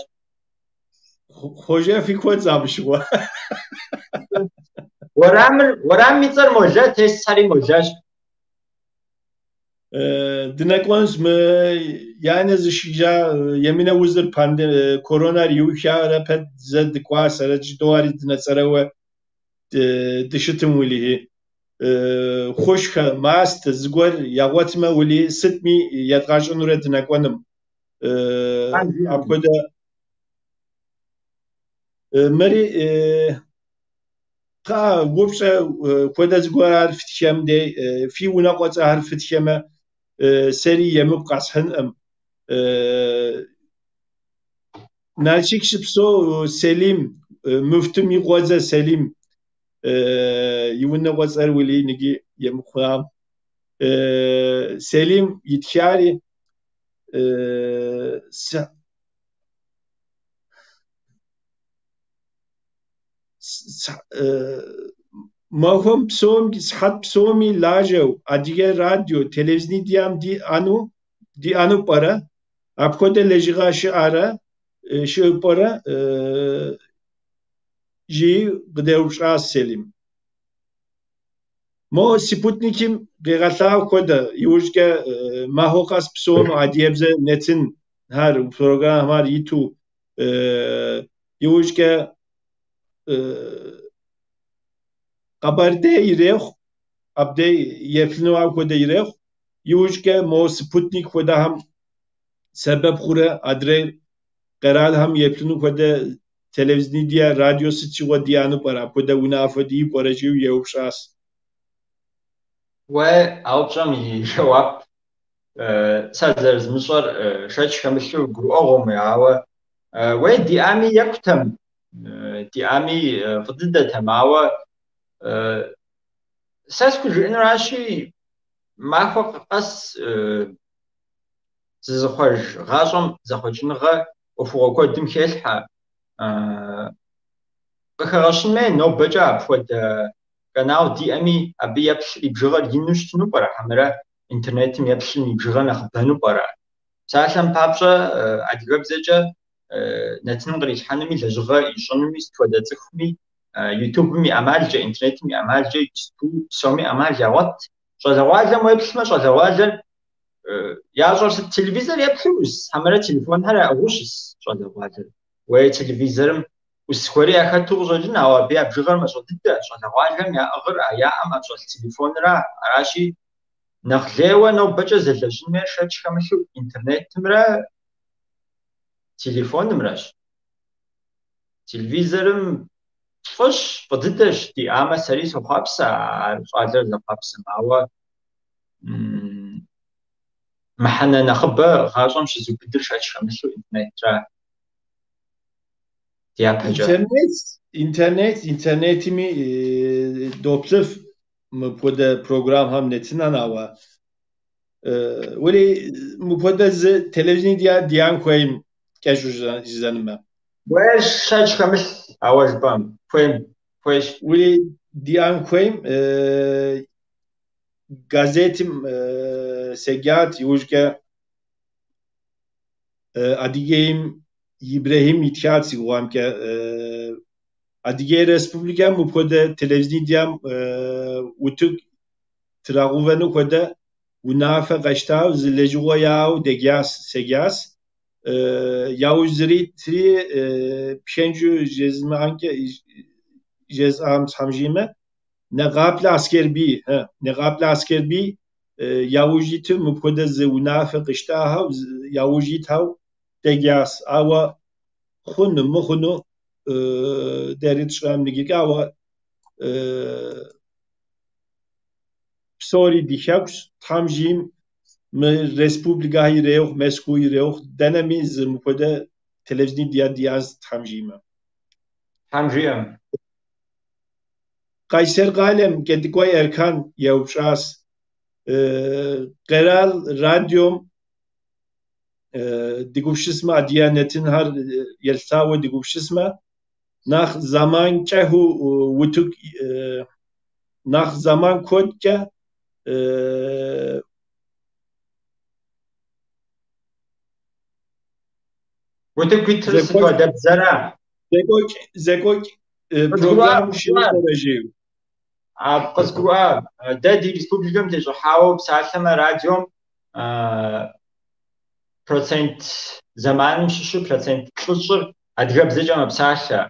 Хъуэжэ фи куэд абы щыгъуэ. Уэрамыр, уэрамым и цӏэр Молэ, тесхэри Молэщ. Дынэкӏуэнщ мы янэ зышхыжа емынэ узыр коронар иухарэ пэт зэ дыкӏуа сэрэ жыдоӏэри ари дынэцӏэрэуэ дыщытым уэлэхьи. Хущхъуэ, мастэ зыгуэр ягъуэтмэ уэли сытми едгъащӏэнурэ дынэкӏуэным. Апхуэдэ мыри кхъа упщӏэ хуэдэ зыгуэр ар фтхем дей, фи унэкъуэцӏэхэр фтхемэ, сэри емыкӏу къэсхьынкъым. Налшык щыпсэу Селим, муфтым и къуэдзэ Селим, и унэкъуэцӏэр уэли ныги емыкӏу хъуам. Селим итхари Махуэм псом, сыхьэт псоми лажьэу адыгэ радио, телевидение диӏэну пӏэрэ? Апхуэдэ лэжьыгъэ щыӏэрэ, щыӏэу пӏэрэ? Жиӏэу къыдэупщӏащ Селим. Мо спутникым къигъэлъагъуэ хуэдэ, иужькӏэ махуэ къэс псом адыгэбзэ нэтынхэр, программэр иту, иужькӏэ Къэбэрдей ирехъу, абдей еплъыну апхуэдэ ирехъу, иужькӏэ мо спутник хуэдэхэм сэбэп хъурэ адрей къэралхэм еплъыну хуэдэ телевидение, радио сыт щыгъуэ диӏэну пӏэрэ, апхуэдэ унафэ диӏэу пӏэрэ жиӏэу еупщӏащ. Уэ а упщӏэм и жэуап сэ зэрызмыщӏэр шэч хэмылъу гурыӏуэгъуэм, ауэ уей диӏами екӏутэм, диӏами фӏы дыдэтэм, ауэ сэ схужыӏэнуращи, махуэ къэс зызыхъуэж гъащӏэм зэхъуэкӏыныгъэ ӏуэхугъуэ куэдым хелъхьэ. Къыхэгъэщын хуей, нобэкӏэ апхуэдэ канал диӏэми, абы еплъыр и бжыгъэр ину щытыну пӏэрэ, хьэмэрэ интернетым еплъым и бжыгъэр нэхъыбэну пӏэрэ? Псалъэм папщӏэ, адыгэбзэкӏэ нэтын кърилъхьэнуми, лэжьыгъэ ищӏынуми, сыт хуэдэ цӏыхуми, ютубым и ӏэмалкӏэ, интернетым и ӏэмалкӏэ иджыпсту псоми ӏэмал ягъуэт. Щӏалэгъуалэм уеплъмэ, щӏалэгъуалэр ящӏэр сыт? Телевизор еплъу ӏус, хьэмэрэ телефонхэр яӏыгъыу щыс щӏалэгъуалэр? Уей, телевизорым ӏус гуэри яхэту къыщӏэкӏын, ауэ абы я бжыгъэр мащӏэ дыдэ. Щӏалэгъуалэм яӏыгъыр а яӏэм ӏэщӏэлъ телефонра. Аращи, нэхъ лейуэ нобэкӏэ зэлэжьын хуейр шэч хэмылъу интернетымрэ телефонымрэщ. Телевизорым фӏыщ, фӏы дыдэщ, диӏамэ сэри сохъуапсэ ар щӏалэр зэхъуапсэм, ауэ мыхьэнэ нэхъыбэ гъащӏэм щызыубыдыр шэч хэмылъу интернетра дяпэкӏэ. Интернет, интернетми доплъыф мыпхуэдэ программхэм нэтынэн, ауэ уэри мыпхуэдэ зы телевидение диӏэн хуейм кӏэщӏу жызӏэнумэ. Уэ шэч хэмылъ, ауэ жыпӏэм, хуейм, хуейщ. Уэри диӏэн хуейм газетым седжат, иужькӏэ Адыгейм Ибрэхьим итхат си гугъэмкӏэ. Адыгей Республикэм мыпхуэдэ телевидением утыку трагъэувэну хуэдэ унафэ къащтауэ зы лэжьыгъэ яӏэу деджас, седжас. Яужь зэритри пхэнжу жезмыӏэнкӏэ жесӏам Тхьэм жиӏэмэ, Нэгъаплъэ Аскербий, Нэгъаплъэ Аскербий яужь иту мыпхуэдэ зы унафэ къищтахэу, яужь итхэу деджас. Ауэ хъуну, мыхъуну дэри тщӏэм иджыкӏэ, ауэ псори ди хэкущ, Тхьэм жиӏэм мы республикэ ирехъу, Мэзкуу ирехъу, дэнэми зы мыпхуэдэ телевидение диӏэнщ, Тхьэм жиӏэмэ. Тхьэм жиӏэм. Къайсэр къалэм Кӏэдыкӏуей Эркан еупщӏащ. Къэрал радиом дегупсысмэ, адыгэ нэтынхэр елъытауэ дегупсысмэ, нэхъ зэман кӏэхыу утыку, нэхъ зэман куэдкӏэ Утыку итыр сыт хуэдэ бзэра? Зекӏуэкӏ программ щыӏэу жиӏэу. Къызгурыӏуа, дэ ди республикэм тещӏыхьауэ псалъэмэ, радиом процент зэманым щыщу процент плӏыщӏыр адыгэбзэкӏэ мэпсалъэ,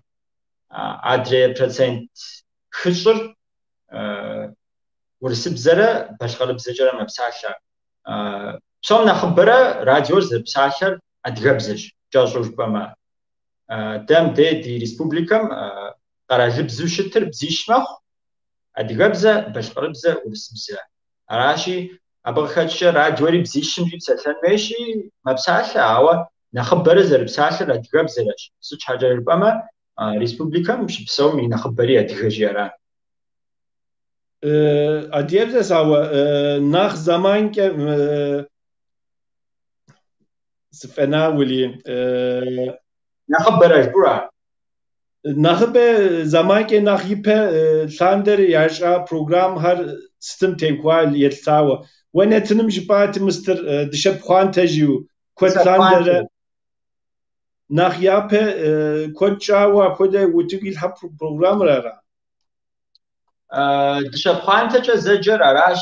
адрей процент хыщӏыр урысыбзэрэ балъкъэрыбзэкӏэрэ мэпсалъэ. Псом нэхъыбэрэ радиор зэрыпсалъэр адыгэбзэщ, кӏэщӏу жыпӏэмэ. Дэ мыдей ди республикэм къэралыбзэу щытыр бзищ мэхъу, адыгэбзэ, балъкъэрыбзэ, урысыбзэ. Аращи, абы къыхэкӏкӏэ радиори бзищымкӏи псэлъэн хуейщи, мэпсалъэ, ауэ нэхъыбэрэ зэрыпсалъэр адыгэбзэрэщ. Сыт щхьэкӏэ жыпӏэмэ, республикэм щыпсэум и нэхъыбэри адыгэщи ара. Адыгэбзэщ, ауэ нэхъ зэманкӏэ сыфӏэна уэли. Нэхъыбэрэ жыпӏэу ара? Нэхъыбэ зэманкӏэ нэхъ ипэ лъандэр ящӏа программхэр сытым теухуа елъытауэ. Уэ нэтыным жыпӏати мыстыр Дыщэ пхъуантэ жиӏэу куэд лъандэрэ нэхъ япэ куэд щӏауэ апхуэдэ утыку илъхьэ программэр ара? Дыщэ пхъуантэкӏэ зэджэр аращ,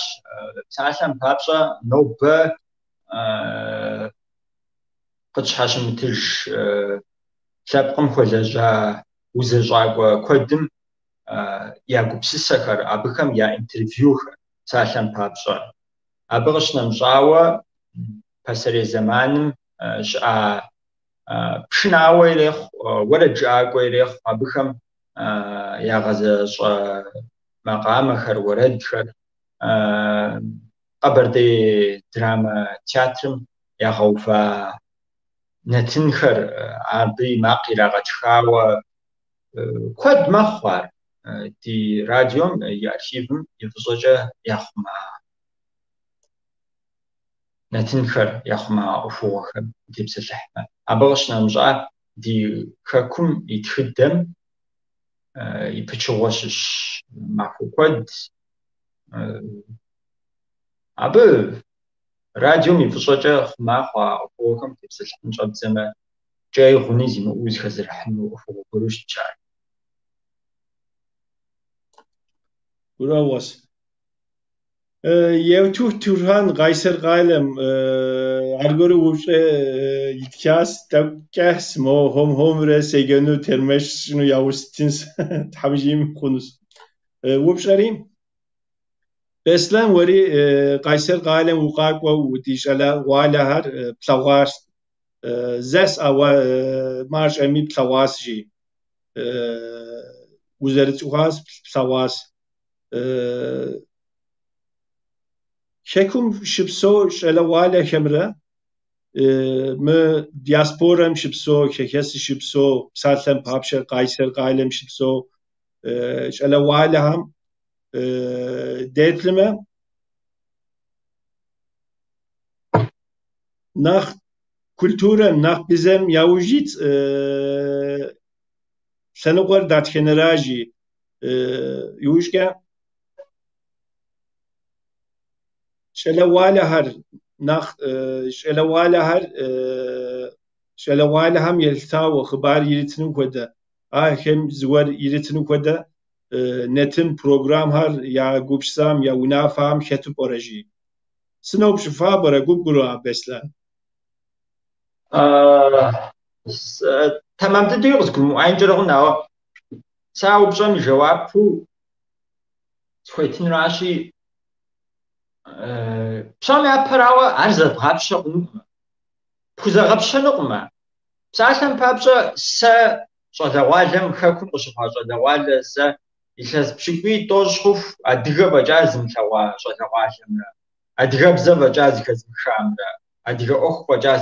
псалъэм папщӏэ, нобэ къытщхьэщымытыж лъэпкъым хуэлэжьа узэщӏакӏуэ куэдым я гупсысэхэр, абыхэм я интервьюхэр, псалъэм папщӏэ. Абы къыщынэмыщӏауэ, пасэрей зэманым щыӏа пшынауэ ирехъу, уэрэджыӏакӏуэ ирехъу, абыхэм ягъэзэщӏэ макъамэхэр, уэрэдхэр, Къэбэрдей драмэ театрым ягъэува нэтынхэр, абы и макъ ирагъэтхауэ куэд мэхъу ар. Ди радиом и архивым и фӏыщӏэкӏэ яхъума нэтынхэр, яхъума ӏуэхугъуэхэм тепсэлъыхьмэ. Абы къыщынэмыщӏа ди хэкум и тхыдэм и пычыгъуэ щыщ махуэ куэд. Абы радиом и фӏыщӏэкӏэ хъума хъуа ӏуэхугъуэхэм тепсэлъыхьын щӏэбдзэмэ, кӏэи гъуни зимыӏэу узыхэзэрыхьыну ӏуэхугъуэ гуэру щытщ ар. Гурыӏуэгъуэщ. Еутых Турхан Къайсэр къалэм аргуэру упщӏэ итхащ, тӏэкӏу кӏыхьщ, мо хуэм-хуэмурэ седжэну тэрмэш сщӏыну яужь ситынщ, Тхьэм жиӏэм хъунущ. Упщӏэри, Беслъэн, уэри Къайсэр къалэм укъакӏуэу ди щӏалэгъуалэхэр плъэгъуащ. Зэс, ауэ мащӏэми плъэгъуащ, жи. Узэрыцӏыхуащ, плъэгъуащ. Хэкум щыпсэу щӏалэгъуалэхэмрэ мы диаспорэм щыпсэу, хэхэсым щыпсэу, псалъэм папщӏэ Къайсэр къалэм щыпсэу щӏалэгъуалэхэм деплъмэ, нэхъ культурэм, нэхъ бзэм яужь ит лъэныкъуэр дэтхэнэра, жи. Иужькӏэ щӏалэгъуалэхэр нэхъ щӏалэгъуалэхэр щӏалэгъуалэхэм елъытауэ хъыбар иритыну хуэдэ, ахэм зыгуэр иритыну хуэдэ нэтын программхэр я гупсысэм, я унафэхэм хэту пӏэрэ, жи. Сыноупщӏыфа пӏэрэ, къыбгурыӏуа, Беслъэн? Тэмэм дыдэуи къызгурымыӏуаинкӏэрэ хъун, ауэ сэ а упщӏэм и жэуапу схуетынуращи, псом япэрауэ ар зэбгъапщэ хъунукъым. Пхузэгъэпщэнукъым ар. Псалъэм папщӏэ, сэ щӏалэгъуалэм, хэкум къыщыхъуа щӏалэгъуалэ, сэ илъэс пщыкӏуий тӏощӏ хъуху адыгэ фӏэкӏа зымылъэгъуа щӏалэгъуалэмрэ, адыгэбзэ фӏэкӏа зыхэзмыхамрэ, адыгэ ӏуэху фӏэкӏа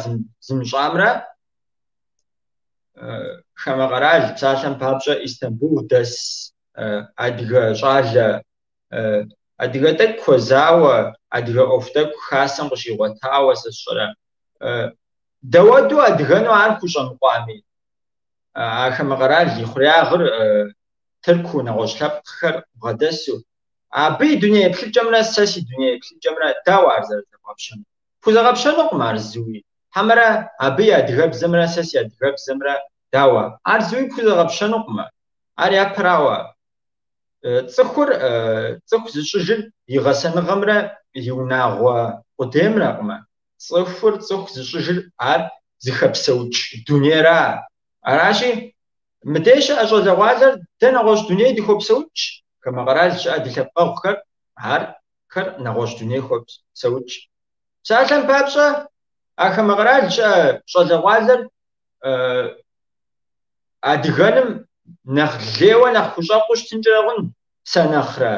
зымыщӏамрэ, хамэ къэрал, псалъэм папщӏэ, Истамбул дэс адыгэ щӏалэ, адыгэ тӏэкӏу хуэзауэ, адыгэ ӏуэху тӏэкӏу хасэм къыщигъуэтауэ сэ сщӏэрэ. Дауэду адыгэну ар хущӏэмыкъуами, а хамэ къэрал и хъуреягъыр тырку нэгъуэщӏ лъэпкъхэр бгъэдэсу, абы и дуней еплъыкӏэмрэ сэ си дуней еплъыкӏэмрэ дауэ ар зэрызэбгъэпщэнур? Пхузэгъэпщэнукъым ар зыуи. Хьэмэрэ абы и адыгэбзэмрэ сэ си адыгэбзэмрэ дауэ? Ар зыуи пхузэгъэпщэнукъым. Ар япэрауэ. Цӏыхур цӏыху зыщӏыжыр и гъэсэныгъэмрэ и унагъуэ къудеймрэкъым. Цӏыхур цӏыху зыщӏыжыр ар зыхэпсэукӏ дунейра. Аращи, мыдей щыӏэ щӏалэгъуалэр дэ нэгъуэщӏ дуней дыхопсэукӏ, хамэ къэрал щыӏэ ди лъэпкъэгъухэр архэр нэгъуэщӏ дуней хопсэукӏ. Псалъэм папщӏэ, а хамэ къэрал щыӏэ щӏалэгъуалэр адыгэным нэхъ лейуэ нэхъ хущӏэкъуу щытынкӏэрэ хъун сэ нэхърэ,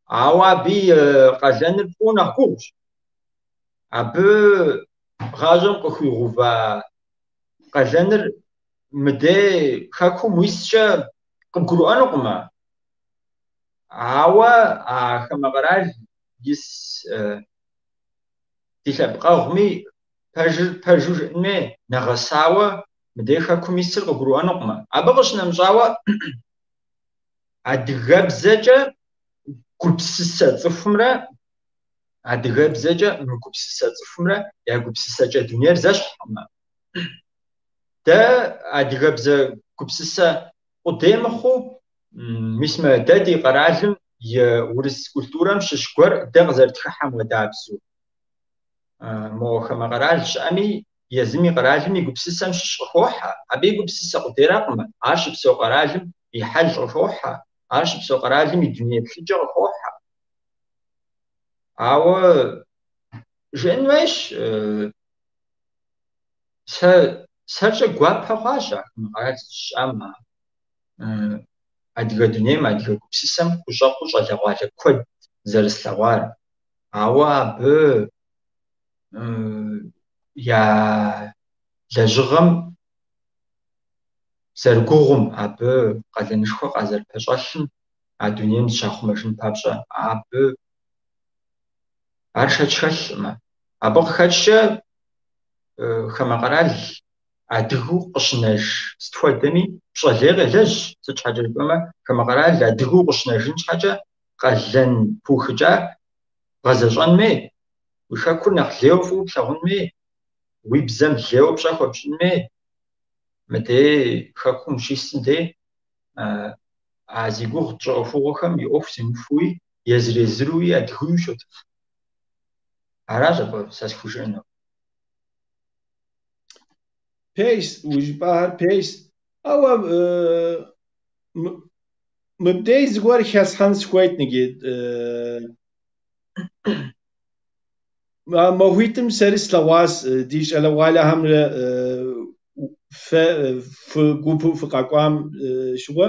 ауэ абы и къалэныр фӏыуэ нэхъ гугъущ. Абы гъащӏэм къыхуигъува къалэныр мыдей хэкум уискӏэ къыбгурыӏуэнукъым. Ауэ а хамэ къэрал ис ди лъэпкъэгъуми пэжыр пэжу жыӏэнмей, нэгъэсауэ Мыдей хэкум исыр къыгурыӏуэнукъымэ. Абы къыщынэмыщӏауэ адыгэбзэкӏэ гупсысэ цӏыхумрэ адыгэбзэкӏэ мыгупсысэ цӏыхумрэ я гупсысэкӏэ дунейр зэщхькъымэ. Дэ адыгэбзэ гупсысэ къудей мыхъуу, мис мы дэ ди къэралым и урыс культурэм щыщ гуэр дэ къызэрытхыхьэм хуэдабзэу. Мо хамэ къэрал щыӏэми, езым и къэралым и гупсысэм щыщ къыхохьэ. Абы и гупсысэ къудейракъымэ, ар щыпсэу къэралым и хьэл къыхохьэ, ар щыпсэу къэралым и дуней еплъыкӏэ къыхохьэ. Ауэ жыӏэн хуейщ, сэ сэркӏэ гуапэ хъуащ а хамэ къэрал сыщыщыӏам а адыгэ дунейм, адыгэ гупсысэм хущӏэкъуу щӏалэгъуалэ куэд зэрыслъэгъуар. Ауэ абы я лэжьыгъэм зэрыгугъум, абы къалэнышхуэ къазэрыпэщӏэлъым, а дунейм зыщахъумэжын папщӏэ, абы ар шэч хэлъкъымэ. Абы къыхэкӏкӏэ хамэ къэрал адыгэу къыщынэж сыт хуэдэми пщӏэ лей къелэжь, сыт щхьэкӏэ жыпӏэмэ, хамэ къэрал адыгэу къыщынэжын щхьэкӏэ къалэн пыухыкӏа бгъэзэщӏэн хуей, уи хэкур нэхъ лейуэ фӏыуэ плъагъун хуей, уи бзэм лейуэ пщӏэ хуэпщӏын хуей. Мыдей хэкум ущисым дей а зи гугъу тщӏы ӏуэхугъуэхэм и ӏуэху земыхуэуи, езыр-езыруи адыгэуи ущотыф. Аращ абы сэ схужыӏэнур. Пэжщ, уи жыпӏахэр пэжщ. Ауэ мыбдей зыгуэр хэслъхьэн сыхуейт ныги. А махуитӏым сэри слъэгъуащ ди щӏалэгъуалэхэмрэ фэ фы гупу фыкъэкӏуам щыгъуэ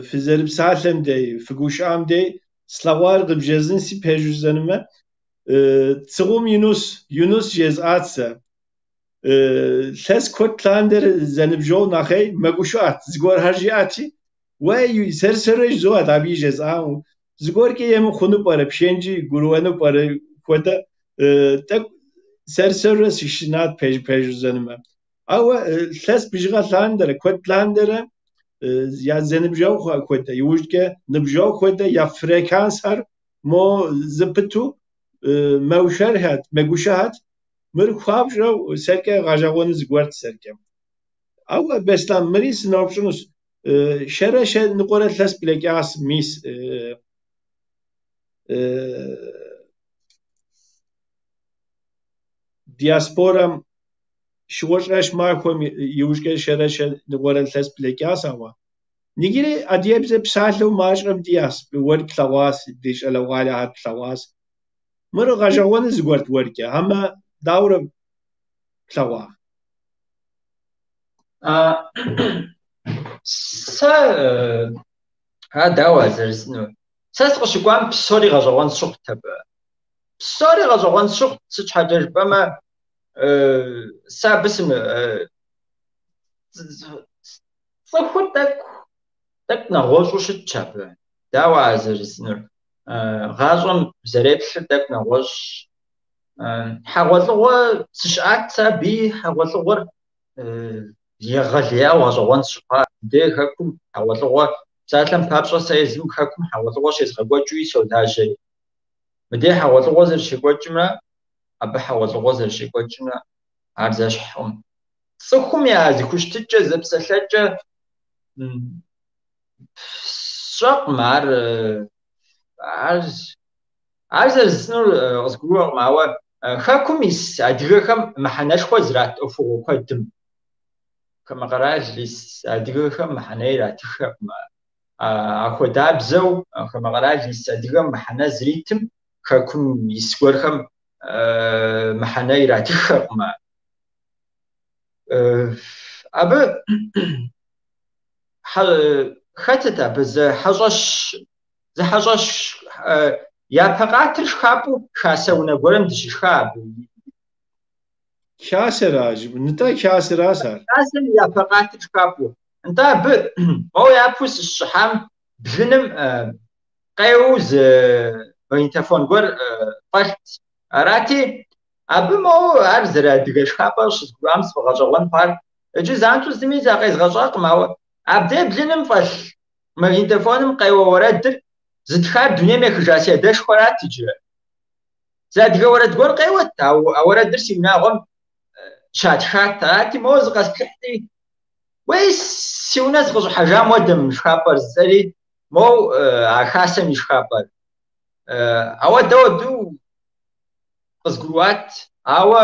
фызэрыпсалъэм дей, фыгушыӏэм дей слъэгъуар къыбжезынси пэжу жысӏэнумэ, Цыгъум Юнус, Юнус жезӏат сэ. Илъэс куэд лъандэрэ зэныбжьэгъу нэхъей мэгушыӏэт, зыгуэрхэр жиӏати, уей, сэр-сэру жызоӏэт абыи жезӏауэ. Зыгуэркӏэ емыхъуну пӏэрэ, пшэнджи гурыӏуэну пӏэрэ хуэдэ тӏэкӏу сэр-сэрурэ сышынат пэж-пэжу жысӏэнумэ. Ауэ илъэс бжыгъэ лъандэрэ, куэд лъандэрэ я зэныбжьэгъу хуэдэ, иужькӏэ ныбжьэгъу хуэдэ я фрекансхэр мо зэпыту мэушэрхэт, мэгушыӏэт. Мыр хуабжьу сэркӏэ гъэщӏэгъуэну зыгуэрт сэркӏэ. Ауэ, Беслъэн, мыри сыноупщӏынущ. Щэрэ щэ ныкъуэрэ илъэс блэкӏащ, мис диаспорэм щыгъуэщӏэщ махуэм иужькӏэ щэрэ щэ ныкъуэрэ илъэс блэкӏащ, ауэ ныгири адыгэбзэ псалъэу мащӏэм диӏэщ, уэри плъэгъуащ, ди щӏалэгъуалэхэр плъэгъуащ. Мыр гъэщӏэгъуэну зыгуэрт уэркӏэ, амэ дауэрэ плъэгъуа? Сэ ар дауэ зэрысӏынур? Сэ сыкъыщыкӏуам псори гъэщӏэгъуэн сщыхъут абы. Псори гъэщӏэгъуэн сщыхъут, сыт щхьэкӏэ жыпӏэмэ, сэ абы цӏыхур тӏэкӏу нэгъуэщӏу щытщ абы. Дауэ ар зэрысӏынур? Гъащӏэм зэреплъыр тӏэкӏу нэгъуэщӏщ. Хьэгъуэлӏыгъуэ сыщыӏат сэ абыи, хьэгъуэлӏыгъуэр егъэлеяуэ гъэщӏэгъуэн сщыхъуа. Мыдей хэкум хьэгъуэлӏыгъуэ, псалъэм папщӏэ, сэ езым хэкум хьэгъуэлӏыгъуэ щезгъэкӏуэкӏыуи солажьэри. Мыдей хьэгъуэлӏыгъуэ зэрыщекӏуэкӏымрэ абы хьэгъуэлӏыгъуэ зэрыщекӏуэкӏымрэ ар зэщхькъым. Цӏыхум я зэхущытыкӏэ, зэпсэлъэкӏэ сщӏэкъым, ар ар зэрысӏынур къызгурыӏуэкъым, ауэ хэкум ис адыгэхэм мыхьэнэшхуэ зрат ӏуэхугъуэ куэдым. Хамэ къэрал ис адыгэхэм мыхьэнэ иратыххэкъым. Ахуэдабзэу хамэ къэрал ис адыгэм мыхьэнэ зритым хэкум ис гуэрхэм мыхьэнэ иратыххэкъым. Абы хэтыт абы зы хьэщӏэщ, зы хьэщӏэщ япэ къатыр шхапӏэу хасэ унэ гуэрым дыщышха абы. Хасэра? Нтӏэ, хасэращ ар. Хасэм и япэ къатыр шхапӏэу. Нтӏэ, абы моуэ япэу сыщыщӏыхьам блыным къеуэу зы магнитофон гуэр фӏэлът. Арати, абы моуэ ар зэрыадыгэ шхапӏэр щызгурыӏуам сфӏэгъэщӏэгъуэн хъуар. Иджы занщӏэу зыми закъезгъэщӏакъым, ауэ абдей блыным фӏэлъ магнитофоным къеуэ уэрэдыр зытхар дунейм ехыжа си адэшхуэрат иджы. Зы адыгэ уэрэд гуэр къеуэт, а уэрэдыр си унагъуэм щатхат. Арати, моуэ зыкъэсплъыхьти, уей, си унэ сыкъыщӏыхьэжам хуэдэ мы шхапӏэр жысӏэри, моуэ а хасэм и шхапӏэр. Ауэдэу къызгурыӏуат, ауэ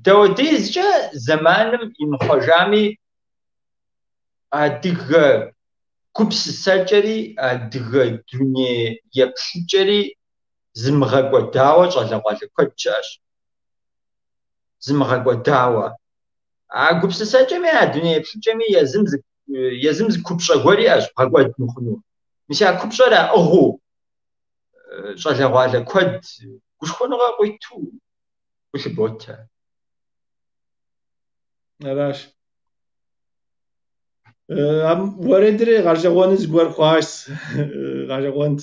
дауэдизкӏэ зэманым имыхъуэжами, адыгэ гупсысэкӏэри, адыгэ дуней еплъыкӏэри зымыгъэкӏуэдауэ щӏалэгъуалэ куэд щыӏэщ. Зымыгъэкӏуэдауэ. А гупсысэкӏэми, а дуней еплъыкӏэми езым зы купщӏэ гуэр иӏэщ бгъэкӏуэд мыхъуну. Мис а купщӏэр яӏыгъыу щӏалэгъуалэ куэд гушхуэныгъэ къуиту гу лъыботэ. Аращ. Уэрэдри гъэщӏэгъуэну зыгуэр хъуащ, гъэщӏэгъуэнт.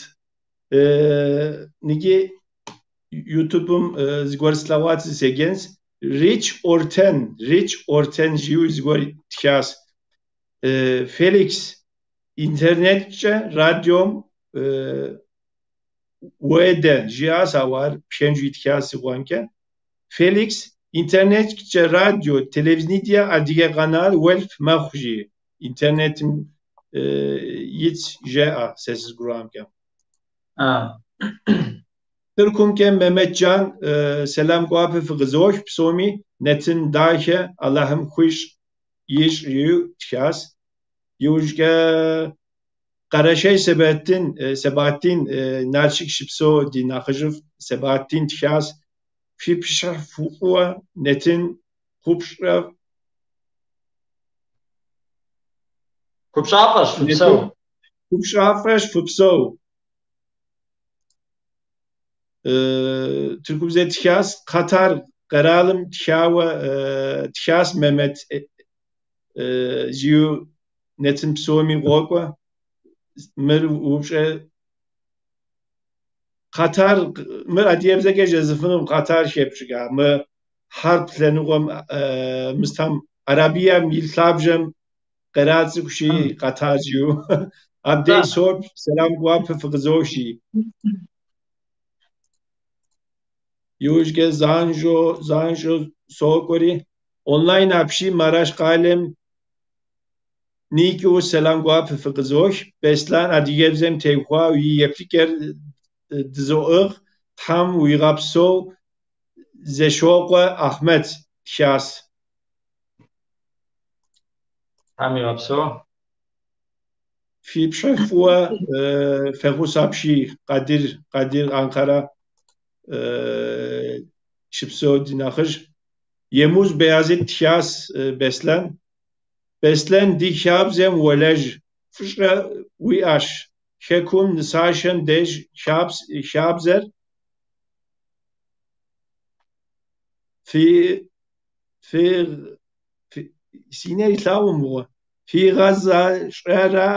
Ныги Ютубым зыгуэр слъэгъуат седжэнщ. Рич Ортен, Рич Ортен жиӏэу зыгуэр тхащ. Феликс интернеткӏэ радиом уедэ жиӏащ, ауэ ар пхэнжу итхащ си гугъэмкӏэ. Феликс интернеткӏэ радио, телевидение адыгэ канал уэлъ мэхъу жи. Интернетым итщ жеӏэ сэ сызыгурыӏуамкӏэ. Тыркумкӏэ Мемэтджан сэлам гуапэ фыкъызох псоми, нэтын дахэ Алыхьым хуищӏ ищӏ жиӏэу тхащ. Иужькӏэ Къэрэшей Себаттин, Себаттин Налшык щыпсэу ди нэхъыжьыфӏ Себаттин тхащ. Фи пшыхь фӏыуэ нэтын купщӏэ Купщӏафӏэщ, фыпсэу. Купщӏафӏэщ, фыпсэу. Тыркубзэ тхащ, Катар къэралым тхауэ тхащ Мемет жиӏэу нэтын псоми къокӏуэ. Мыр упщӏэ Катар, мыр адыгэбзэкӏэ жезыфынум Катар хепщӏыкӏа. Мы хьэрып лъэныкъуэм мыстам Арабием и лъабжьэм къэрал цӏыкӏущи Катар жиӏэу. Абдей соплъ, сэлам гуапэ фыкъызох жи. Иужькӏэ занщӏэу, занщӏэу сокӏуэри, онлайн апщий Мараш къалэм никӏыу сэлам гуапэ фыкъызох. Беслъэн адыгэбзэм теухуа и еплъыкӏэр дызоӏыгъ. Тхьэм уигъэпсэу Зэшокъуэ Ахьмэд тхащ. Тхьэм игъэпсэу. Фи пшыхь фӏыуэ фехъус апщий Къадир, Къадир Анкара щыпсэу ди нэхъыжь. Емуз Беязит тхащ Беслъэн. Беслъэн ди хабзэм уолэжь, фӏыщӏэ уиӏэщ. Хэкум нысашэм деж хабзэр фи фи си нэр илъагъу мыгъуэ. Фигъэзащӏэрэ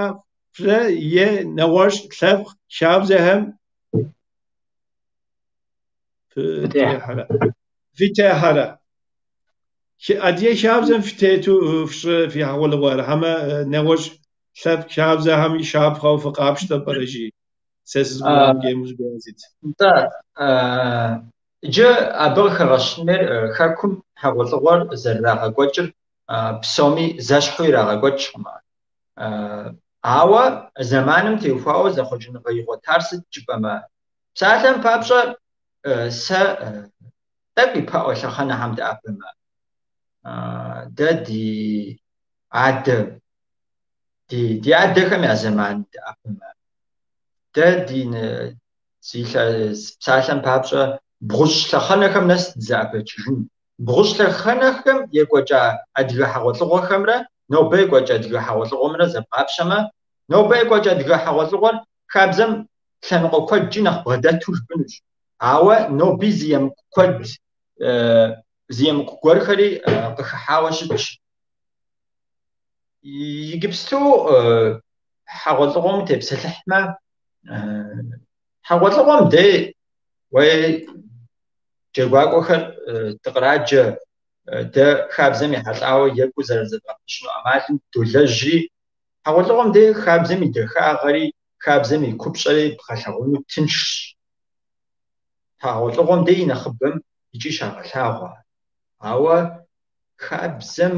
е нэгъуэщӏ лъэпкъ хабзэхэм фытехьэрэ. Фытехьэрэ. Адыгэ хабзэм фытету фщӏы фи хьэгъуэлӏыгъуэр, хьэмэ нэгъуэщӏ лъэпкъ хабзэхэм щапхъэу фыкъапщтэ пӏэрэ жи. Сэ сызыгурыӏуамкӏэ Емуз Беязит. Нтӏэ, иджы абы къыхэгъэщын хуейр хэкум хьэгъуэлӏыгъуэр зэрырагъэкӏуэкӏыр псоми зэщхьу ирагъэкӏуэкӏкъым. Ауэ зэманым теухуауэ зэхъуэкӏыныгъэ игъуэтар сыт жыпӏэмэ, псалъэм папщӏэ, сэ тӏэкӏу ипэӏуэ лъэхъэнэхэм дыӏэбэмэ, дэ ди адэ, ди адэхэм я зэман дыӏэбэмэ, дэ ди псалъэм папщӏэ бгъущӏ лъэхъэнэхэм нэс дызэӏэбэкӏыжын. Бгъущӏ лъэхъэнэхэм екӏуэкӏа адыгэ хьэгъуэлӏыгъуэхэмрэ нобэ екӏуэкӏ адыгэ хьэгъуэлӏыгъуэмрэ зэбгъапщэмэ, нобэ екӏуэкӏ адыгэ хьэгъуэлӏыгъуэр хабзэм лъэныкъуэ куэдкӏи нэхъ бгъэдэту жыпӏэнущ. Ауэ ноби зы емыкӏу куэд, зы емыкӏу гуэрхэри къыхыхьауэ щытщ. Иджыпсту хьэгъуэлӏыгъуэм тепсэлъыхьмэ, хьэгъуэлӏыгъуэм дей уей джэгуакӏуэхэр дыкъраджэ. Дэ хабзэм ехьэлӏауэ екӏуу зэрызэдгъэпэщыну ӏэмалым долэжьри, хьэгъуэлӏыгъуэм дей хабзэм и дахагъэри, хабзэм и купщӏэри бгъэлъэгъуэну тыншщ. Хьэгъуэлӏыгъуэм дей и нэхъыбэм икӏи щагъэлъагъуэ. Ауэ хабзэм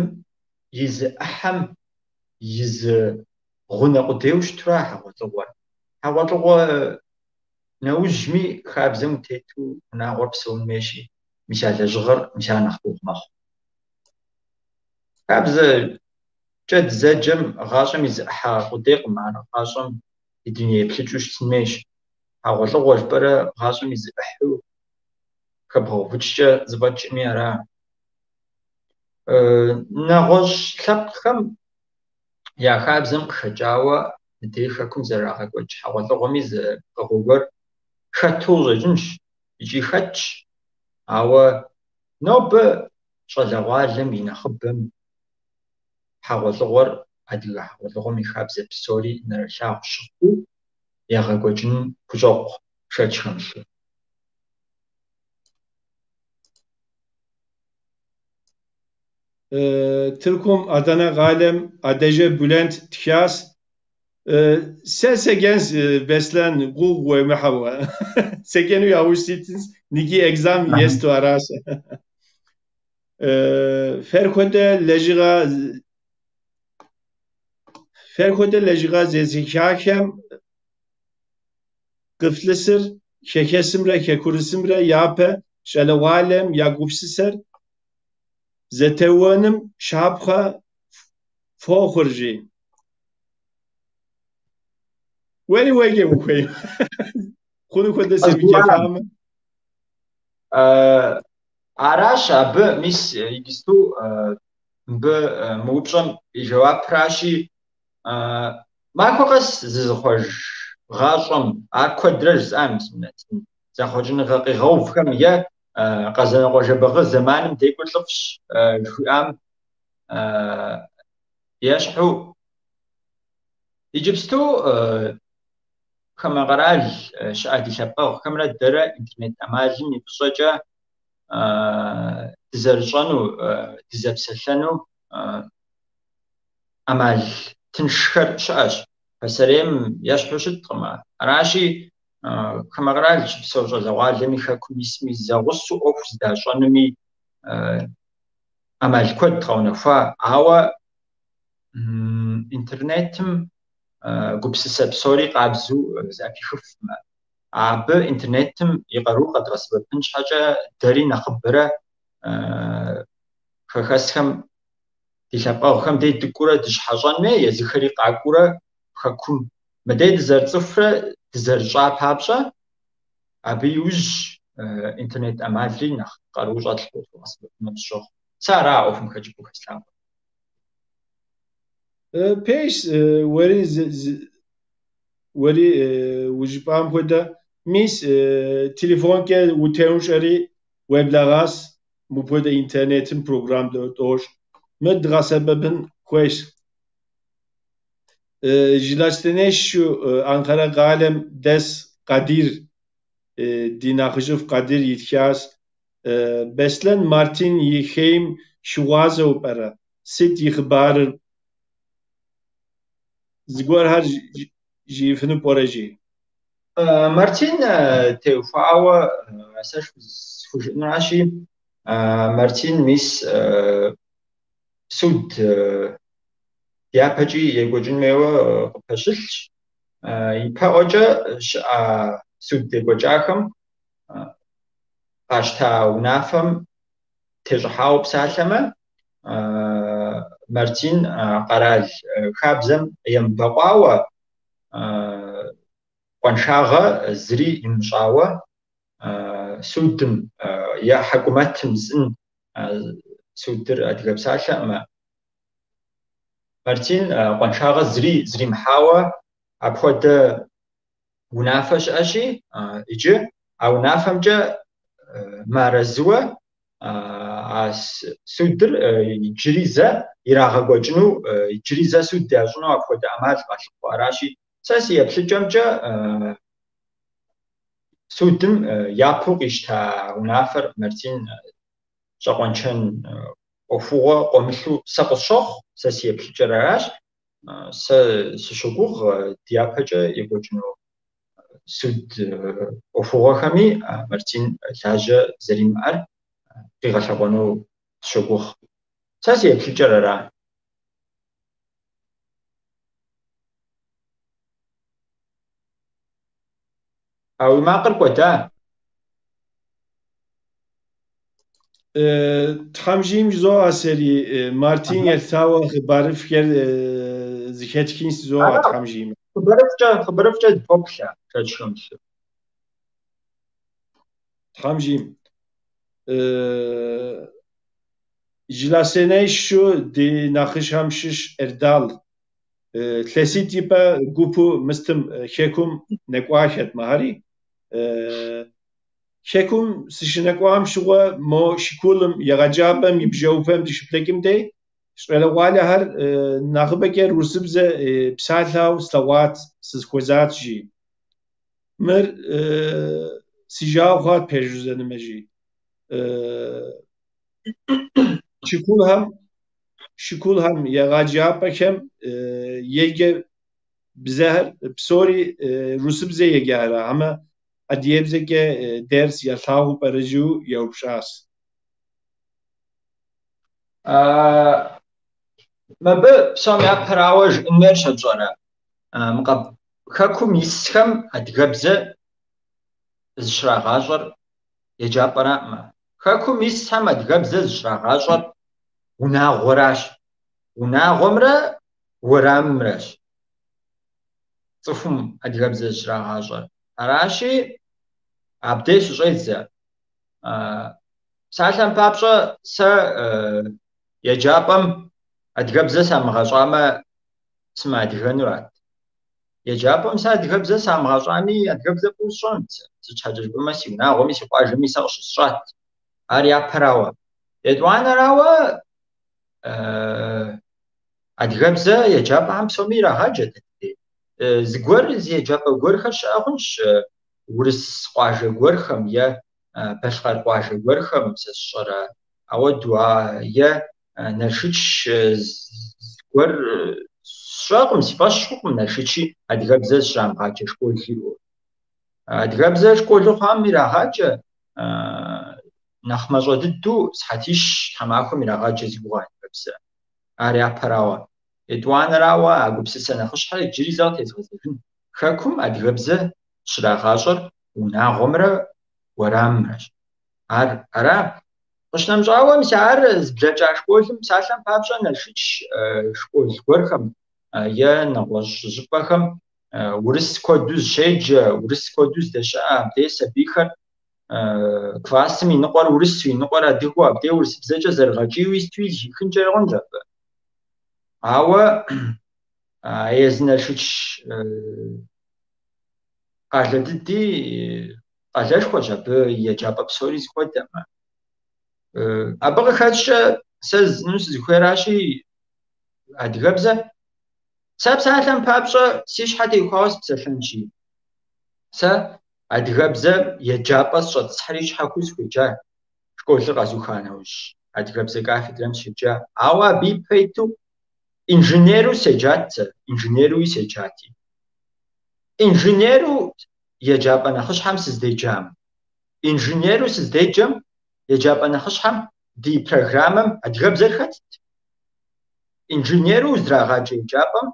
и зы ӏыхьэм и зы гъунэ къудейуэ щытура хьэгъуэлӏыгъуэр. Хьэгъуэлӏыгъуэ нэужьми хабзэм утету унагъуэр псэун хуейщи, мис а лэжьыгъэр мис ар нэхъ гугъу мэхъу. Хабзэкӏэ дызэджэм гъащӏэм и зы ӏыхьэ къудейкъым, ар гъащӏэм и дуней еплъыкӏэу щытын хуейщ. Хьэгъуэлӏыгъуэ жыпӏэрэ гъащӏэм и зы ӏыхьэу хэбгъэувыкӏкӏэ зэфӏэкӏми ара. Нэгъуэщӏ лъэпкъхэм я хабзэм къыхэкӏауэ мыдей хэкум зэрырагъэкӏуэкӏ хьэгъуэлӏыгъуэми зы пкъыгъуэ гуэр хэту къыщӏэкӏынщ икӏи хэтщ, ауэ нобэ щӏалэгъуалэм и нэхъыбэм хьэгъуэлӏыгъуэр адыгэ хьэгъуэлӏыгъуэм и хабзэ псори нэрылъагъу щыхъуу ягъэкӏуэкӏыным хущӏокъу, шэч хэмылъу. Тыркум Адана къалэм Адэжэ Бюлент тхащ. Сэ седжэнщ, Беслъэн, гугъу уемыхьэуэ. Седжэну яужь ситынщ, ныджы экзамен есту аращ. Фэр хуэдэ лэжьыгъэ фэр хуэдэ лэжьыгъэ зезыхьахэм къыфлъысыр хэхэсымрэ хэкурысымрэ япэ щӏалэгъуалэм я гупсысэр зэтеуэным щапхъэ фохъур, жи. Уэри уеджэ ухуеймэ. Хъуну хуэдэ семыджэфамэ. Аращ абы, мис иджысту мыбы мы упщӏэм и жэуапращи, махуэ къэс зызыхъуэж гъащӏэм, ар куэдрэ жысӏа мис мы нэтын, зэхъуэкӏыныгъэ къигъэувхэм е Къэзанокъуэ Жэбагъы зэманым декӏур лӏыфӏщ жыхуиӏам ещхьу. Иджыпсту хамэ къэрал щыӏэ ди лъэпкъэгъухэмрэ дэрэ интернет ӏэмалым и фӏыщӏэкӏэ дызэрыщӏэну, дызэпсэлъэну ӏэмал тыншхэр щыӏэщ. Пасэрейм ещхьу щыткъым ар. Аращи, хамэ къэрал щыпсэу щӏалэгъуалэми хэкум исми зэгъусэу ӏуэху зыдащӏэнуми ӏэмал куэд къэунэхуа, ауэ интернетым гупсысэ псори къабзэу зэӏэпихыфмэ, абы интернетым и къарур къэдгъэсэбэпын щхьэкӏэ дэри нэхъыбэрэ хэхэсхэм ди лъэпкъэгъухэм дей дыкӏуурэ дыщыхьэщӏэн хуей, езыхэри къакӏуурэ хэкум мыдей дызэрыцӏыхурэ дызэрыщӏа папщӏэ, абы иужь интернет ӏэмалри нэхъ къару щӏэтлъхьэу къэдгъэсэбэпыну къысщохъу. Сэ ара а ӏуэхум хэкӏыпӏэу хэслъагъуэр. Пэжщ, уэри уэри ужыпӏам хуэдэ, мис телефонкӏэ утеунщӏэри уеблэгъащ, мыпхуэдэ интернетым программ дощӏ. Мыр дгъэсэбэпын хуейщ. Жылэстэней щыщу Анкара къалэм дэс Къадир, ди нэхъыжьыфӏ Къадир итхащ. Беслъэн Мартин и хейм щыгъуазэу пӏэрэ? Сыт и хъыбарыр? Зыгуэрхэр жиӏэфыну пӏэрэ, жи? Мартин теухуауэ сэ схужыӏэнуращи, Мартин мис суд дяпэкӏи екӏуэкӏын хуейуэ къыпэщылъщ. Ипэӏуэкӏэ щыӏа суд екӏуэкӏахэм къащта унафэм тещӏыхьауэ псалъэмэ, Мартин къэрал хабзэм емыбэкъуауэ, къуаншагъэ зыри имыщӏауэ судым е хьэкӏумэтым жысӏэн, судыр адыгэ псалъэӏымэ, Мартин къуаншагъэ зыри зримыхьауэ апхуэдэ унафэ щыӏэщи, иджы а унафэмкӏэ мыарэзыуэ а судыр иджыри зэ ирагъэкӏуэкӏыну, иджыри зэ суд ящӏыну апхуэдэ ӏэмал къалъыхъуэ. Аращи, сэ си еплъыкӏэмкӏэ судым япэу къищта унафэр Мартин щӏэкъуэншэн ӏуэхугъуэ къуэмылъу сэ къысщохъу, сэ си еплъыкӏэр аращ. Сэ сыщогугъ дяпэкӏэ екӏуэкӏыну суд ӏуэхугъуэхэми Мартин лажьэ зэримыӏэр къигъэлъэгъуэну сыщогугъ. Сэ си еплъыкӏэр ара. А уи макъыр кӏуэда? Тхьэм жиӏэм жызоӏэ сэри, Мартин елъытауэ хъыбарыфӏхэр зэхэтхын жызоӏэ Тхьэм жиӏэм. Хъыбарыфӏкӏэ, хъыбарыфӏкӏэ дыпоплъэ, шэч хэмылъу. Тхьэм жиӏэм. Джылахъстэней щыщу ди нэхъыжьхэм щыщ Эрдал. Илъэситӏ ипэ гупу мыстым Хэкум нэкӏуахэт мыхэри. Хэкум сыщынэкӏуам щыгъуэ мо школым, егъэджапӏэм и бжэӏупэм дыщыблэкӏым дей щӏалэгъуалэхэр нэхъыбэкӏэ русыбзэ псалъэу слъэгъуат, сызыхуэзат, жи. Мыр си жагъуэ хъуат пэжу жызӏэнумэ, жи. Школхэм, школхэм, егъэджапӏэхэм еджэ бзэхэр псори русыбзэ еджэхэра, хьэмэ адыгэбзэкӏэ дерс ялъагъуу пӏэрэ жиӏэу еупщӏащ. Мыбы псом япэрауэ жыӏэн хуейр щэ пщӏэрэ? Мы хэкум исхэм адыгэбзэ зыщрагъащӏэр еджапӏэраӏымэ. Хэкум исхэм адыгэбзэ зыщрагъащӏэр унагъуэращ. Унагъуэмрэ уэрамымрэщ цӏыхум адыгэбзэ зыщрагъащӏэр. Аращи, абдей щыщӏедзэ. Псалъэм папщӏэ, сэ еджапӏэм адыгэбзэ самыгъэщӏамэ, сымыадыгэнурат. Еджапӏэм сэ адыгэбзэ самыгъэщӏами, адыгэбзэ фӏыуэ сщӏэнут сэ. Сыт щхьэкӏэ жыпӏэмэ, си унагъуэми, си къуажэми сэ къыщысщӏат. Ар япэрауэ. Етӏуанэрауэ, адыгэбзэ еджапӏэхэм псоми ирагъаджэ дэ ди дей. Зыгуэр, зы еджапӏэ гуэрхэр щыӏэ хъунщ, урыс къуажэ гуэрхэм е балъкъэр къуажэ гуэрхэм, сэ сщӏэрэ, ауэду, е Налшыч зыгуэр сщӏэкъым, си фӏэщ хъукъым Налшычи адыгэбзэ зыщрамыгъаджэ школ иӏэу. Адыгэбзэ школу хъуам ирагъаджэ, нэхъ мащӏэ дыдэу сыхьэтищ тхьэмахуэм ирагъаджэ си гугъэ адыгэбзэ. Ар япэрауэ. Етӏуанэрауэ, а гупсысэ нэхъыщхьэр иджыри зэ къытезгъэзэжын. Хэкум адыгэбзэ щрагъащӏэр унагъуэмрэ уэрамымрэщ. Ар ара? Къыщынэмыщӏауэ, мис ар зблэкӏа школым, псалъэм папщӏэ, Налшыч школ гуэрхэм е нэгъуэщӏ щӏыпӏэхэм урыс куэду зыщеджэ, урыс куэду здэщыӏэ абдей сабийхэр классым и ныкъуэр урысу, и ныкъуэр адыгэу, абдей урысыбзэкӏэ зэрыгъэкӏийуи сытуи зэхихынкӏэ хъунщ абы. Ауэ езы Налшыч къалэ дыди къалэшхуэщ, абы и еджапӏэ псори зыхуэдэӏымэ. Абы къыхэкӏкӏэ сэ жысӏэну сызыхуейращи, адыгэбзэ. Сэ псалъэм папщӏэ си щхьэ теухуауэ сыпсэлъэнщи, сэ адыгэбзэ еджапӏэ сыщӏэтӏысхьэри щхьэхуэу сыхуеджа, школыр къэзуха нэужь, адыгэбзэ кафедрэм сыщеджа. Ауэ абы ипэ иту инженеру седжат сэ, инженеруи седжати. Инженеру еджапӏэ нэхъыщхьэм сыздеджам. Инженеру сыздеджэм еджапӏэ нэхъыщхьэм ди программэм адыгэбзэр хэтт. Инженеру уздрагъаджэ еджапӏэм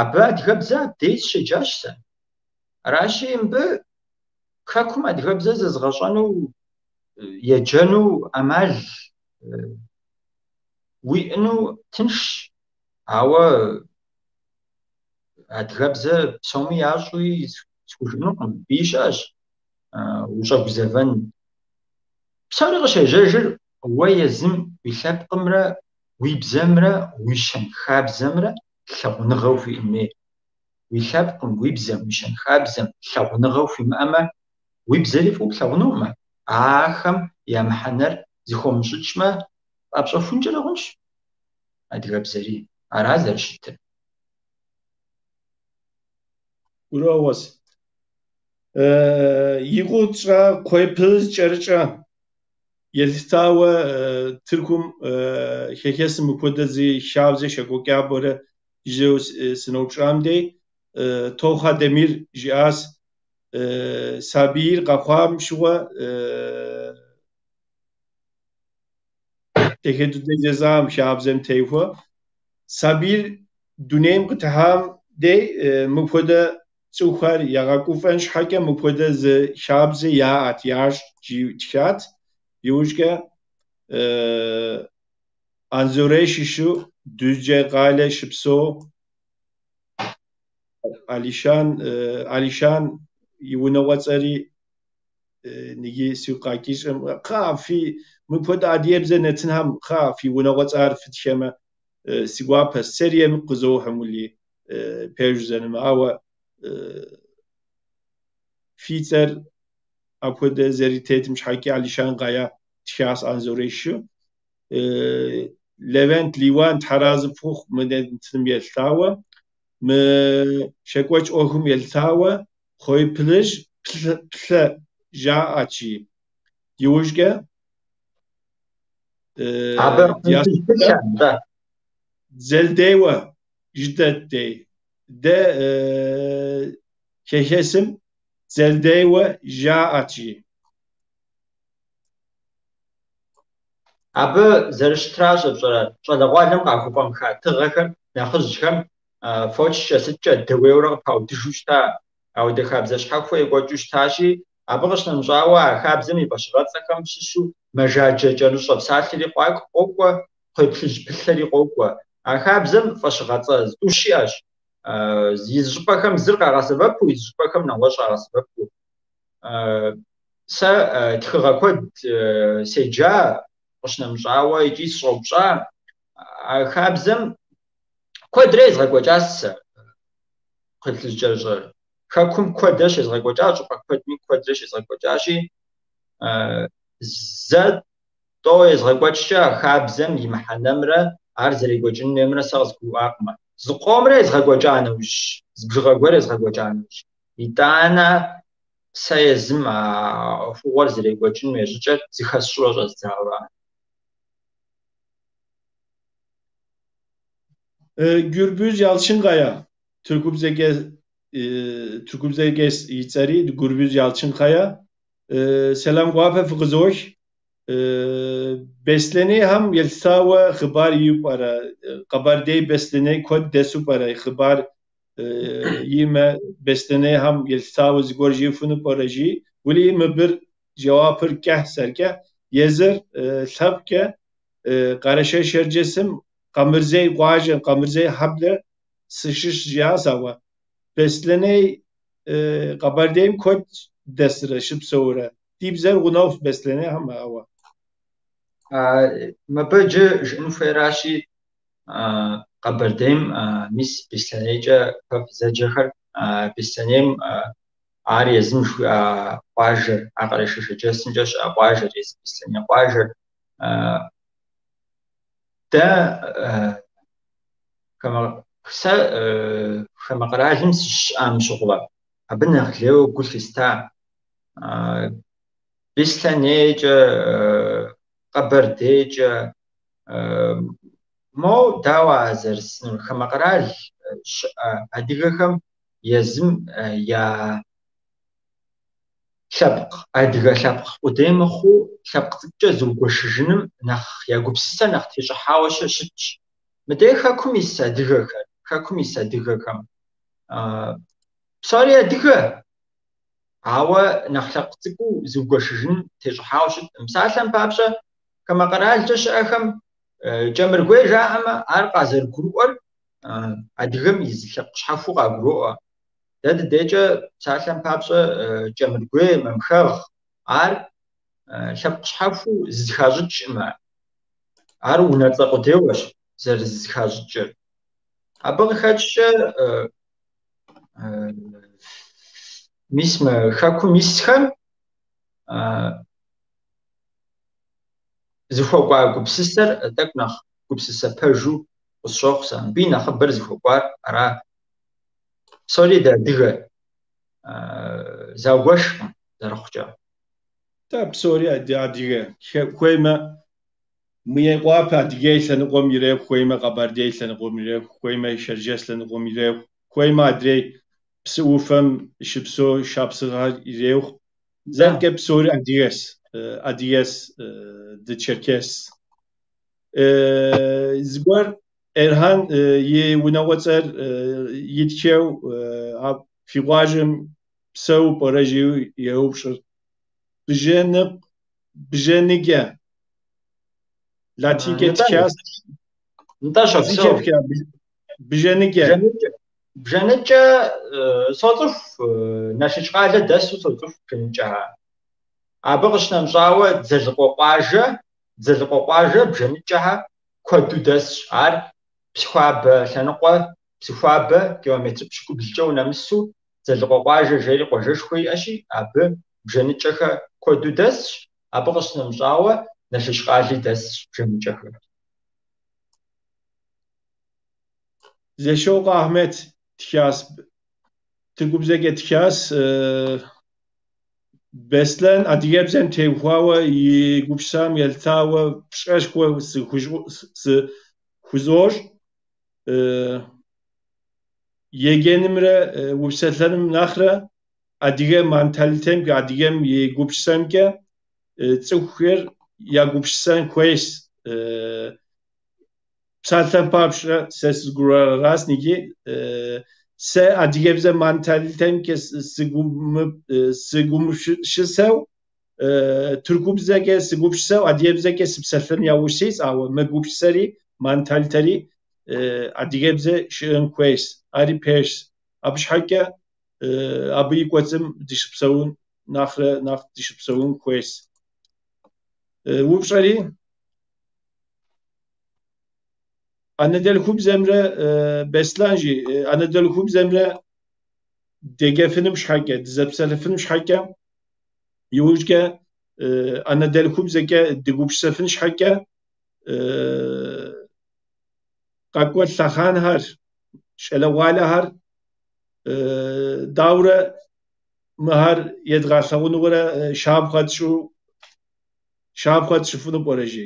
абы адыгэбзэ абдей сыщеджащ сэ. Аращи, мыбы хэкум адыгэбзэ зэзыгъэщӏэну, еджэну ӏэмал уиӏэну тыншщ, ауэ адыгэбзэ псоми ящӏуи схужыӏэнукъым. Мыбыи щыӏэщ ущӏэгузэвэн. Псори къыщежьэжыр уэ езым уи лъэпкъымрэ уи бзэмрэ уи щэнхабзэмрэ лъагъуныгъэ ухуиӏэн хуей. Уи лъэпкъым, уи бзэм, уи щэнхабзэм лъагъуныгъэ ухуимыӏэмэ, уи бзэри фӏыуэ плъагъунукъымэ, ахэм я мыхьэнэр зыхомыщӏыкӏмэ, къэпщӏэхункӏэрэ хъунщ адыгэбзэри. Ара зэрыщытыр. Гурыӏуэгъуэщ. И гугъу тщӏа кхъуейплъыжькӏэрыщӏэ. Елъытауэ Тыркум Хэхэсым мыпхуэдэ зы хабзэ щекӏуэкӏа пӏэрэ жысӏэу сыноупщӏам дей Тоха Демир жиӏащ сабийр къэхъуам щыгъуэ дахэ дыдэ жесӏам хабзэм техуэ. Сабийр дунейм къытехьам дей мыпхуэдэ цӏыхухэр ягъэгуфӏэн щхьэкӏэ мыпхуэдэ зы хабзэ яӏэт, ящӏт жиӏэу тхат. Иужькӏэ Анзорей щыщу Дузджэ къалэ щыпсэу Алишан, Алишан и унагъуэцӏэри ныги сигу къэкӏыжкъым. Кхъа, фи мыпхуэдэ адыгэбзэ нэтынхэм кхъа, фи унагъуэцӏэр фытхэмэ си гуапэщ. Сэри емыкӏу къызохьым уэли пэжу жысӏэнумэ, ауэ фи цӏэр апхуэдэ зэрытетым щхьэкӏэ Алишан Къая тхащ Анзорей щыщу. Левент Лиуан Тхьэразы пхухъу мы нэтыным елъытауэ, мы щекӏуэкӏ ӏуэхум елъытауэ кхъуейплъыжь пылъэ жаӏэт жи. Иужькӏэ Абы пылъэ, нтӏэ. Зэлдейуэ жытӏэт дей. Дэ Хэхэсым зэлдейуэ жаӏэт жи. Абы зэрыщытращ, пщӏэрэ, щӏалэгъуалэм къахуфӏэмыха тыгъэхэр нэхъыжьхэм фочкӏэ сыткӏэ дэуейуэрэ къыпаудыжу щыта, ауэдэ хабзэ щхьэхуэ екӏуэкӏыу щытащи, абы къыщынэмыщӏауэ а хабзэм и фӏэщыгъэцӏэхэм щыщу мэжаджэ кӏэрыщӏэ псалъэри къокӏуэ, кхъуейплъыжь пылъэри къокӏуэ. А хабзэм фӏэщыгъэцӏэ зытӏущ иӏэщ, и зы щӏыпӏэхэм зыр къагъэсэбэпу, и зы щӏыпӏэхэм нэгъуэщӏ къагъэсэбэпу. Сэ тхыгъэ куэд седжа, къыщынэмыщӏауэ икӏи сыщӏэупщӏа. А хабзэм куэдрэ езгъэкӏуэкӏащ сэ кхъуейплъыжь кӏэрыщӏэр. Хэкум куэдрэ щезгъэкӏуэкӏа, щӏыпӏэ куэдми куэдрэ щезгъэкӏуэкӏащи, зэ тӏэу езгъэкӏуэкӏкӏэ а хабзэм и мыхьэнэмрэ ар зэрекӏуэкӏын хуеймрэ сэ къызгурыӏуакъым. Зыкъомрэ езгъэкӏуэкӏа нэужь, зы бжыгъэ гуэр езгъэкӏуэкӏа нэужь, итӏанэ сэ езым а ӏуэхугъуэр зэрекӏуэкӏын хуей щӏыкӏэр зыхэсщӏэурэ щӏэздзауэ. Gürbüz Yalçınkaya, Тыркубзэкӏэ Тыркубзэкӏэ и цӏэри Gürbüz Yalçınkaya. Сэлам гуапэ фыкъызох. Беслъэнейхэм елъытауэ хъыбар иӏэу пӏэрэ? Къэбэрдей Беслъэней куэд дэсу пӏэрэ? Хъыбар иӏэмэ, Беслъэнейхэм елъытауэ зыгуэр жиӏэфыну пӏэрэ жи? Уэли мыбыр жэуапыр кӏыхь сэркӏэ. Езыр лъэпкъкӏэ Къэрэшей-Шэрджэсым Къэмырзей къуажэм, Къэмырзей хьэблэ сыщыщ жиӏащ, ауэ Беслъэней Къэбэрдейм куэд дэсрэ щыпсэурэ. Ди бзэр гъунэгъущ Беслъэнейхэм, ауэ. Мыбы иджы жыӏэн хуейращи, Къэбэрдейм мис Беслъэнейкӏэ фэ фызэджэхэр, Беслъэнейм ар езым жыхуиӏа къуажэр, а Къэрэшей-Шэрджэсымкӏэ щыӏэ къуажэр, езы Беслъэней къуажэр. Дэ сэ хамэ къэралым сыщыщыӏам щыгъуэ, абы нэхъ лейуэ гу лъыста. Беслъэнейкӏэ, Къэбэрдейкӏэ, моу дауэ а зэрысынур? Хамэ къэрал щыӏэ адыгэхэм езым я лъэпкъ, адыгэ лъэпкъ къудей мыхъуу, лъэпкъ цӏыкӏукӏэ зыугуэшыжыным нэхъ я гупсысэр нэхъ тещӏыхьауэ щытщ. Мыдей хэкум ис адыгэхэр, хэкум ис адыгэхэм. Псори адыгэ, ауэ нэхъ лъэпкъ цӏыкӏуу зыугуэшыжыным тещӏыхьауэ щыткъым. Псалъэм папщӏэ, хамэ къэралкӏэ щыӏэхэм кӏэмыргуей жаӏэмэ, ар къазэрыгурыӏуэр адыгэм и зы лъэпкъ щхьэхуэу къагуроӏуэ. Дэ дыдейкӏэ, псалъэм папщӏэ, кӏэмыргуей, мамхэгъ, ар лъэпкъ щхьэхуэу зыхащӏыкӏкъым ар. Ар унэцӏэ къудейуэщ зэрызыхащӏыкӏыр. Абы къыхэкӏкӏэ мис мы хэкум исхэм зыхуэкӏуа гупсысэр тӏэкӏу нэхъ гупсысэ пэжу къысщохъу сэ. Мыбы и нэхъыбэр зыхуэкӏуар ара. Псори дыадыгэ, заугуэшкъым зэрыхъукӏэ. Дэ псори адыгэ. Хуеймэ, Мыекъуапэ Адыгей лъэныкъуэм иреху, хуеймэ Къэбэрдей лъэныкъуэм иреху, хуеймэ Шэрджэс лъэныкъуэм иреху, хуеймэ адрей псы ӏуфэм щыпсэу шапсыгъхэр иреху. Зэкӏэ псори адыгэс, адыгэс, дычеркес. Зыгуэр Эрхан и унагъуэцӏэр итхэу фи къуажэм псэу пӏэрэ жиӏэу еупщӏыр. Бжэныкӏэ. Латинкӏэ тхащ. Нтӏэ, щопсэу. Бжэныкӏэ. Бжэныкӏэ соцӏыху, Налшыч къалэ дэсу соцӏыху Бжэныкӏэ. Абы къыщынэмыщӏауэ Дзэлыкъуэ къуажэ Бжэныкӏэхэр куэду дэсщ. Ар Псыхуабэ лъэныкъуэ, Псыхуабэ километр пщыкӏублкӏэ унэмысу Дзэлыкъуэ къуажэ жери къуажэшхуэ иӏэщи, абы Бжэныкӏэхэр куэду дэсщ. Абы къыщынэмыщӏауэ Налшыч къали дэсщ Бжэныкӏэхэр. Зэшокъуэ Ахьмэд тхащ, тыркубзэкӏэ тхащ. Беслъэн адыгэбзэм теухуауэ и гупсысэм елъытауэ пщӏэшхуэ сыхузощӏ. Еджэнымрэ упсэлъэным нэхърэ адыгэ менталитемкӏэ, адыгэм и гупсысэмкӏэ цӏыхухэр я гупсысэн хуейщ. Псалъэм папщӏэ сэ сызыгурыӏуар икӏи сэ адыгэбзэ менталитемкӏэ сыгумыпсысэу, тыркубзэкӏэ сыгупсысэу, адыгэбзэкӏэ сыпсэлъэн яужь ситщ, ауэ мы гупсысэри менталитэри адыгэбзэ щыӏэн хуейщ, ари пэжщ. Абы щхьэкӏэ абы и кӏуэцӏым дыщыпсэун нэхърэ нэхъ дыщыпсэун хуейщ. Упщӏэри анэдэлъхубзэмрэ Беслъэн жи, анэдэлъхубзэмрэ деджэфыным щхьэкӏэ, дызэпсэлъэфыным щхьэкӏэ, иужькӏэ анэдэлъхубзэкӏэ дыгупсысэфын щхьэкӏэ къэкӏуэ лъэхъэнхэр, щӏалэгъуалэхэр даурэ мыхэр едгъэлъэгъунурэ щапхъэ тщӏу, щапхъэ тщӏыфыну пӏэрэ жи.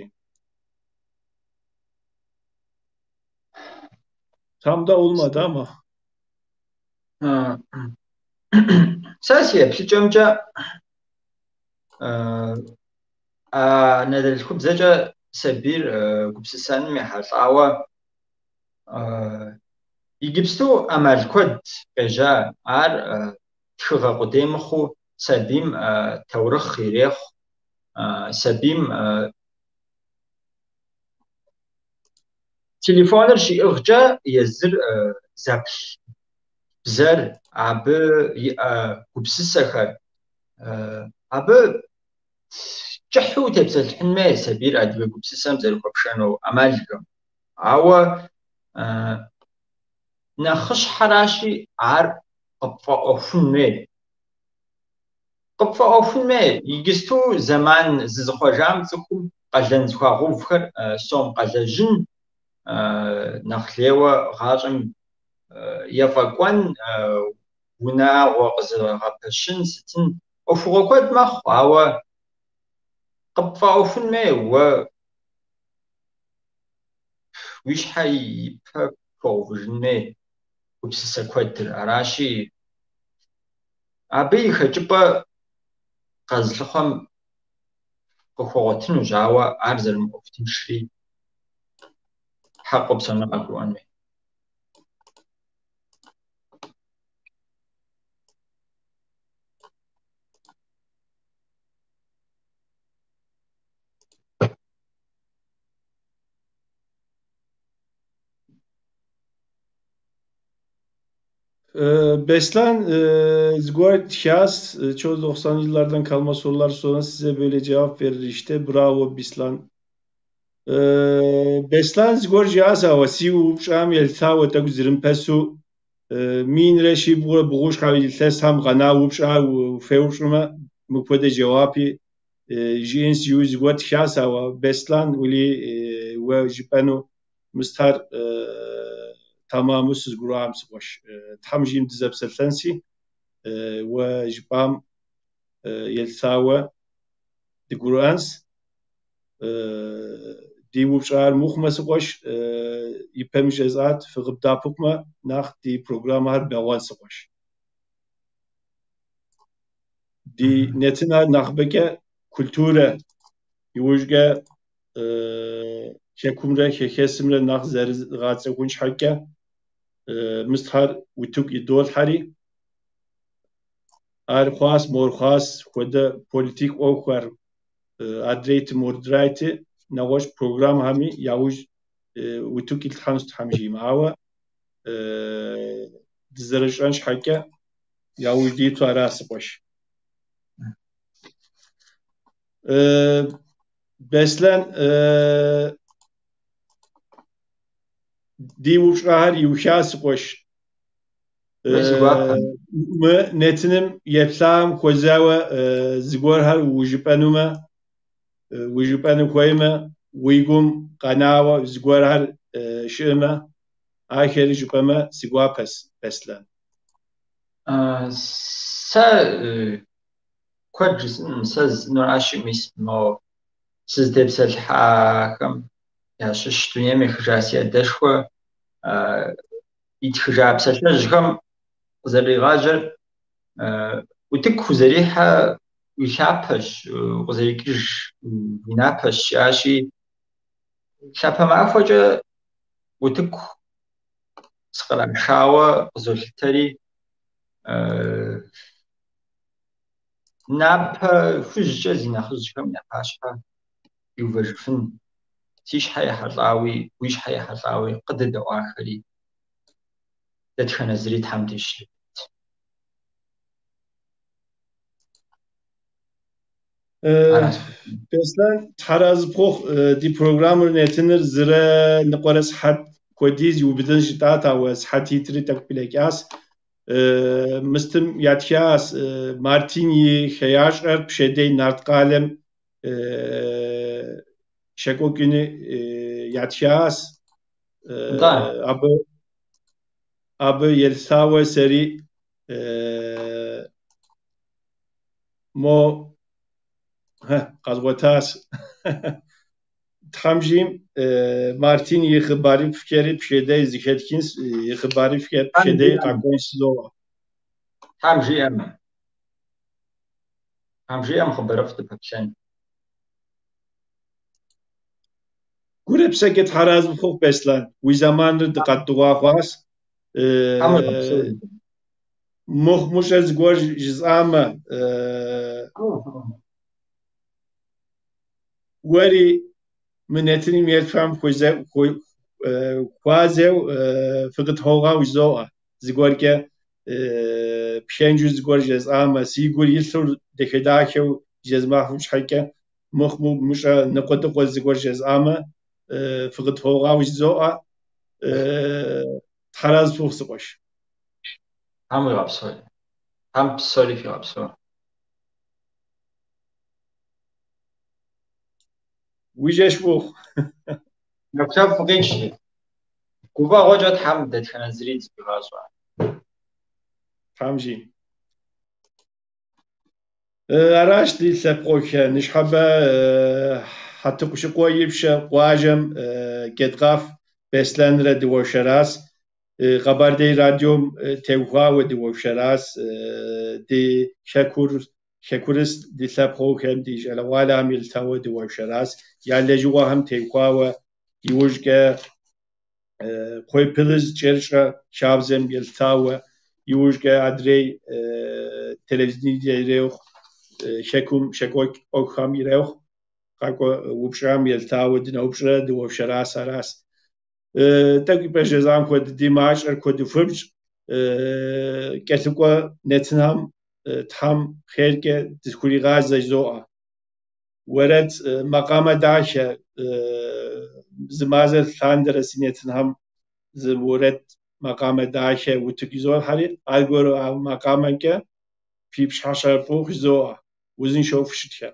Tam da olmadı ama. Сэ си еплъыкӏэмкӏэ анэдэлъхубзэкӏэ сабийр гупсысэным ехьэлӏауэ иджыпсту ӏэмал куэд къежьа. Ар тхыгъэ къудей мыхъуу сабийм таурыхъ ирехъу, сабийм телефоныр щиӏыгъкӏэ езыр зэплъ бзэр, абы иӏэ гупсысэхэр, абы кӏыхьу утепсэлъыхьын хуей сабийр адыгэ гупсысэм зэрыхуэпшэну ӏэмалхэм. Ауэ нэхъыщхьэращи, ар къыпфӏэӏуэхун хуей. Къыпфӏэӏуэхун хуей. Иджысту зэман зызыхъуэжам цӏыхум къалэн зыхуагъэувхэр сом къэлэжьын, нэхъ лейуэ гъащӏэм ефӏэкӏуэн, унагъуэ къызэгъэпэщын, сытын ӏуэхугъуэ куэд мэхъу, ауэ къыпфӏэӏуэхун хуей уэ уи щхьэ ипэ пхуэгъэувыжын хуей гупсысэ куэдыр. Аращи, абы и хэкӏыпӏэ къэзылъыхъуэм къыхуэгъуэтынущ, ауэ ар зэрымыӏуэху тыншри хьэкъыу псоми къагурыӏуэн хуей. Beslan зыгуэр тхащ, çoğu 90'lı yıllardan kalma sorular sonra size böyle cevap verir işte. Bravo Bislan. Беслан зыгуэр жиӏащ, ауэ си упщӏам елъытауэ тӏэкӏу зэрымыпэсу минрэ щибгъурэ бгъущхьэ илъэсхэм къэна упщӏар феупщӏмэ, мыпхуэдэ жэуапи жиӏэнщ жиӏэу зыгуэр тхащ, ауэ Беслан ули уэ жыпӏэну мыстар тэмэму сызыгурыӏуам си къуэш. Тхьэм жиӏэм дызэпсэлъэнси, уэ жыпӏам елъытауэ дыгурыӏуэнщ. Ди упщӏэр мыхъумэ, си къуэш, ипэми жесӏат, фыкъыддэӏэпыкъумэ, нэхъ ди программэхэр бэгъуэн, си къуэш. Ди нэтынхэр нэхъыбэкӏэ культурэ, иужькӏэ хэкумрэ хэхэсымрэ нэхъ зэрызгъэцӏыхун щхьэкӏэ мыстхэр утыку идолъхьэри, ар хъуас, мор хъуас хуэдэ политик ӏуэхухэр, адрейти мордрайти нэгъуэщӏ программэхэми яужь утыку итлъхьэнущ Тхьэм жиӏэмэ. Ауэ дызэрыщӏэн щхьэкӏэ яужь диту ара, си къуэш. Беслъэн, ди упщӏэхэр иуха, си къуэш. Мы нэтыным еплъам хуэзауэ зыгуэрхэр ужыпӏэнумэ, ужыпӏэну хуеймэ, уи гум къэнауэ зыгуэрхэр щыӏэмэ, ахэри жыпӏэмэ, си гуапэс, Беслъэн. Сэ куэд жысӏэнкъым, сэ жысӏэнуращи, мис мо сызытепсэлъыхьахэм ящыщ дунейм ехыжа си адэшхуэ итхыжа псалъэжьхэм къызэрыригъажьэр утыку узэрихьэ уи лъапэщ, укъызэрикӏыж уи напэщ, жиӏащи, лъапэ махуэкӏэ утыку сыкърашауэ къызолъытэри, напэ хужькӏэ зи нэхъыжьхэм я пащхьэ иувэжыфын, си щхьэ ехьэлӏауи, уи щхьэ ехьэлӏауи къыдэдэӏуахэри, дэтхэнэ зыри Тхьэм деж щрет. Беслъэн, Тхьэразы пхухъу, ди программэр нэтыныр зырэ ныкъуэрэ сыхьэт хуэдиз иубыдын жытӏат, ауэ сыхьэтитри тӏэкӏу блэкӏащ. Мыстым ятхащ Мартин и хеящӏэр пщэдей Нарткъалэм щекӏуэкӏыну ятхащ. Абы елъытауэ сэри мо къэзгъуэтащ. Тхьэм жиӏэм, Мартин и хъыбарыфӏхэри пщэдей зэхэтхынщ, и хъыбарыфӏхэр пщэдей къэкӏуэнщ жызоӏэ. Тхьэм жиӏэмэ. Тхьэм жиӏэм хъыбарыфӏ дыпэплъэн. Гурэ псэкӏэ Тхьэразы пхухъу, Беслъэн. Уи зэманыр дыкъэдыгъуа хъуащ. Мыхъумыщӏэ зыгуэр жысӏамэ, уэри мы нэтыным еплъхэм хуазэу фыкъытхуогъэгъу жызоӏэ. Зыгуэркӏэ пхэнжу зыгуэр жесӏамэ, си гур илъу дахэ-дахэу жезмыӏэфым щхьэкӏэ мыхъумыщӏэ ныкъуэдыкъуэ зыгуэр жесӏамэ, фыкъытхуогъэгъу жызоӏэ. Тхьэразы пхухъу, си къуэш. Тхьэм уигъэпсэу. Тхьэм псори фигъэпсэу. Уи жэщ фӏыухъу. Нэхулъэфӏ фыкъикӏ. Гуфӏэгъуэкӏэ Тхьэм дэтхэнэ зыри дызыхуигъащӏэ. Тхьэм жиӏэм. Аращ ди лъэпкъыхэ. Ныщхьэбэ Хьэтыкъущыкъуей Ипщэ къуажэм Джэдкъаф Беслъэнрэ дыуэршэращ. Къэбэрдей радиом теухуауэ дыуэршэращ. Ди хэкур, хэкурыс ди лъэпкъыхэм, ди щӏалэгъуалэхэм елъытауэ дыуэршэращ. Я лэжьыгъэхэм теухуауэ иужькӏэ кхъуейплъыжькӏэрыщӏэ хабзэм елъытауэ, иужькӏэ адрей телевидение ирехъу, хэкум щекӏуэкӏ ӏуэхухэм ирехъу, къакӏуэ упщӏэм елъытауэ дыноупщӏрэ дыуэршэращ, аращ. Тӏэкӏу ипэ жезӏам хуэдэ ди мащӏэр куэду фыбж, кӏэлъыкӏуэ нэтынхэм Тхьэм хъеркӏэ дызыхуригъазэ жызоӏэ. Уэрэд макъамэ дахэ, зы мазэ лъандэрэ си нэтынхэм зы уэрэд макъамэ дахэ утыку изолъхьэри, аргуэру а макъамэмкӏэ фи пщыхьэщхьэр фӏыухъу жызоӏэ. Узыншэу фыщытхэ.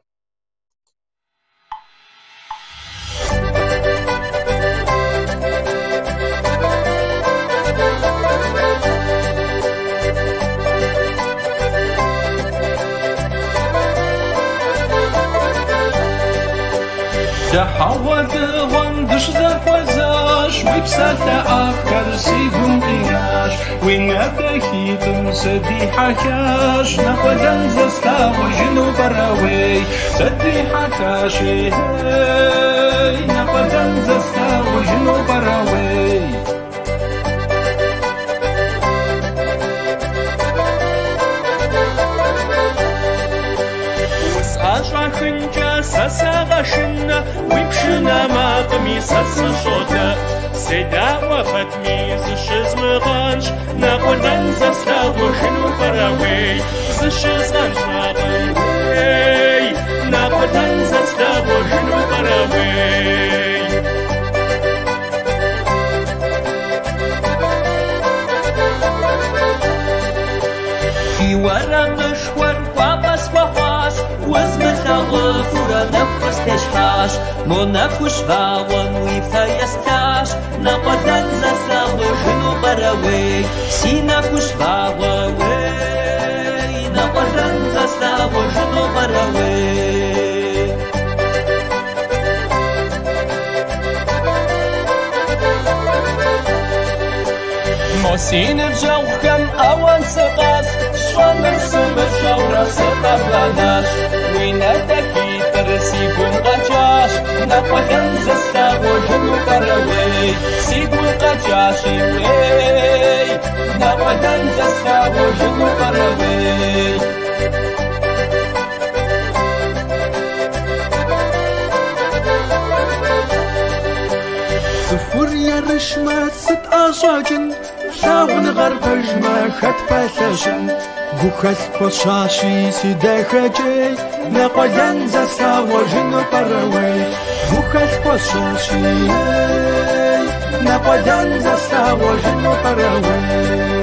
Дэ хьэгъуэлӏыгъуэм дыщызэхуэзащ, уи псалъэ ӏэфӏхэр си гум къинащ, уи нэ дахитӏым сыдихьэхащ, Нэкъуэлэн зэслъагъужыну пӏэрэ уей? Сыдихьэхащи, ей, Нэкъуэлэн зэслъагъужыну пӏэрэ уей? Усӏэщӏахынкӏэ сэ сагъэшынэ, уи пшынэ макъми сэ сыщӏодэӏу. Седаӏуэ пэтми зыщызмыгъэнщӏ, Нэкъуэлэн зэслъагъужыну пӏэрэ уей? Зыщызгъэнщӏакъым уей, Нэкъуэлэн зэслъагъужыну пӏэрэ уей? Фи уэрамышхуэр кӏуапӏэ схуэхъуащ, узмылъагъуфурэ нэху къыстещхьащ. Мо нэхущ вагъуэм уи фэ есплъащ, Нэкъуэлэн зэслъагъужыну пӏэрэ уей? Си нэхущ вагъуэ уей, Нэкъуэлэн зэслъагъужыну пӏэрэ уей? Мо си ныбжьэгъухэм ауан сыкъащӏ, сщӏэнур сымыщӏэурэ сыкъэбгъэнащ. Уи нэ дахитӏыр си гум къэкӏащ, Нэкъуэлэн зэслъагъужыну пӏэрэ уей? Си гум къэкӏащи уей, Нэкъуэлэн зэслъагъужыну пӏэрэ уей? Цӏыхур ерыщмэ сыт ӏэщӏэкӏын, лъагъуныгъэр пэжмэ хэт пэлъэщын? Гухэлъ хуэсщӏащи си дахэкӏей, Нэкъуэлэн зэслъагъужыну пӏэрэ уей? Гухэлъ хуэсщӏащи, ей, Нэкъуэлэн зэслъагъужыну пӏэрэ уей?